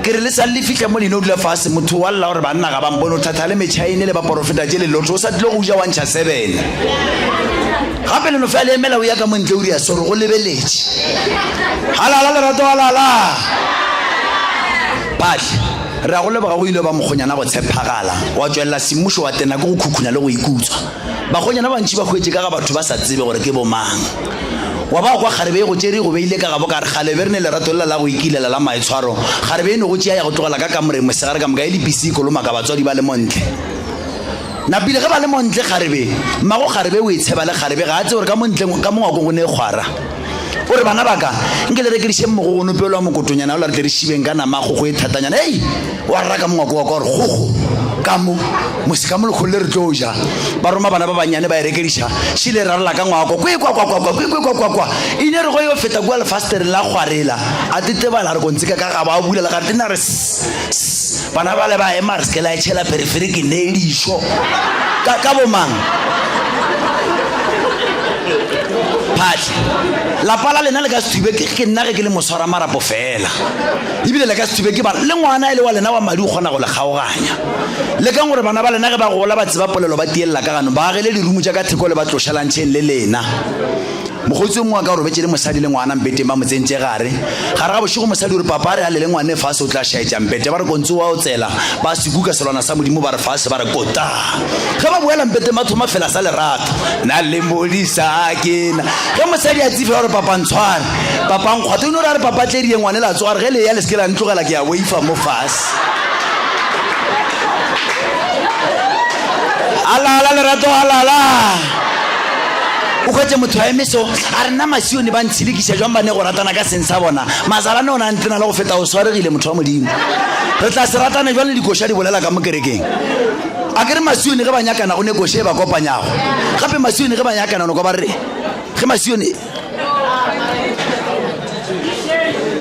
ke re le sa le fihla mo leno dula fase, motho wa lla gore banna ga ba mpone, o thatha le metšhaene le baporofeta tše le lotho, o sa tlile go ja wa ntšha sebene. Gape le no fela le emela o ya ka mo ntle o dia soro go lebeletše. Halala lerato halala. Phahle, re a go leboga go ile ba mokgonyana go tshephagala, wa tšwelela semmušo wa tena ke go khukhuna le go ikutswa. Bakgonyana ba bantši ba hwetše ka ga batho ba sa tsebe gore ke bomang. Wa ba kwa kgarebe e go tšere e go beile ka gabo ka re kgalebe re ne lerato lela la go ikilela la maitshwaro. Kgarebe e no go tšea ya go tlogela ka kamoreng mosegare ka moka e le pisi e kolomaka batswadi ba le mo ntle. Napile ge ba le mo ntle kgarebe, mmago kgarebe o e tsheba le kgarebe ga a tsebe gore ka mo ntle ka mo ngwakong go ne kgwara. O re bana ba ka nke le rekedišeng mogogono pelo wa mokotonyana ola re tle re šibeng ka nama kgogo e thatanyana. Hei! Wa rra ka mo ngwako wa ka gore kgogo ka mo mose ka mo lekgolo le re tlo ja. Ba roma bana ba bannyane ba e rekediša šile rarela ka ngwako kwe kwa kwa kwa kwa kwe kwe kwa kwa kwa. Ine re go yo feta kua lefastereng la kgwarela a tetebala re kontsika ka gabo a bulela gare tena re sss bana bale ba ema re se ke la e tšhela pherefere ke nee dišo ka ka bomang phahle lapa la lena le ka se thube ke ke nna ge ke le moswara marapo fela ebile le ka se thube ke bana le ngwana e le wa lena wa madi o kgona go le kgaoganya lekang gore bana ba lena ge ba gola ba tseba polelo ba tielela ka ganong ba agele dirumo tša ka theko le ba tlošelantšheng le lena Mokgotsi yo mongwe wa ka o robetše le mosadi le ngwana mpeteng ba mo tsentše gare. Gare ga bošego mosadi o re, Papa a re a lele ngwane fase o tla šaetša mpete. Ba re Kontsi o a otsela. Ba se kuka selwana sa Modimo ba re fase ba re kota. Ge ba boela mpeteng ba thoma fela sa lerato. Na le modisa ke na. Ge mosadi a tsifela o re Papa ntshware. Papa nkgwate. O no re a re Papa tle die ngwane la tsoga re ge le ya le se ke la ntlogela ke a boifa mo fase. Alala lerato alala. O hwetše motho a eme so, a re, Nna Masione ba ntshelekiša jwang ba ne go ratana ka seng sa bona? Mazalane ona a ntena le go feta, o swaregile motho wa Modimo. Re tla se ratane jwang le dikoša di bolela ka mo kerekeng? A ke re Masione ge ba nyakana go ne koša e ba kopanyago. Gape Masione ge ba nyakana no kwa ba re ge Masione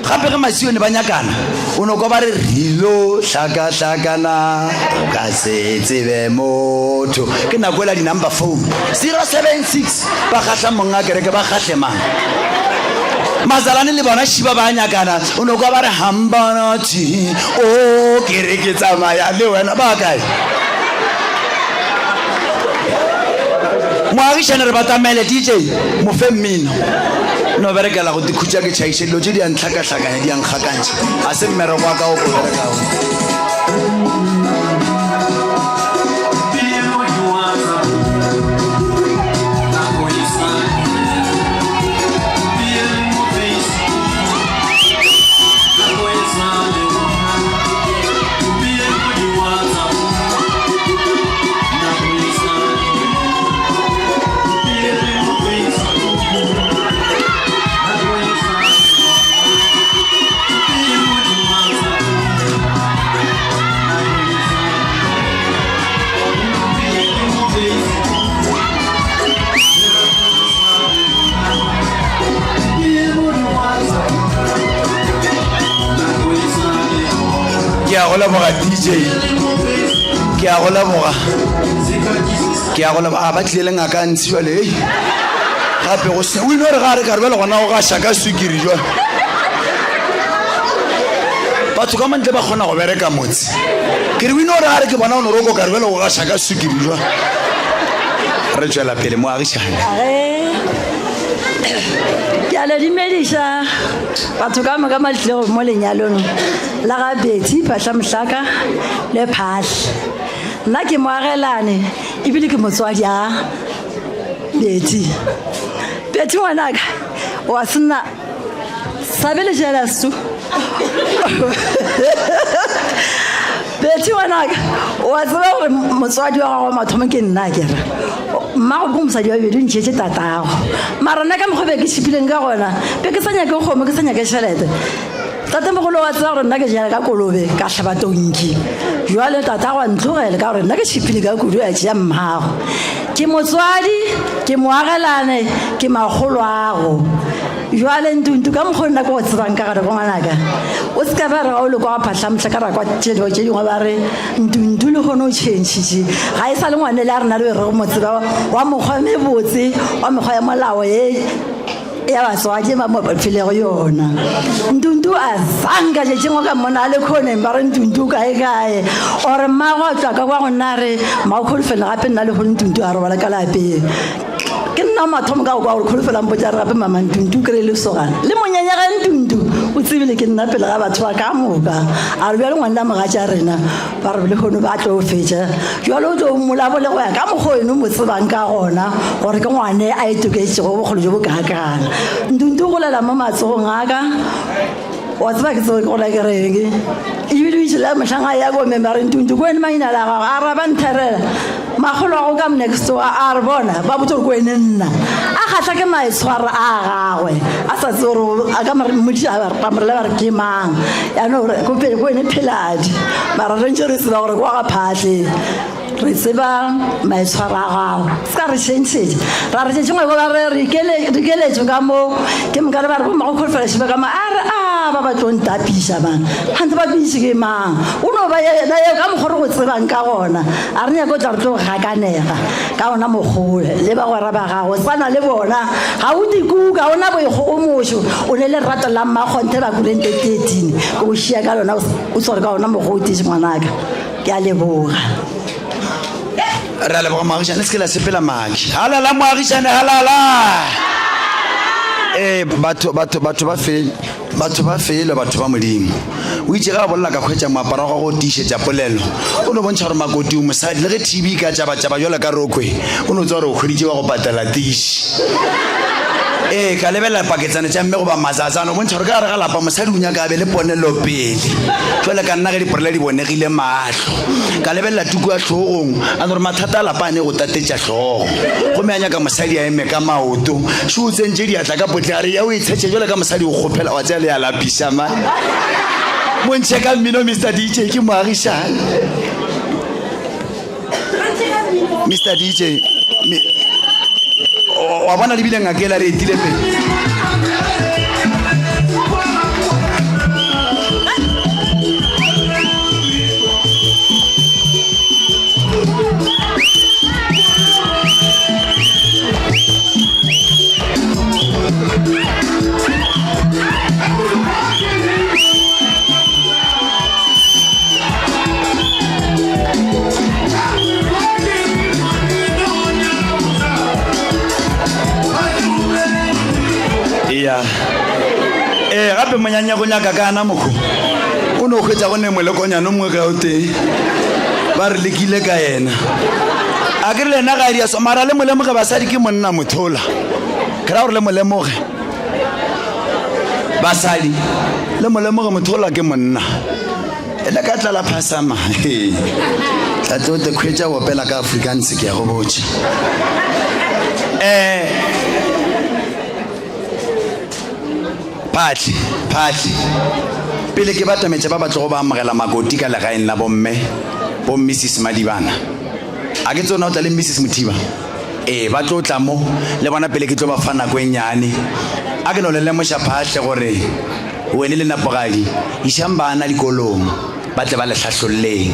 Gape ge Masione ba nyakana, o no kwa ba re rilo hlakahlakana o ka se tsebe motho. Ke nako ela di-number phone 076 ba kgahla monga kereke ba kgahle mang. Mazalane le bona šiba ba nyakana, o no kwa ba re hambanathi o ke re ke tsamaya le wena ba kae? Moagišane re batamele DJ mo fe mmino. No berekela go tikhutša ke tšhaiše dilo tše di a ntlhakahlakanya di a nkgakantšha. Ga se mmereko wa ka o ko berekago. Ke a go leboga DJ. Ke a go leboga. Ke a go leboga. A ba tlile le ngaka ntshi jwale. Ei. Gape go se. O ino re ga re ka re bjale gona go gaša ka sukiri jwale. Batho ka mantle ba kgona go bereka motse. Ke re o ino re ga re ke bona o no roko ka re bjale go gaša ka sukiri jwale. Re tšwela pele moagišane. Ke a le dumediša batho ka moka ba tlilego mo lenyalong la ga Betty Phahla Mohlaka le Phahle. Nna ke moagelane ebile ke motswadi a Betty. Betty ngwanaka wa senna sabe le jealous tu. Betty ngwanaka wa tseba gore motswadi wa gago wa mathomo ke nna kere mmago ke mosadi wa bedi o ntšhetše tatago mara nna ka mokgwa be ke šipileng ka gona be ke sa nyake kgomo ke sa nyake tšhelete tatemogolo wa tseba gore nna ke jala ka kolobe ka hlaba tonki jwale tatago a ntlogele ka gore nna ke šipile ka kudu a tšea mmago ke motswadi ke moagelane ke makgoloago Jwale Ntuntu, ka mokgwa o nna ke go tsebang ka gare go ngwanaka, o se ka ba re ga o le kwa ga Phahlamohla ka ra kwa tše dingwe tše dingwe ba re Ntuntu le kgone o tšhentšhitše. Ga e sa le ngwane le a rena re be re go mo tseba wa mekgwa mebotse, wa mekgwa ya molao ye. ya batswadi ba mo filego yona. Ntuntu a zanka tšatšing ka mmona a le khoneng ba re Ntuntu kae kae ore mmago a tšwa ka kwa go nna re mmago kholofelo gape nna le gone Ntuntu a robala ka lapeng. Ke nna mathomo ka go kwa gore kholofelo a mpotša re gape mama Ntuntu kry lesogana le monyanya ge Ntuntu o tsebile ke nna pele ga batho ba ka moka a re bjale ngwanna mogatša rena ba re lehono ba tlo fetša jalo o tlo mmolabole go ya ka mokgwa eno mo tsebang ka gona gore ke ngwane a itoketšego bokgolo jo bo kaakang ntuntu golela mo matsogong a ka wa tseba ke tseo ke gola ke reng ebile o itšhela mohlang a ya komeng ba re ntuntu ko wene maina la gago a ra ba ntherela Makgolo a go ka next door a re bona ba botse gore ko ene nna a kgatlha ke maitshwaro a gagwe a sa tsebe gore a ka mmotšiša ba morela ba re ke mang yaanong gore ko pele ko ene pheladi mara re ntse re tseba gore kwa ga phatlhe re tseba maitshwaro a gago se ka re tšhentšhetša ra re tšetše ngweko ba re re ikeletšo ka mo ke moka re ba re bommago kholofela šiba ka mo a re a ba ba tlo ntapiša bana gantse ba tlo itse ke mang o no ba yena ye ka mokgwa re go tsebang ka gona A re nyake o tla re tlo gakanega ka ona mokgole le bagwera ba gago tsana le bona ga o dikuka o na boikgogomošo o ne lerato la mmakgonthe ba kurente 13 ke o šia ka lona o tshware ka ona mokgwa o tiše ngwanaka ke a leboga. Re a leboga moagišane, le se ke la sepela maki. Halala moagišane, halala! Ee, batho, batho, batho ba fe, batho ba felo, batho ba Modimo. O itše ge a bolela ka hwetša moaparo wa gagwe o tiišetša polelo. O no bontšha gore Makoti o mosadi, le ge TB e ka tšabatšaba bjalo ka rokwe, o no tseba gore o hweditše wa go patela tiši. Ee, ka lebelela paketsane tša mme goba mazaza, a no bontšha gore ka gare ga lapa mosadi o nyaka a be le ponelopele. Jwale ka nna ge diporela di bonegile mahlo, ka lebelela tuku ya hlogong, a no re mathata a lapa a ne go tatetša hlogo. Gomme a nyaka mosadi a eme ka maoto. Šo o tsentše diatla ka potleng a re ya o e tshetše bjale ka mosadi o kgopela wa tsea le ya lapiša ma. Montšhe ka mmino Mr DJ ke moagišane. Mr DJ mi, wa bona le bile ngaka ela re etile pele. Eya. Ee, gape monyanya go nyaka ka ana mokgo. O no hwetša go ne molekonyana o mongwe ka o tee. Ba re lekile ka yena. A ke re le yena ga a dia so mara le mo lemoge basadi ke monna mothola. Ke ra gore le mo lemoge. Basadi le mo lemoge mothola ke monna. E le ka tlala phasama. Tla tlo te khwetša opela ka Afrikaans ke ya go botša. Eh Phahle, phahle. Pele ke batametša ba ba tlogo ba amogela makoti ka legaeng la bomme, bo Mrs. Madibana. A ke tsona o tla le Mrs. Mothiba? Ee, ba tlo tla mo, le bona pele ke tlo ba fa nako e nnyane. A ke no le lemoša Phahle gore wene le Napogadi išang bana dikolong ba tle ba le hlahlolleng.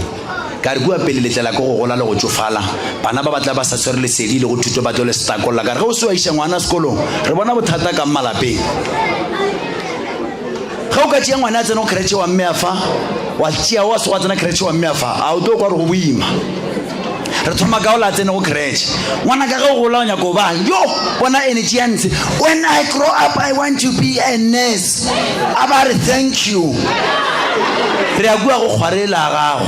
Ka re kua pele le tlela ke go gola le go tšofala, bana ba ba tla ba sa tshwere lesedi le go thuto ba tlo le setakolla. Ka re ge o se wa iša ngwana sekolong, re bona bothata kang malapeng? Ge o ka tšea ngwana a tsena go creche wa mmea fa, wa tšea wa se wa tsena creche wa mmea fa, a o tlo kwa gore go boima. Re thoma ka o la tsene go creche. Ngwana ka ge o gola o nyaka o ba yo bona energy ya ntshe. When I grow up I want to be a nurse. A ba re thank you. Re ya kua go kgwarela ya gago.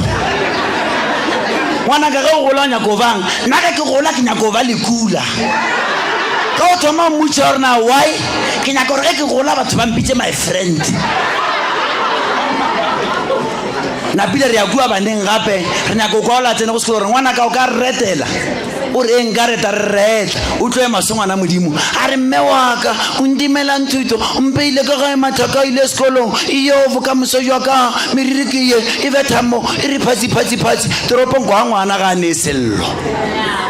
Ngwana ka ge o gola o nyaka o bang? Nna ge ke gola ke nyaka o ba lekula. Ge o thoma o mmotša gore na why? Ke nyaka gore ge ke gola batho ba mpitše my friend. Napile re ya kua baneng gape re nyaka o kwa o la tsene go sekolo gore ngwana ka o ka re retela. O re nka reta re retla o tlo ema se ngwana modimo a re mme waka o ntimelang thuto o mpeile ka gae mathaka a ile sekolong iyo bokamoso jwa ka meriri ke ye e betha mo e re phatsi phatsi phatsi toropong kwa ngwana ga a ne sello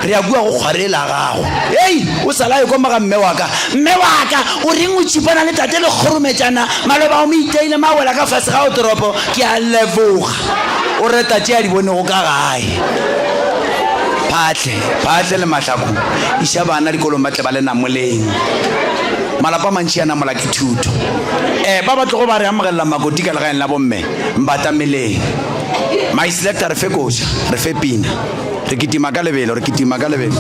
re ya kua go kgwarela gago ei o sala e kwa ga mme waka mme waka o reng o tšipana le tate le kgorometšana maloba o mo iteile mawela ka fase ga o toropo ke a leboga O reta tše a di bonego ka gae. Phahle, Phahle le Mahlaku, iša bana dikolong ba tle ba le namoleng. Malapa a mantši a namola ke thuto. Um ba ba tlogo ba re amogelela makoti ka legaeng la bomme, mbatameleng. My selector, re fe koša, re fe pina. Re kitima ka lebelo, re kitima ka lebelo.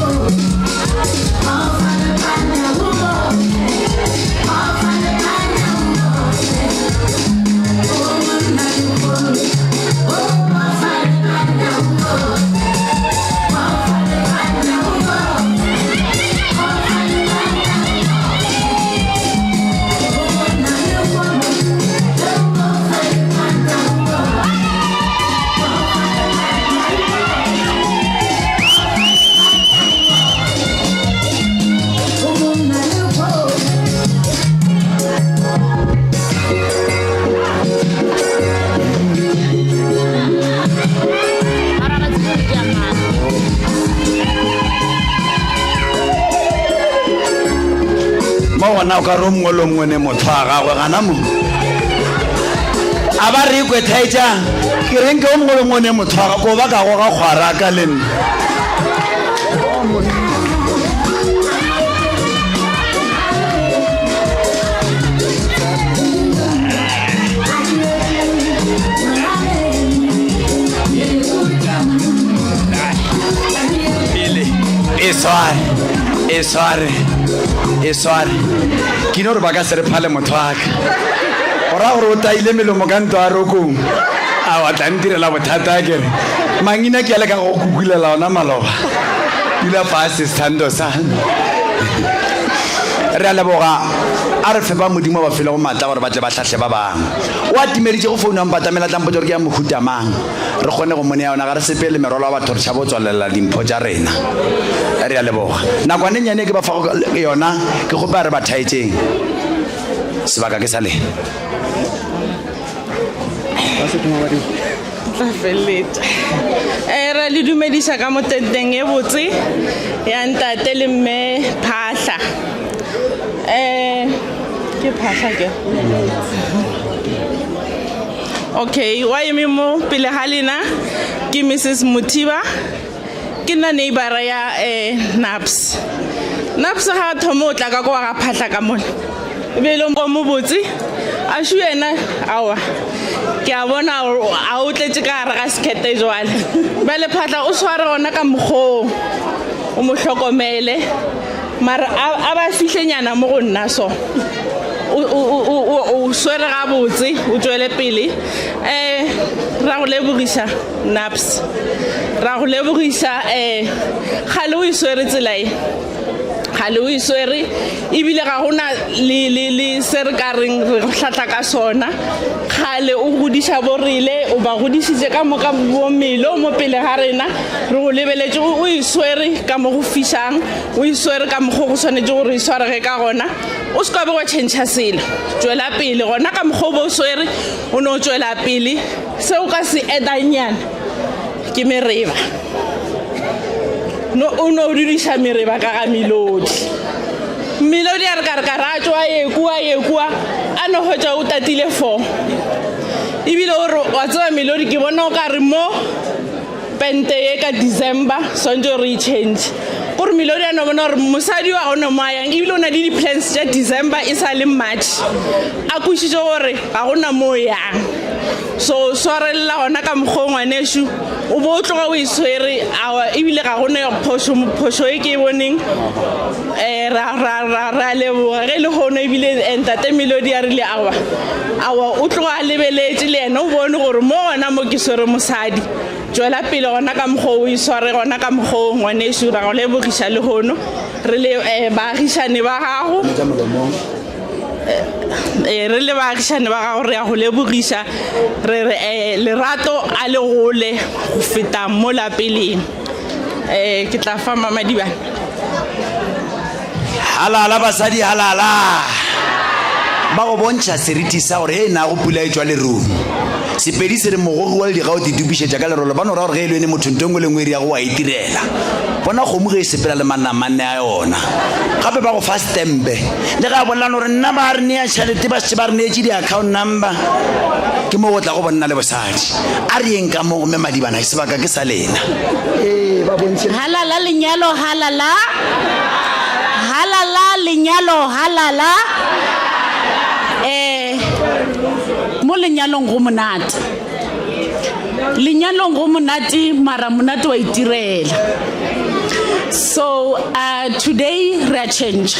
Mo gona o ka re o mongwe le o mongwe ne motho wa gagwe gana mo. A ba re kwe thaetšang ke reng ke o mongwe le o mongwe ne motho wa gagwe ko ba ka goga kgwara ka le nna. Pele e sware e sware e sware ke no re ba ka se re phale motho wa ka go raya gore o taile melomo ka ntwa ya rokong a wa tla ntirela bothata kere mangina ke a leka go kukulela ona maloba dula fase sethando sa re a leboga a re fe ba modimo ba filego maatla gore ba tle ba hlahle ba bangwe o a timeditše go founu ya mpatamela tla mpotša gore ke ya mohuta mang re kgone go mo nea yona ga re sepele merwalo wa batho re tšhabo tswalelela dimpho tša rena re a leboga nakwane nnyane ke ba fago yona ke kgope a re ba thaetšeng sebaka ke sa lena tla feleletša um ra le dumediša ka mo tenteng e botse ya ntate le mme phahla um ke phahla ke okay wa eme mo pele ga lena ke mrs mothiba ke nna neighbora ya um naps naps ga a thoma o tla ka kwa ga phahla ka mola e be e le o mobotse a šu yena aowa ke a bona a o tletše ka gare ga sekete jwale bjale phahla o sware gona ka mokgoo o mo hlokomele mara a ba fihlenyana mo go nna so o swere gabotse o tšwele pele um ra go lebogiša naps ra go lebogiša um gale o e swere tsela e gale o e swere ebile ga gona le, le, le se re ka reng re go hlatla ka sona kgale o godiša borile o ba godišitše ka moka bomelo mo pele ga rena re go lebeletše o e swere ka mo go fišang o e swere ka mokgwa go swanetše gore e swarege ka gona o se ka be wa tšhentšha selo tšwela pele gona ka mokgwa o bo o swere o no tšwela pele se o ka se edanyana ke mereba no o no dudiša mereba ka ga melodi melodi a re ka re ka ra tšwa ye kua ye kua a no hwetša o tatile fo ebile o re wa tseba melodi ke bona o ka re mo pente ye ka december swantse re e change gore melodi a no bona gore mosadi wa gone mo a yang ebile o na le di-plans tša december e sa le march a kwešiše gore ga gona mo yang so swarelela gona ka mokgwa o ngwanešu o bo o tloga o e swere awa ebile ga gone phošo phošo e ke e boneng um ra leboga ge e le kgono ebile eh, ntate melodi a rile awa awa o tloga a lebeletše le yena o bone gore mo gona mo ke swere mosadi tšwela pele gona ka mokgwa o e sware gona ka mokgwa o ngwanešu ra go lebogiša le kgono re le um baagišane ba gago Eh, re le baagišane ba gago re ya go lebogiša re re um lerato a le gole go feta mo lapeleng um ke tla fa mamadibane halala basadi halala ba go bontšha seriti sa gore e nago pula e tšwa lerung sepedi se re mogogi wa lediga o titupišetša ka lerolo ba no ra gore ge e le ene motho nto engwe le nngwe e riago wa e tirela bona kgomo ge e sepela le mannamanne a yona gape ba go fa stempe le ge a bolelana gore nna ba re nea tšhelete ba šetše ba re neetše di-account number ke mo go tla go bonna le bosadi a re yeng ka mo gomme madibana sebaka ke sa lena ee ba bontšhe Halala lenyalo halala. Halala. lenyalo halala. Eh mo lenyalong go monate. Lenyalong go monate mara monate wa itirela. So uh, today re a change.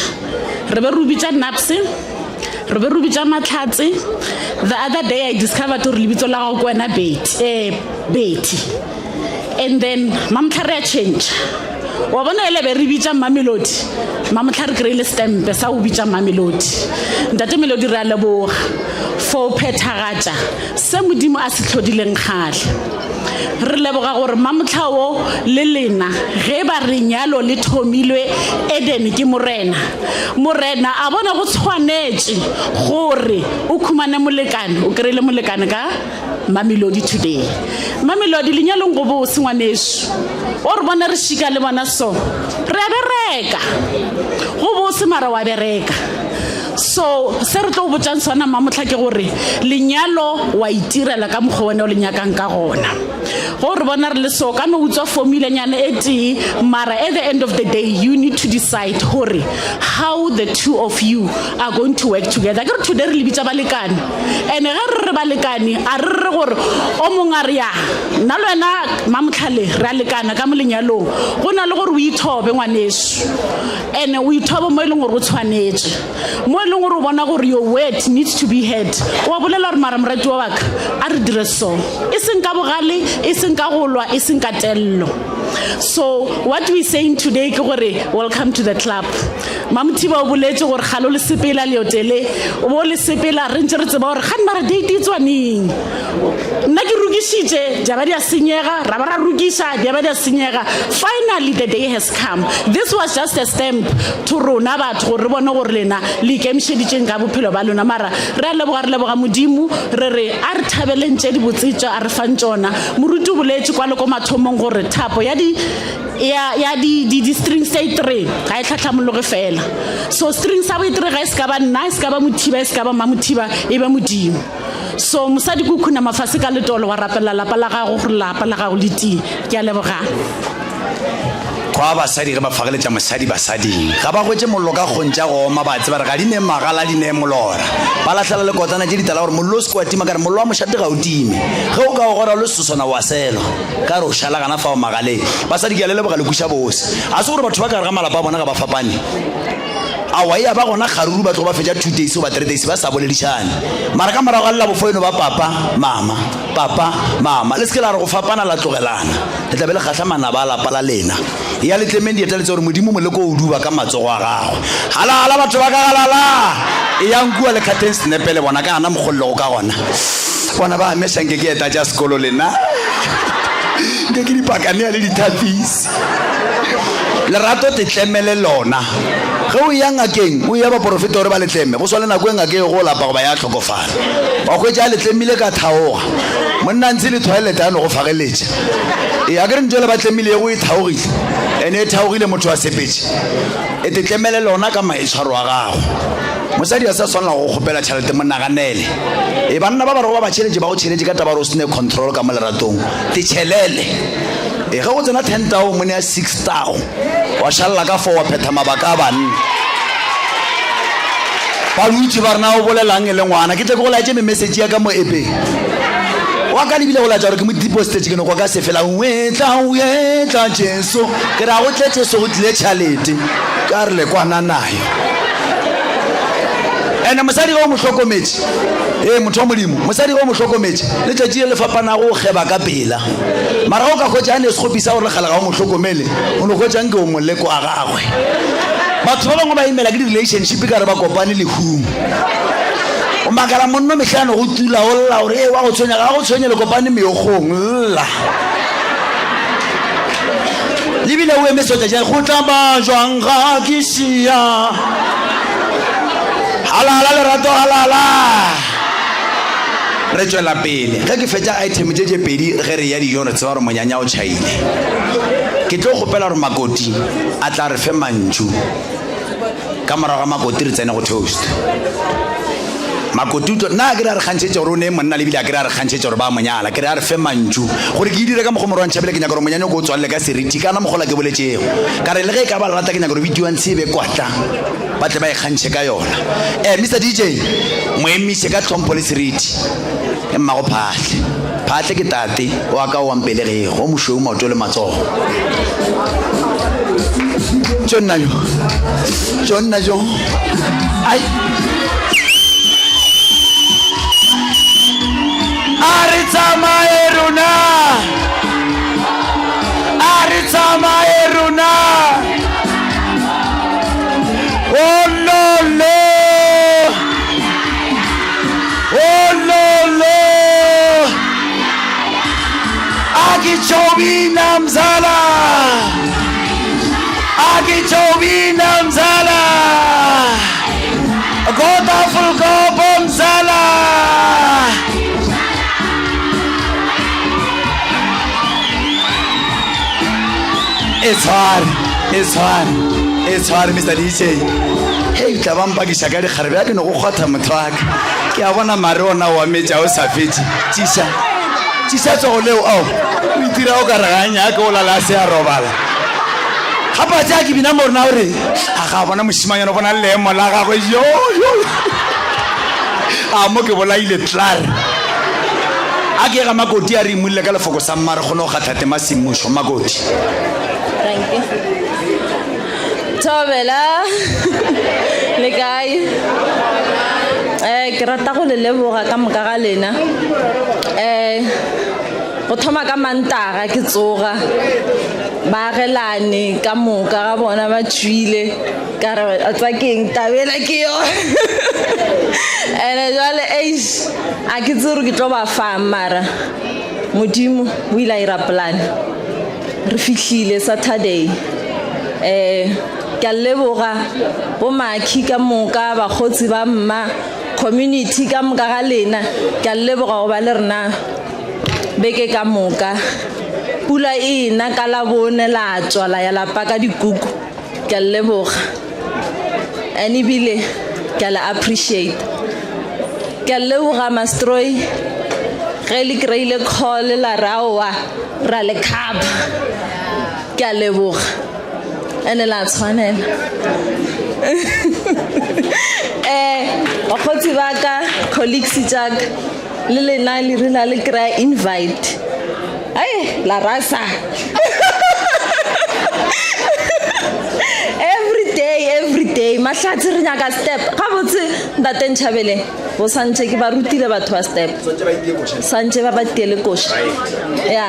Re be re bitsa Napse. Re be re bitsa Matlhatse. The other day I discovered gore lebitso la gago ke wena Betty. Eh Betty. And then mamotlha re a change. Wa bona ele be re bitša Mamelodi. Mamotlha re kry-ile stempe sa go bitša Mamelodi. Ntate Melodi re a leboga for phethagatša se Modimo a se hlodileng kgale. Re leboga gore mamotlha wo le lena ge ba re nyalo le thomilwe Eden ke Morena. Morena a bona go tshwanetše gore o khumane molekane, o kry-ile molekane ka Mamelodi today. Mamelodi lenyalong go bose ngwanešu. O re bona re šika le bona so. Re a bereka. Go bose mara wa bereka. So se re tlo go botšang sona mamohla ke gore lenyalo wa itirela ka mokgwa wena o le nyakang ka gona. Go re bona re le so ka no utswa formula nyana e tee mara at the end of the day you need to decide gore how the two of you are going to work together. Ke re today re le bitša balekane. Ene ge re re balekane, a re re gore o mongwe a re ya nna le wena mamotlhale re a lekana ka mo lenyalong. Go na le gore o ithobe ngwaneso, ene o ithobe mo e leng gore o tshwanetše, mo e leng gore o bona gore your word needs to be heard. Wa bolela gore mara moratiwa wa ka a re dire so, e seng ka bogale, e seng ka go lwa, e seng ka tello. So what we saying today ke gore welcome to the club. Mamothiba o boletše gore kgale o le sepela leote le, o bo o le sepela re ntše re tseba gore kgane mara date e tswa neng. Nna ke rokišitše, dia ba dia senyega, ra ba ra rokiša, dia ba dia senyega. Finally the day has come. This was just a stamp to rona batho gore re bone gore lena le ikemišeditšeng ka bophelo ba lona. Mara re a leboga, re leboga Modimo, re re a re thabeleng tše dibotse tše a re fang tšona. Moruti o boletše kwale ko mathomong gore thapo ya di ya ya di di di string sa itree ga e tlhatlhamologe fela. So string sa boitree ga e se ka ba nna, e se ka ba Mothiba, e se ka ba Mamothiba, e be Modimo. So mosadi ko khunama fase ka letolo wa rapelela lapa la gago gore lapa la gago le tie. Ke a leboga. Kwa basadi ge ba fageletša mosadi basading ga ba hwetše mollo ka kgong tša go oma, ba tseba re ga di ne magala di ne molora. Ba lahlela lekotana tše ditala gore mollo o se ke wa tima, ka re mollo wa mošate ga o time. Ge o ka o gora o le sesoswana wa selwa. Ka re o šala gana fao magaleng. Basadi ke a le leboga le kweša bose. Ga se gore batho ba ka gare ga malapa a bona ga ba fapane. Aowa e ya ba gona kgaruru ba tlogo ba fetša two days goba three days ba sa boledišane. Mara ka morago ga lelabofo e no ba papa, mama, papa, mama. Le se ke la re go fapana la tlogelana. Le tla be le kgahla manaba a lapa la lena. Eya le tlemeng dieta le tse gore Modimo moleko o duba ka matsogo a gagwe. Halala batho ba ka halala! Eyang kua le khatheng senepe le bona ka gana mokgo le lego ka gona. Bona ba ameša nke ke eta tša sekolo lena. Nke ke dipakanea le dithapisi. Lerato te tlemele lona. Ge o eya ngakeng, o eya baporofeta gore ba le tleme. Go swa le nako e ngaka e go lapa goba ya hlokofala. Wa hwetša a le tlemile ka thaoga. Monna ntse le toilet a no go fageletša. Ee, a ke re ntho ele ba tlemilego e thaogile. Ene e thaogile motho a sepetše. E te tlemele lona ka maitshwaro a gago. Mosadi a sa swanela go kgopela tšhelete mo naganele. E banna ba ba rego ba ba tšheletše ba go tšheletše ka taba gore o sene control ka mo leratong. Te tšhelele. E ge go tsena ten tao mo nea six tao. Wa šalela ka four wa phetha mabaka a banna. Ba dutše ba re na o bolelang e le ngwana. Ke tle ke go laetše memesage ya ka mo epeng. Wa ka lebile go laetša gore ke mo depositetše ke no kwa ka sefela o etla o etla Jesu. Ke re a go tle Jesu go tlile tšhalete. Ka re le kwana nayo. Ene mosadi ge o mo hlokometše, ee motho wa Modimo, mosadi ge o mo hlokometše, letšatši le le fapanago o kgeba ka pela. Mara ge o ka hwetša a ne sekgopi sa gore le kgale ga o mo hlokomele, o no hwetša nke o moleko wa gagwe. Batho ba bangwe ba imela ke di-relationship ka re ba kopane lehung. O makala monno mehla no go tula o lla gore ee wa go tshwenya ga go tshwenye le kopane meokgong lla. Lebile o eme sotša tša go tla ba jwang ga ke šia. Halala lerato halala. Re tšwela pele. Ge ke fetša item tše tše pedi ge re ya dijong re tseba gore monyanya o tšhaile. Ke tlo kgopela gore Makoti a tla re fe mantšu. Ka morago ga Makoti re tsene go toast. Makoti o tlo, nna a ke re a re kgantšhetše gore o ne monna le bile a ke re a re kgantšhetše gore ba mo nyala, ke re a re fe mantšu gore ke e dire ka mokgwa morwa Ntšhabele. Ke nyaka gore monyanya o ko o tswalele ka seriti kana mokgola ke boletšego ka re le ge e ka ba lerata, ke nyaka gore bitiwang tshe e be kwatla ba tle ba e kgantšhe ka yona. Mr DJ, mo emiše ka tlhompho le seriti. Ke mmago Phahle. Phahle ke tate wa ka o wa mpelegego, o mošweu maoto le matsogo. Tšo nna jo, tšo nna jo. Ai. A re tsamaye rona. A re tsamaye rona. Oh no no. Ololo! Akitshobina mzala! Akitshobina mzala! Gotafulkopo mzala! E tshware, e tshware, e tshware Mr. DJ. Hei, tla ba mpakiša ka dikgarebe ya ke no go kgwatha motho wa ka. Ke a bona mare ona wa metša o sa fetše. Tšiša, tšiša tsogo leo ao. O itira o ka re ga nyake o lala a se a robala. Gape a tsaya ke bina mo rena o re a ga bona mošimanyana o bona leemo la gagwe yo yo. A mo ke bolaile tlar. A ke ga Makoti a re imulle ka lefoko sa mma re kgone go kgatha tema semmušo. Makoti. Thank you. Thobela. Le kae? Eh ke rata go le leboga ka moka ga lena. Eh go thoma ka Mantaga ke tsoga baagelane ka moka ga bona ba tšwile ka re a tsa keng tabela ke yone ene jwale eish a ke tsere ke tlo ba fang mara modimo o ile a ira plan re fihlile Saturday eh ke a leboga bo makhi ka moka bakgotsi ba mma community ka moka ga lena ke a leboga go ba le rena beke ka moka pula e na ka labone la tswa la ya lapa ka dikuku ke a leboga and ebile ke a le appreciate ke a leboga mastroi ge le kry-ile call la re aowa ra le khapa ke a leboga ene la tshwanela um bakgotsi ba ka colleagues tšaka le lena le rile le kry-a invite ai la rasa every day every day mahlatse re nyaka step gabotse ntate Ntšhabele bo santše ke ba rutile batho ba step santše ba ba tiele koša ya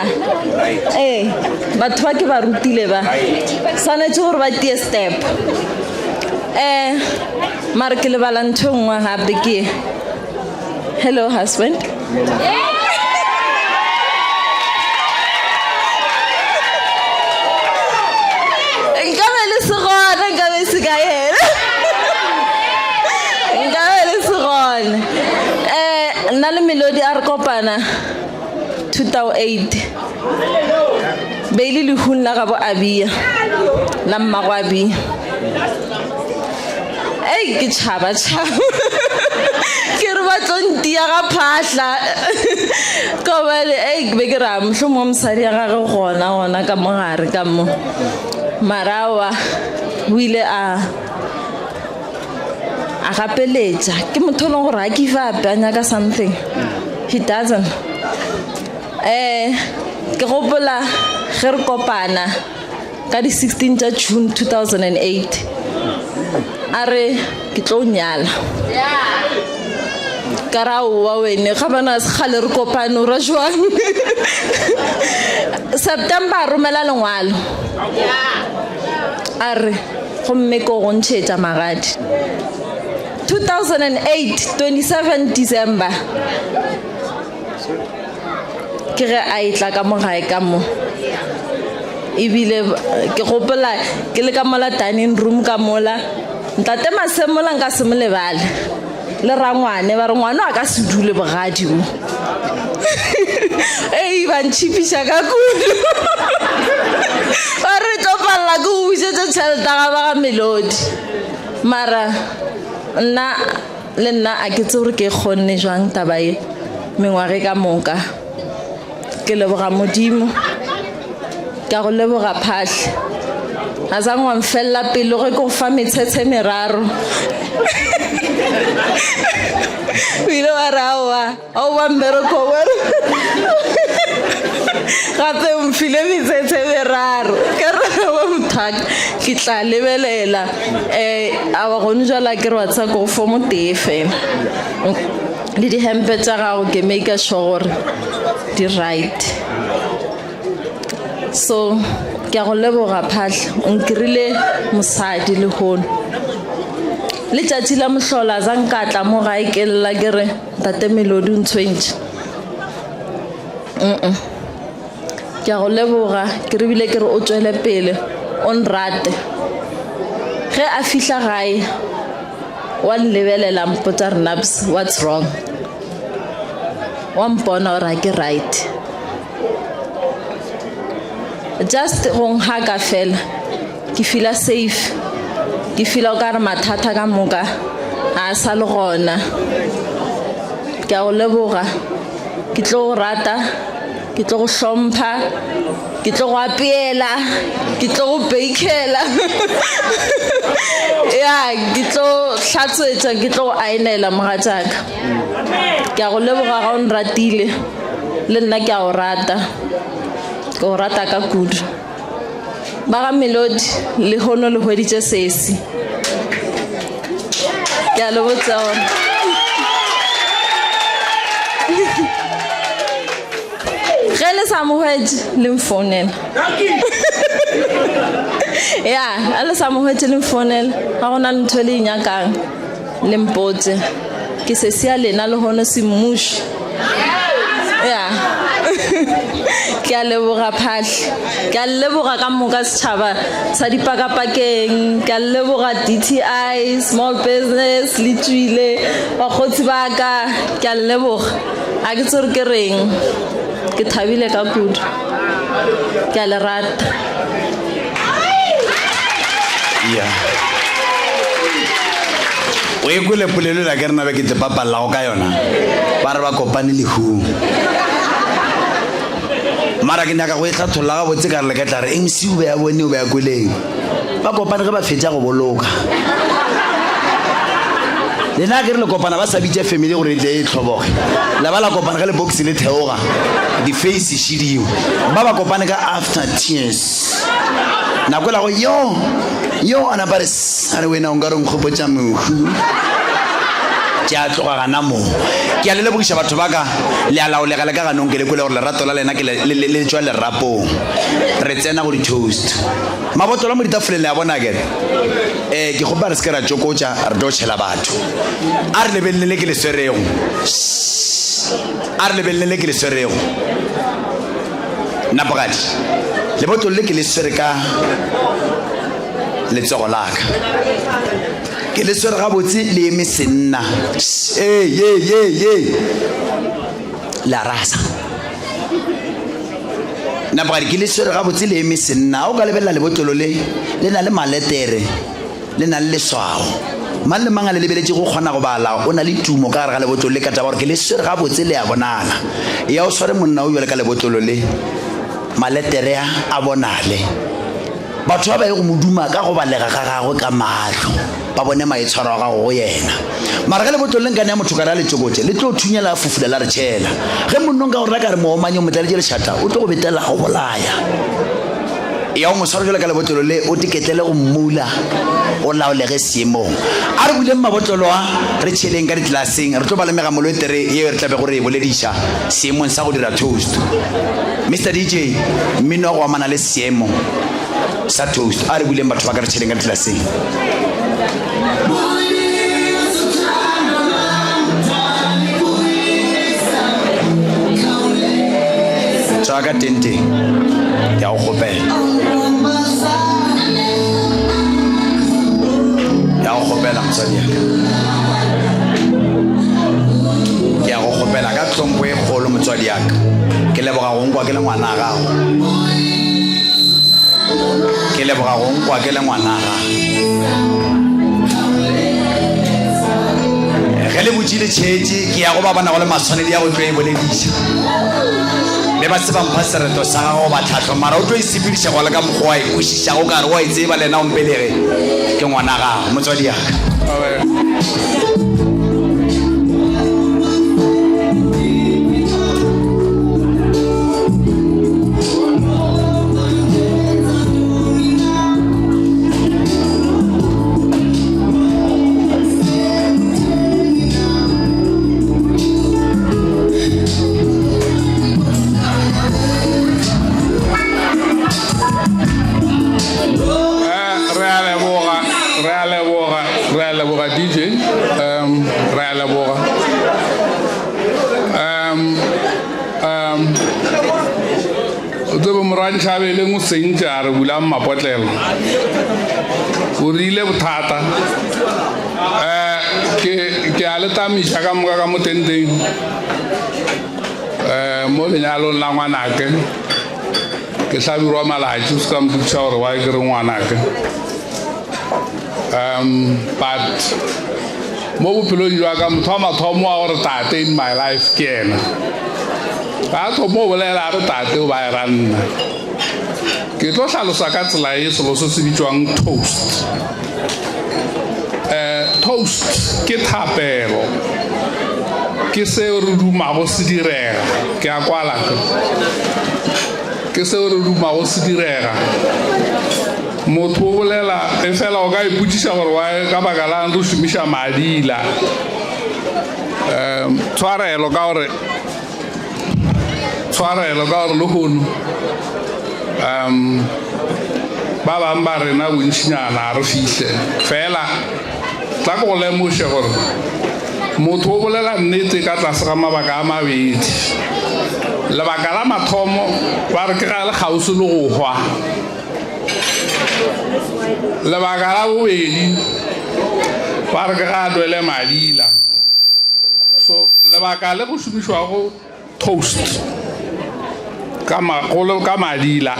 ee batho ba ke ba rutile ba swanetše gore ba tie step um mare ke lebala ntho e nngwe gape ke hello husband nkabe le se gona nkabe se ka yena nkabe le se gona um nna le Melodi a re kopana 2008 be e le lehung la gabo Abia la mmago Abia ei ke tšhaba tšhaba ke re ba tlo ntia ga phahla kobane ei ke be ke ra mohlomongwe mosadi ya gage gona gona ka mogare ka mo marawa o ile a a gapeletša ke motho e leng gore a give up a nyaka something he doesn't um ke gopola ge re kopana ka di-16 tša June 2008 a re ke tlo nyala ka ra oa wene ga bana segale re kopane o ra jwang September a romela lengwalo a re gomme ko go ntšhetša magadi 2008 27 December ke ge a etla ka mo gae ka mo ebile ke gopola ke le ka mola dining room ka mola ntate Masemola nka se mo lebale le rangwane ba re ngwana a ka se dule bogadi mo ei ba ntšhipiša ka kudu ba re tlo palela ke go bušetša tšhelete ga ba ga Melodi mara nna. Le nna a ke tsebe gore ke e kgonne jwang taba ye mengwage ka moka. Ke leboga Modimo. Ke a go leboga Phahle. A zang wa mfella pelo ge ke go fa metshetshe meraro. O ile wa re aowa, aowa mmereko wa re. Gape o mfile metsetse meraro. Ke re wa mothaka ke tla lebelela. Eh awa gone jwale ke re wa tseba ke go fo motee fela. Le dihempe tša gago ke make sure gore di right. So ke a go leboga Phahle, o nkirile mosadi lehono. Letšatši la mohlola za nka tla mo gae ke lla ke re ntate Melodi o ntshwentše. Mm Ke a go leboga ke re bile ke re o tšwele pele o nrate. Ge a fihla gae wa nlebelela mpotsa re Nabs what's wrong? Wa mpona gore ga ke right. Just go nhaka fela ke feel safe. Ke feel o ka re mathata ka moka ga a sa le gona. Ke a go leboga. Ke tlo go rata, ke tlo go hlompha, ke tlo go apeela, ke tlo go bakela. Ya, ke tlo hlatswetša, ke tlo go aenela mogatšaka. Ke a go leboga ga o nratile, le nna ke a go rata. Ke go rata ka kudu. Ba ga Melodi, lehono le hweditše sesi. Ke a le botša gore. Ge le sa mo hwetše, le mfounela. Ya, a le sa mo hwetše le mfounela. Ga go na le ntho e le e nyakang, le mpotse. Ke sesi ya lena lehono semmušo. Ya. Ke a leboga Phahle. Ke a leboga ka moka setšhaba sa dipakapakeng. Ke a leboga DTI, small business, le tšwile, bakgotsi ba ka. Ke a leboga. A ke tsore ke reng. Ke thabile ka kudu. Ke a le rata. Ya. O e kwele polelo la ke rena be ke te papallago ka yona. Ba re ba kopane lehung. Mara ke nyaka go e hlatholla gabotse ka re le ka tla re MC o be a bone o be a kweleng. Ba kopane ge ba fetša go boloka. Lena ke re le kopana ba sa bitša family gore e tle e tlhoboge. La ba la kopana ge le box le theoga. Di-face šidiwe. Ba ba kopane ka after tears. Nako la go yo yo a napa re a re wena o nka re nkgopotša mohu. Ke a tloga gana mo. Ke a le lebogiša batho ba ka. Le a laolega le ka ganong ke le kwele gore lerato la lena ke le, le, le, le tšwa lerapong. Re tsena go di-toast. Mabotlolo a mo ditafoleng le a bona akere? Eh, ke kgopela re se ke ra tšokotša re tlo tšhela batho. A re lebelele le ke le swerego. A re lebelele le ke le swerego. Napogadi, lebotlolo le ke le swere ka letsogo la ka. Ke le swere gabotse le eme senna. Ee, ye, ye, ye. Le a rasa. Napogadi, ke le swere gabotse le eme senna. O ka lebelela lebotlolo le, le na le maletere, le na le leswao. Mang le mang a le lebeletše go kgona go bala, o na le tumo ka gare ga lebotlolo le ka taba gore ke le swere gabotse le a bonala. Ya o sware monna o bjale ka lebotlolo le, maletere a a bonale. Batho ba ba ye go mo duma ka go balega ga gagwe ka mahlo, ba bone maitshwaro a gago go yena. Mara ge lebotlolo le nka nea motho ka re a le tšokotše, le tlo thunya la fufula la re tšhela. Ge monnong ka go rena ka re moomanye o mo tlaletše lešata, o tlo go betela go bolaya. Eya o mo sware bjalo ka lebotlolo le, o teketlele go mmula, o laolege seemong. A re buleng mabotlolo a, re tšheleng ka ditlelaseng, re tlo ba le megamolo e tere yeo re tla bego re e bolediša seemong sa go dira toast. Mister DJ, mmino wa go amana le seemo sa toast. A re buleng batho ba ka re tšheleng ka ditlelaseng. Tswa ka tenteng, ke a go kgopela. Ke a go kgopela motswadi ya ka. Ke a go kgopela ka tlhompho e kgolo motswadi ya ka. Ke leboga go nkwa ke le ngwana gago. Ke leboga go nkwa ke le ngwana gago. Ge le butše le tšhetše, ke ya go ba ba nago le maswanedi a go tlo e bolediša. Be ba se ba mpha sereto sa gagwe goba tlhahlo, mara o tlo e sepediša go le ka mokgwa wa e kwešišago, o ka re o a e tseba le yena o mpelege, ke ngwana gago, motswadi ya ka. Re a leboga, re a leboga, re a leboga DJ. Um, re a leboga. Um, um, o tsebe morwa Ntšhabeleng o sentše a re bulang mapotlelo. O rile bothata. Um, ke ke a le tamiša ka moka ka mo tenteng. Um, mo lenyalong la ngwanake. Ke hlabirwa malatši o se ka mpotšiša gore why ke re ngwanake. Um, but mo bophelong jwa ka motho wa mathomo wa gore tate in my life ke ena. Ga a thomo o bolela a re tate o ba e ra nna. Ke tlo hlalosa ka tsela e selo se se bitšwang toast. Eh, toast ke thapelo. Ke seo re dumago se direga. Ke a kwala ke. Ke seo re dumago se direga. Motho o bolela e fela o ka ipotšiša gore why ka baka lang re šomiša madila. Um, tshwarelo ka gore tshwarelo ka gore lehono um ba bangwe ba rena bontšinyana a re fihle fela tla ko go lemoše gore motho o bolela nnete ka tlase ga mabaka a mabedi lebaka la mathomo ba re ke ga le kgauswi le go hwa lebaka la bobedi ba re ke ga a dwele madila So lebaka le go šomišwago toast ka magolo ka madila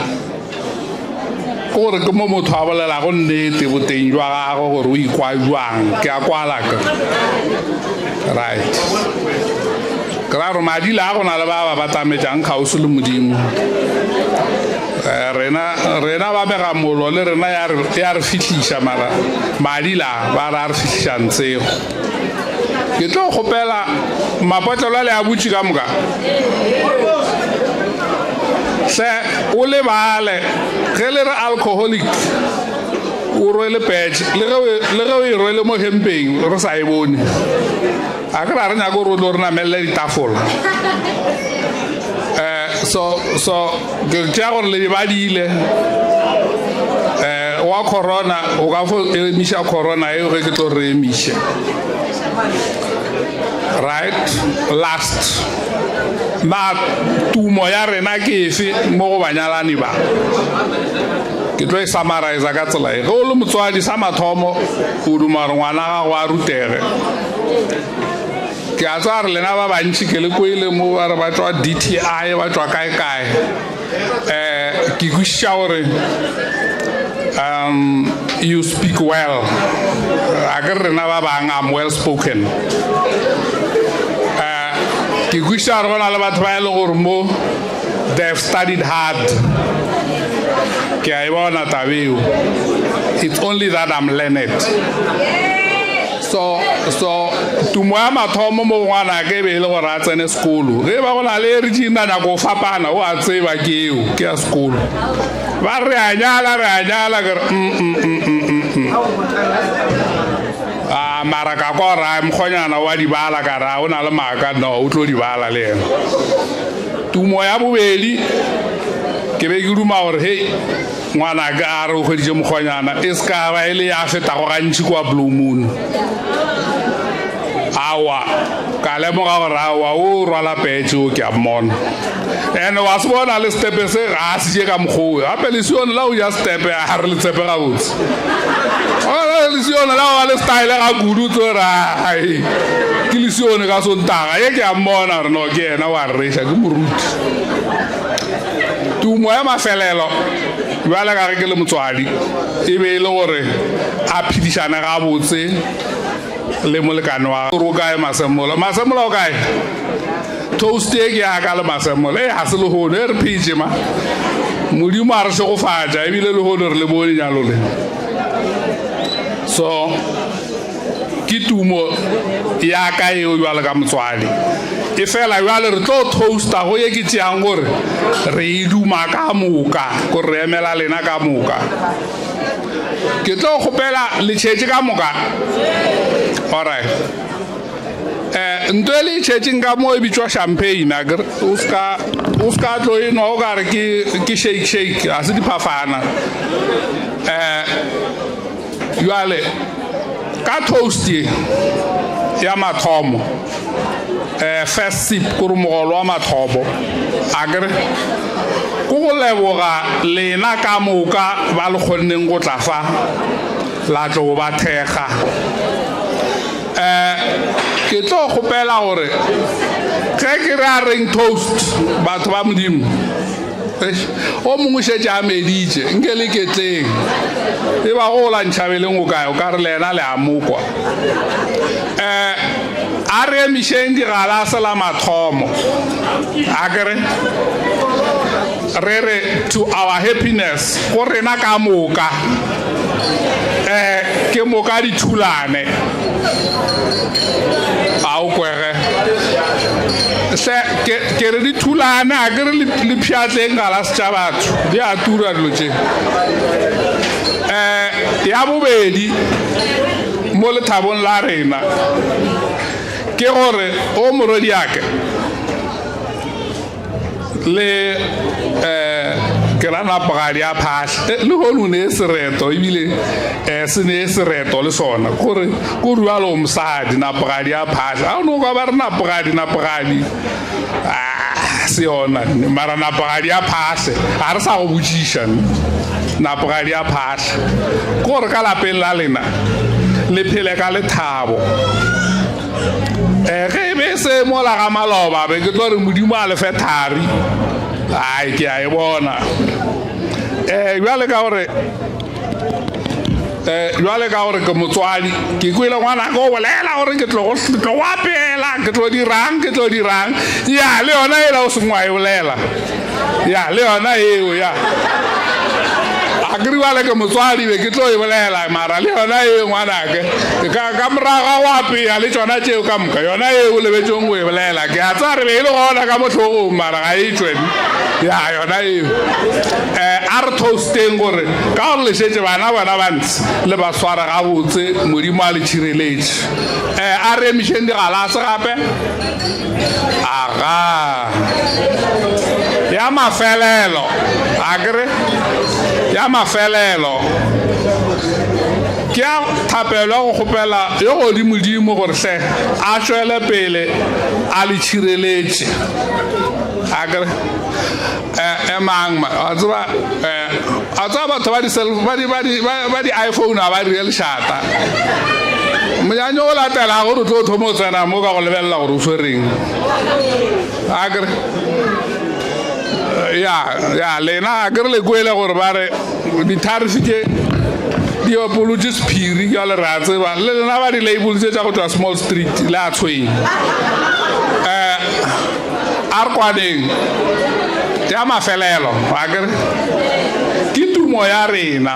ke gore ke mo motho a bolelago nnete boteng jwa gagwe gore o ikwa jwang ke a kwala ka right ke ra gore madila a go na le ba ba batametšang kgauswi le modimo eh, rena rena ba bega molo le rena ya re fihliša mara madila ba ra re fihliša ntsego Ke tlo kgopela mapotlelo a le a butše ka moka. Hle o lebale ge le re alcoholic o rwele patch le ge le ge o e rwele mo hempeng re sa e bone. A ke ra re nyaka gore o tlo re namelele ditafola. Eh so so ke tšea gore le badile eh wa corona o ka fo emiša corona eo ge ke tlo re emiše right last na tumo ya rena ke efe mo go banyalani ba ke tlo e summarize ka tsela e ge o le motswadi sa mathomo o duma gore ngwana gago a rutege Ke a tseba gore lena ba bantši ke le kwele mo ba re ba tšwa DTI ba tšwa kae kae. Eh ke kwešiša gore um you speak well. A ke re rena ba bang I'm well spoken. Eh ke kwešiša gore go na le batho ba e leng gore mo they have studied hard. Ke a e bona taba eo. It's only that I'm learned. So, so tumo ya mathomo mo go ngwanake e be e le gore a tsene sekolo. Ge e ba go na le e re tšina nyako o fapana, o a tseba ke eo, ke ya sekolo. Ba re a nyala, re a nyala, ke re mm, mm, mm, mm, mm, mm. A mara ka kwa gore a mokgonyana wa di bala ka ra o na le maaka no o tlo di bala le yena. Tumo ya bobedi ke be ke duma gore hei Ngwanaka a re o hweditše mokgonyana e se ka ba e le ya fetago gantši kwa Blue Moon. Awa, ka lemoga gore awa o rwala petše o ke a mmona. Ene wa se bona le setepe se ga a se je ka mokgowe. Gape le sione la o ja setepe a re le tshepe gabotse. Le sione la ba le style ga kudu tlo re ai ke le sione ka sontaga ye ke a mmona gore no ke yena wa reša ke moruti. Tumo ya mafelelo bjale ka ge ke le motswadi e be e le gore a phedišane gabotse le molekane wa gore o kae Masemola. Masemola o kae? Toast e ke ya ka le Masemola. E ga se lehono e re phetše ma. Modimo a re šegofatša ebile lehono re le bone nyalo le. So ke tumo ya ka eo jwale ka motswadi. E fela jwale re tlo toasta go ye ke tšeang gore re e duma ka moka, gore re emela lena ka moka. Ke tlo kgopela le tšhetše ka moka. Alright. Eh, nto e le e tšhetšeng ka mo e bitšwa champagne akere o ska o ska tlo e nwa o ka re ke ke shake shake ga se diphafana. Eh, jwale ka toast ye ya mathomo eh first sip kore mogolo wa mathomo akere ko go leboga lena ka moka ba le kgonneng go tla fa la tlo ba thekga. Eh ke tlo kgopela gore ge ke re a reng toast batho ba Modimo, o mongwe šetše a meditše nke le ketleng e ba go la ntšhabeleng o kae o ka re le yena le a mokwa. Eh a re emišeng digalase la mathomo a kere re re to our happiness go rena ka moka eh ke moka dithulane a o kwege hle ke ke re dithulane a ke re le pšhatleng galase tša batho di a tura dilo tše. Eh ya bobedi mo lethabong la rena ke gore o morwediake le eh ke ra napogadi a phahle le hono ne e sereto ebile eh se ne e sereto le sona gore ko jalo mosadi napogadi a phahle a no kwa ba re napogadi napogadi ah se yona mara napogadi a phahle a re sa go botšiša napogadi a phahle ko gore ka lapeng la lena le phele ka lethabo. Eh, ge e be se mola ga maloba be ke tlo re Modimo a lefe thari. Ai ke a e bona. Eh jwale ka gore eh jwale ka gore ke motswadi ke kwele ngwana ka o bolela gore ke tlo ke tlo go apeela ke tlo dirang ke tlo dirang ya le yona ela o sengwe wa e bolela ya le yona eo ya a ke riwale ke motswadi be ke tlo e bolela mara le yona eo ngwanake ka ka morago ga go apea le tšona tšeo ka moka yona eo o lebetšeng go e bolela ke a tseba re be e le gona ka mo hlogong mara ga e tšwe ya yona eo um a re toasteng gore ka gore le šetše bana bona ba ntshe le ba sware gabotse Modimo a le tšhireletše um a re emišeng digalase gape Aga. Ya mafelelo. A kere? Ya mafelelo. Ke ya thapelo ya go kgopela yo godimodimo gore hle a tšwele pele a le tšhireletše. A kere? Eh, emang ma, wa tseba eh, a tseba batho ba di ba di ba di ba di iPhone a ba dire lešata. Monyanya o latelago re tlo thoma o tsena mo ka go lebelela gore o swereng. A kere ya ya lena a kere le kwele gore ba re di-tariff tše di apolotše sephiri jale re a tseba le lena ba di-label tše tša go tšwa small street le a tshwenya um A re kwaneng ya mafelelo, a ke re, ke tumo ya rena.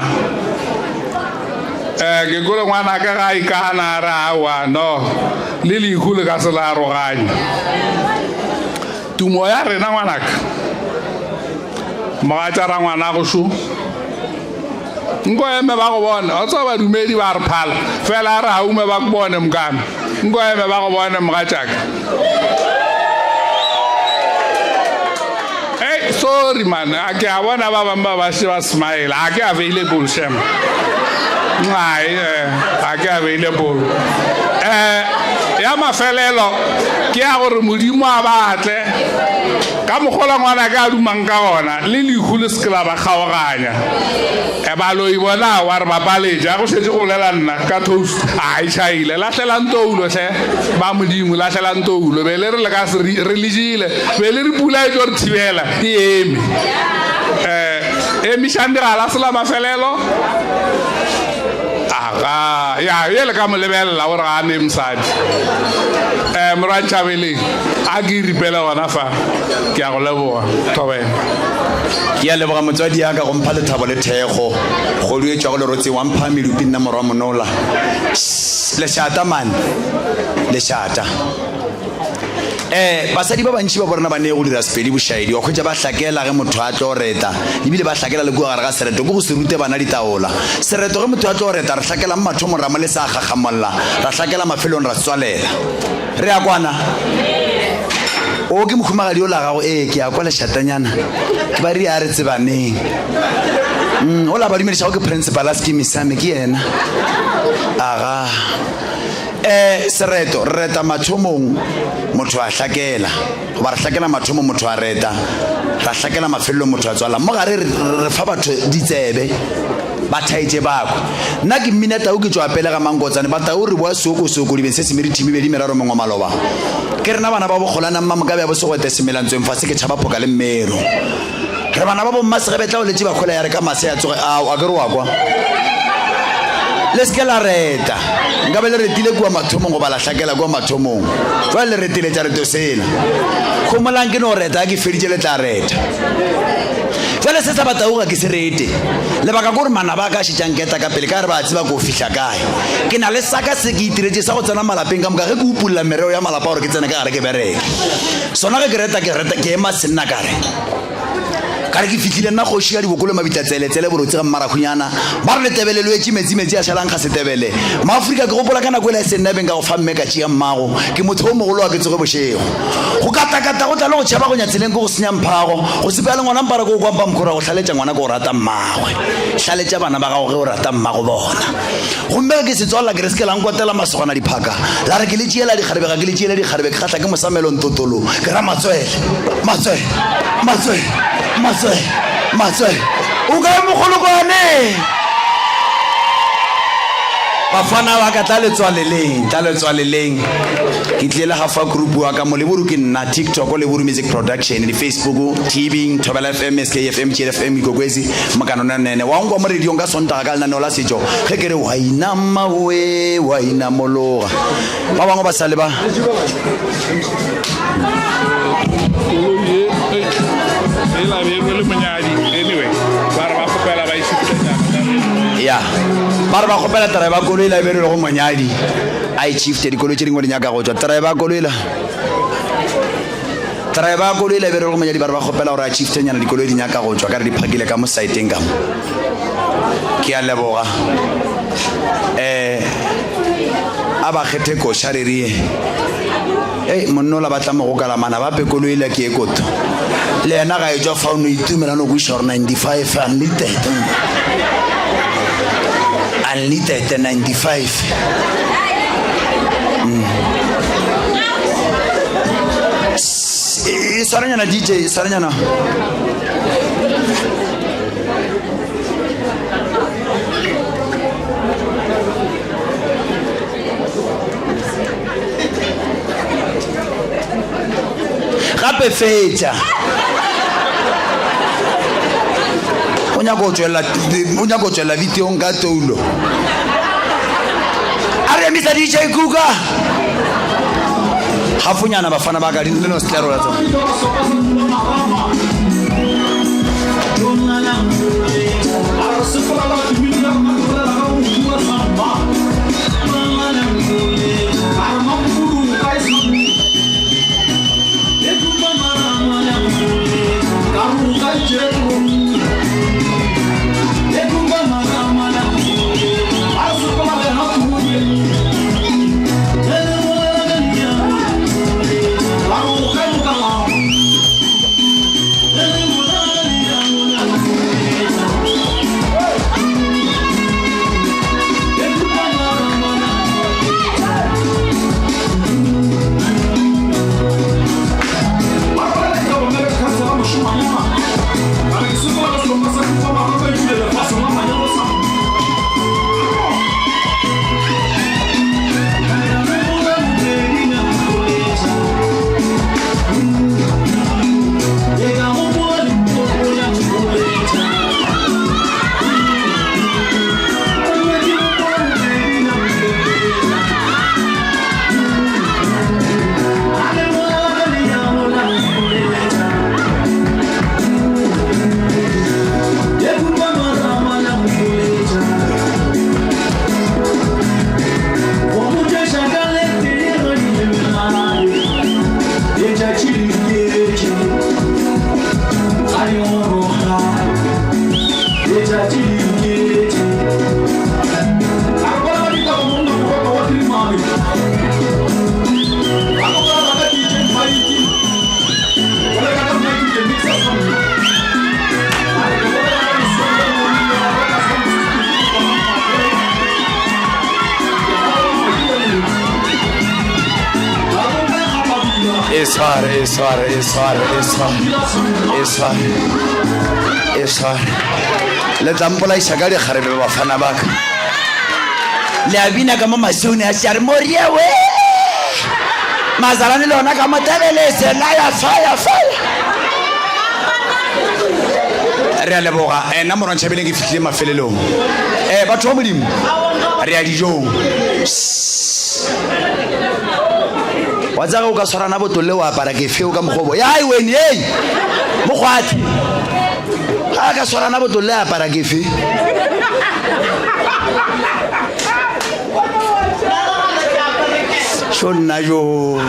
Eh, ke kore ngwana ka ga ikana a re aowa no, le lehu le ka se la aroganya. Tumo ya rena ngwanaka, mogatša rangwana go šo. Nko eme ba go bone, o tseba badumedi ba re phala, fela a re gaume ba bone mokana. Nko eme ba go bone mogatšaka. Hey, sorry man, a ke a bona ba bangwe ba ba še ba smile, a ke available shem. Ai, eh, a ke available. Eh, ya mafelelo ke ya gore Modimo a batle ka mokgola ngwana ka a dumang ka gona le lehu le se ke la ba kgaoganya. E baloi bona wa re bapaletše a go šetše go bolela nna ka toast a e tšhaile lahlelang toulo hle ba modimo lahlelang toulo be le re le ka se re le jele be le re pula e tlo re thibela e eme um emišang digalase la mafelelo. Aga, ya, ye le ka mo lebelela gore ga a ne mosadi. Um morwa Ntšhabeleng, a ke ripele gona fa. Ke a go leboga. Thobela. Ke a leboga motswadi ya ka go mpha lethabo le thekgo. Kgodu e tšwago lerotseng wa mpha medupi nna morwa Monola. Lešata man. Lešata. Eh, basadi ba bantši ba borena ba ne go dira sepedi bošaedi, wa hwetša ba hlakela ge motho a tlo reta, ebile ba hlakela le kua gare ga sereto, ke go se rute bana ditaola. Sereto ge motho a tlo reta, re hlakelang mathomong ra mo lesa a gakgamolla, ra hlakela mafelong ra se tswalela. Re a kwana? O ke mohumagadi o la gago, ee, ke a kwa lešatanyana. Ke ba ria a re tsebaneng. O la ba dumedišago ke principal a sekimi sa me, ke yena. Aga. E, sereto, re reta mathomong, motho a hlakela, goba re hlakela mathomong, motho a reta, ra hlakela mafelelong, motho a tswala. Mo gare re, re fa batho ditsebe, ba thaetše ba kwe. Nna ke mmina tau ke tšwa pele ga Mankotsane, ba tau re boa seoko seoko dibeng se semerithimi bedi meraro mengwe maloba. Ke rena bana ba bokgolana mmamokabe ya bosegwete semelantsweng fase ke tšhaba phoka le mmero. Re bana ba bomma segebetla o letše bakgola ya re ka mase ya tsoge ao a ke re wa kwa. Le se ke la reta. Nka be le retile kua mathomong goba la hlakela kua mathomong. Jwale le reteletša reto sela. Homolang ke no reta ke feditše le tla reta. Jwale se sa batau ga ke se rete. Lebaka ke gore manaba a ka šetša nketa ka pele ka re ba tseba ko fihla kae. Ke na le saka se ke itiretše sa go tsena malapeng ka moka ge ke upulla mereo ya malapa gore ke tsene ka gare ke bereke. Sona ge ke reta ke reta ke ema senna ka re ka re ke fihlile nna kgoši ya dibokolo mabitla tsele tsele borotsi ga mmarahunyana ba re letebele lo etše metsi metsi a šalang ga setebele maafrika ke gopola ka nako e la e senna beng ka go fa mme ka tšea mmago ke motho o mogolo wa ke tsoge bošego go katakata go tla le go tšhaba go nyatseleng ke go senya mphago go sepela le ngwana mpara ko o kwampa mkhora go hlaletša ngwana ke o rata mmagwe hlaletša bana ba gago ge o rata mmago bona Gomme ge ke se tswalela, ke re se ke la nkotela masogana diphaka, la re ke le tšeela dikgarebe, ga ke le tšeele dikgarebe, ke kgahla ke mosamelo ntotolo, ke ra matswele, matswele, matswele, matswele, matswele. O kae mogolokwane? Bafana ba ka tla le tswaleleng, tla le tswaleleng. Ke tlile le gafa group wa ka mo Leburu ke nna TikTok Leburu Music Production, di Facebook, TV, Thobela FM, SKFM, GFM, Ikokwezi. Mokanonanene wa nkwa mo radiong ka Sontaga ka lenaneo la setšo ge ke re wa inama we wa inamologa. Ba bangwe ba sa le ba. Koloi ye e la be le monyadi anyway ba re ba kgopela ba e Ya ba re ba kgopela driver koloi la be le go monyadi a e shifte dikoloi tše dingwe di nyaka go tšwa driver koloi la Driver ya koloi la bere go monyadi ba re ba kgopela gore a shiftenyana dikoloi di nyaka go tšwa ka re di phakile ka mo saeteng ka mo. Ke a leboga. Eh a ba kgethe koša re rie. Ei monnola ba tla mo go kalamana ba pe koloi la ke e koto. Le yena ga e tšwa fa o no itumela no kwiša gore 95 unlimited. Unlimited 95. E swarenyana DJ, e swarenyana. Gape fetša. O nyaka go tšwelela o nyaka go tšwelela videong ka toulo. A re emisa DJ Kuka. Gafonyana bafana ba ka di le no setlerola tsona. Letšatši le iketše. A re bolela ditaba monna Mokoka wa Phirimane. A re bolela ka DJ Mike. Bolela ka Mike the Mixer Sound. A re ke bolela ka Mosweu wa Morula, wa Sound System ke bona Mmape. Ke bolela ka Madila. E sware, e sware, e sware, e sware, e sware, e sware. Le tla mpolaiša ka dikgarebe bafana ba ka. Le a bina ka mo mašeone a šare morie we. Mazalane le ona ka mo tebelese la ya faya faya. Re a leboga. Eh, nna morwantšha bele ke fihlile mafelelong. Eh, batho ba Modimo, re ya dijong. Wa tsaya ge o ka swarana botolle wa apara ke feo ka mokgobo. Ya weni, hey! Mokgwathe. Ga a ka swarana botolle a apara ke fe. Xo nna jo.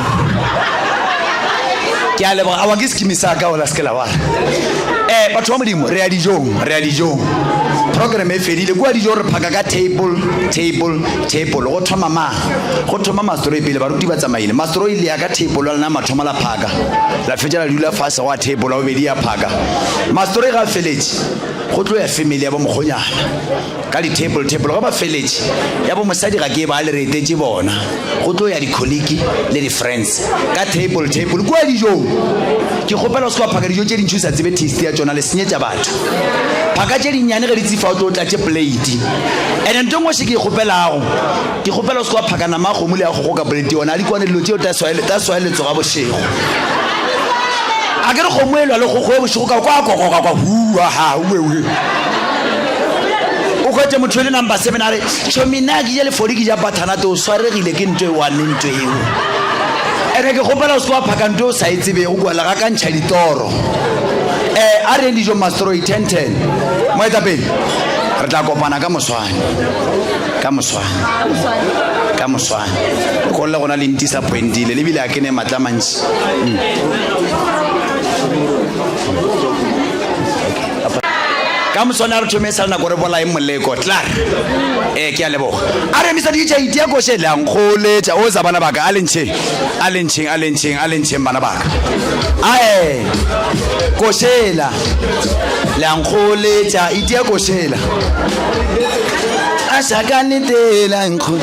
Ke a leboga. Awa ke sekimi sa ka ola se ke la bala. Eh, batho ba Modimo, re ya dijong, re ya dijong. Program e fedile. Kua dijong re phaka ka table, table, table. Go thoma mang? Go thoma mastroi pele baruti ba tsamaile. Mastroi le ya ka table la lena mathomo la phaka. La fetša la dula fase gwa table la bobedi ya phaka. Mastroi ga a feletše, go tlo ya family ya bo mokgonyana ka di-table table. Ga ba feletše, ya bo mosadi ga ke e bale re etetše bona. Go tlo ya di-colleague le di-friends ka table table kua dijong. Ke kgopela o se ke wa phaka dijo tše dintši o sa tsebe taste ya tšona, le senyetša batho. Phaka tše dinnyane ge di tsifa o tlo tlatše plate. Ene nto nngwe še ke e kgopelago, ke kgopela o se ke wa phaka nama ya kgomo le ya kgogo ka plate yona. A di kwane dilo tšeo ta swae letsoga bošego. A ke re kgomo e lwa le kgogo e bošego ka kwa kwa kwa kwa hua ha uwe uwe. O hwetše motho e le number 7 a re, Tšhomi nna ke ja lefodi ke ja butternut, o swaregile ke nto e one nto eo. Ene ke kgopela o se ke wa phaka nto e o sa e tsebego kua le gakantšha ditoro. Eh, a reng dijo Mastroi 10 10. Moetapele, re tla kopana ka moswane. Ka moswane. Ka moswane. Go le gona le ntisappointile le bile a ke ne matla mantši. Mm. Ka moswane a re thome e sa le nako re bolae moleko. Klaar. Eh, ke a leboga. A re emisa DJ itia koše le a nkgoletša. O za bana baka a le ntšheng. A le ntšheng, a le ntšheng, a le ntšheng bana baka. Ae. Košela. Le a nkgoletša itia košela. A šaka letela nkgo.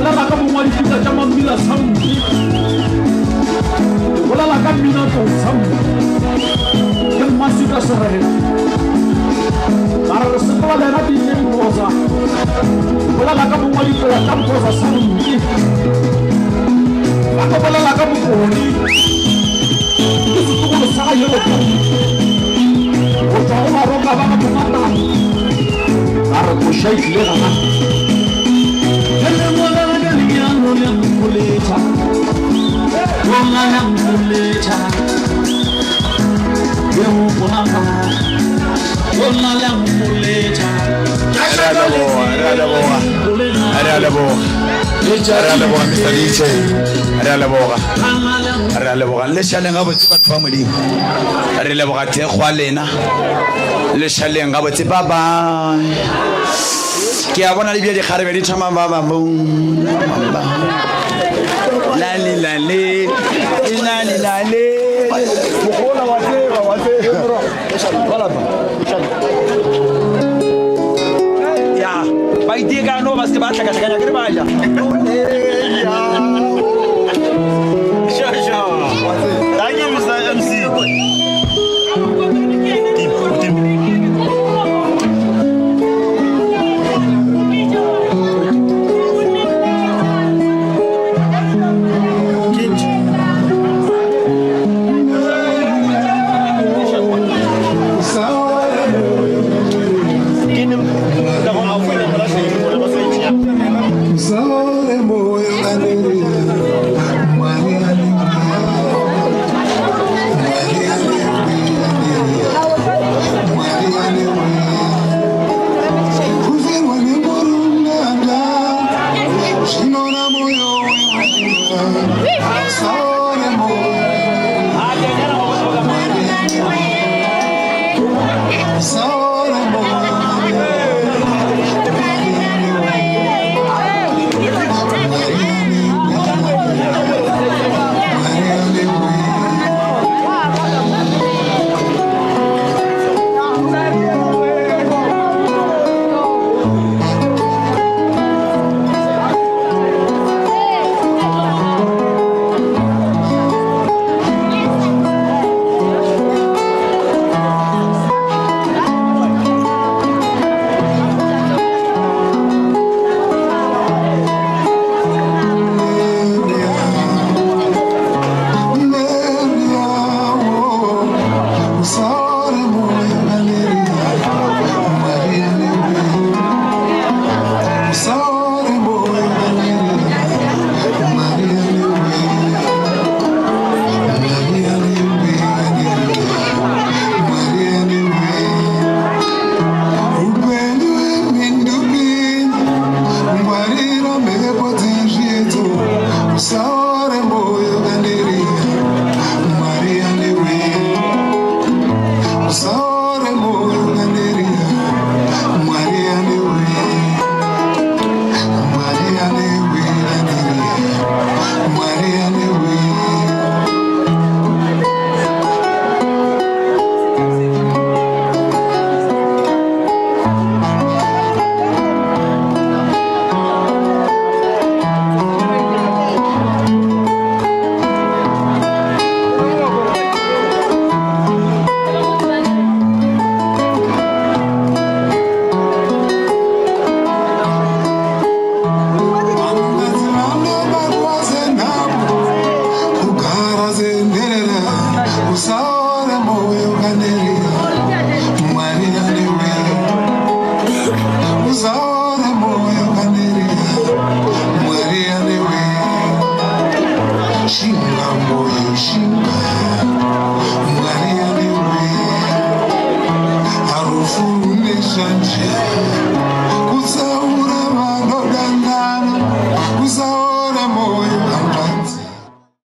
bolela ka mong wa dipitsa tša Mammila Sound. Ke bolela ka mmina Tlou Sound. Ke Mmaswika Serena. Ba re re sepela le yena DJ Mphoza. Ke bolela ka mong wa dipela tša Mphoza Sound. Ba ka bolela ka Mokoni. Ke setlogolo sa ga Yellow Pony. Go tšwa go Baroka ba ga Momatana. Ba re koša e tlile gana. Ke lengwe la ka lenyalo le nkoletša. Lona la nkoletša. Ke gopola ka. Lona la nkoletša. Re a leboga, re a leboga, re a leboga, re a leboga Mr. DJ, re a leboga, re a leboga. Le šaleng gabotse batho ba Modimo, re leboga thekgo ya lena. Le šaleng gabotse, bye bye. Ke a bona le bja dikgarebe di thoma ba ba bong. La le la le, la le la le. Mogola wa tseba, wa tseba. Ya, ba iteka no ba se ba tlhakatlhakanya ke re ba ja. Sure, sure. Thank you, Mr. MC. Kutsaura vanodanana, kusaora moyo.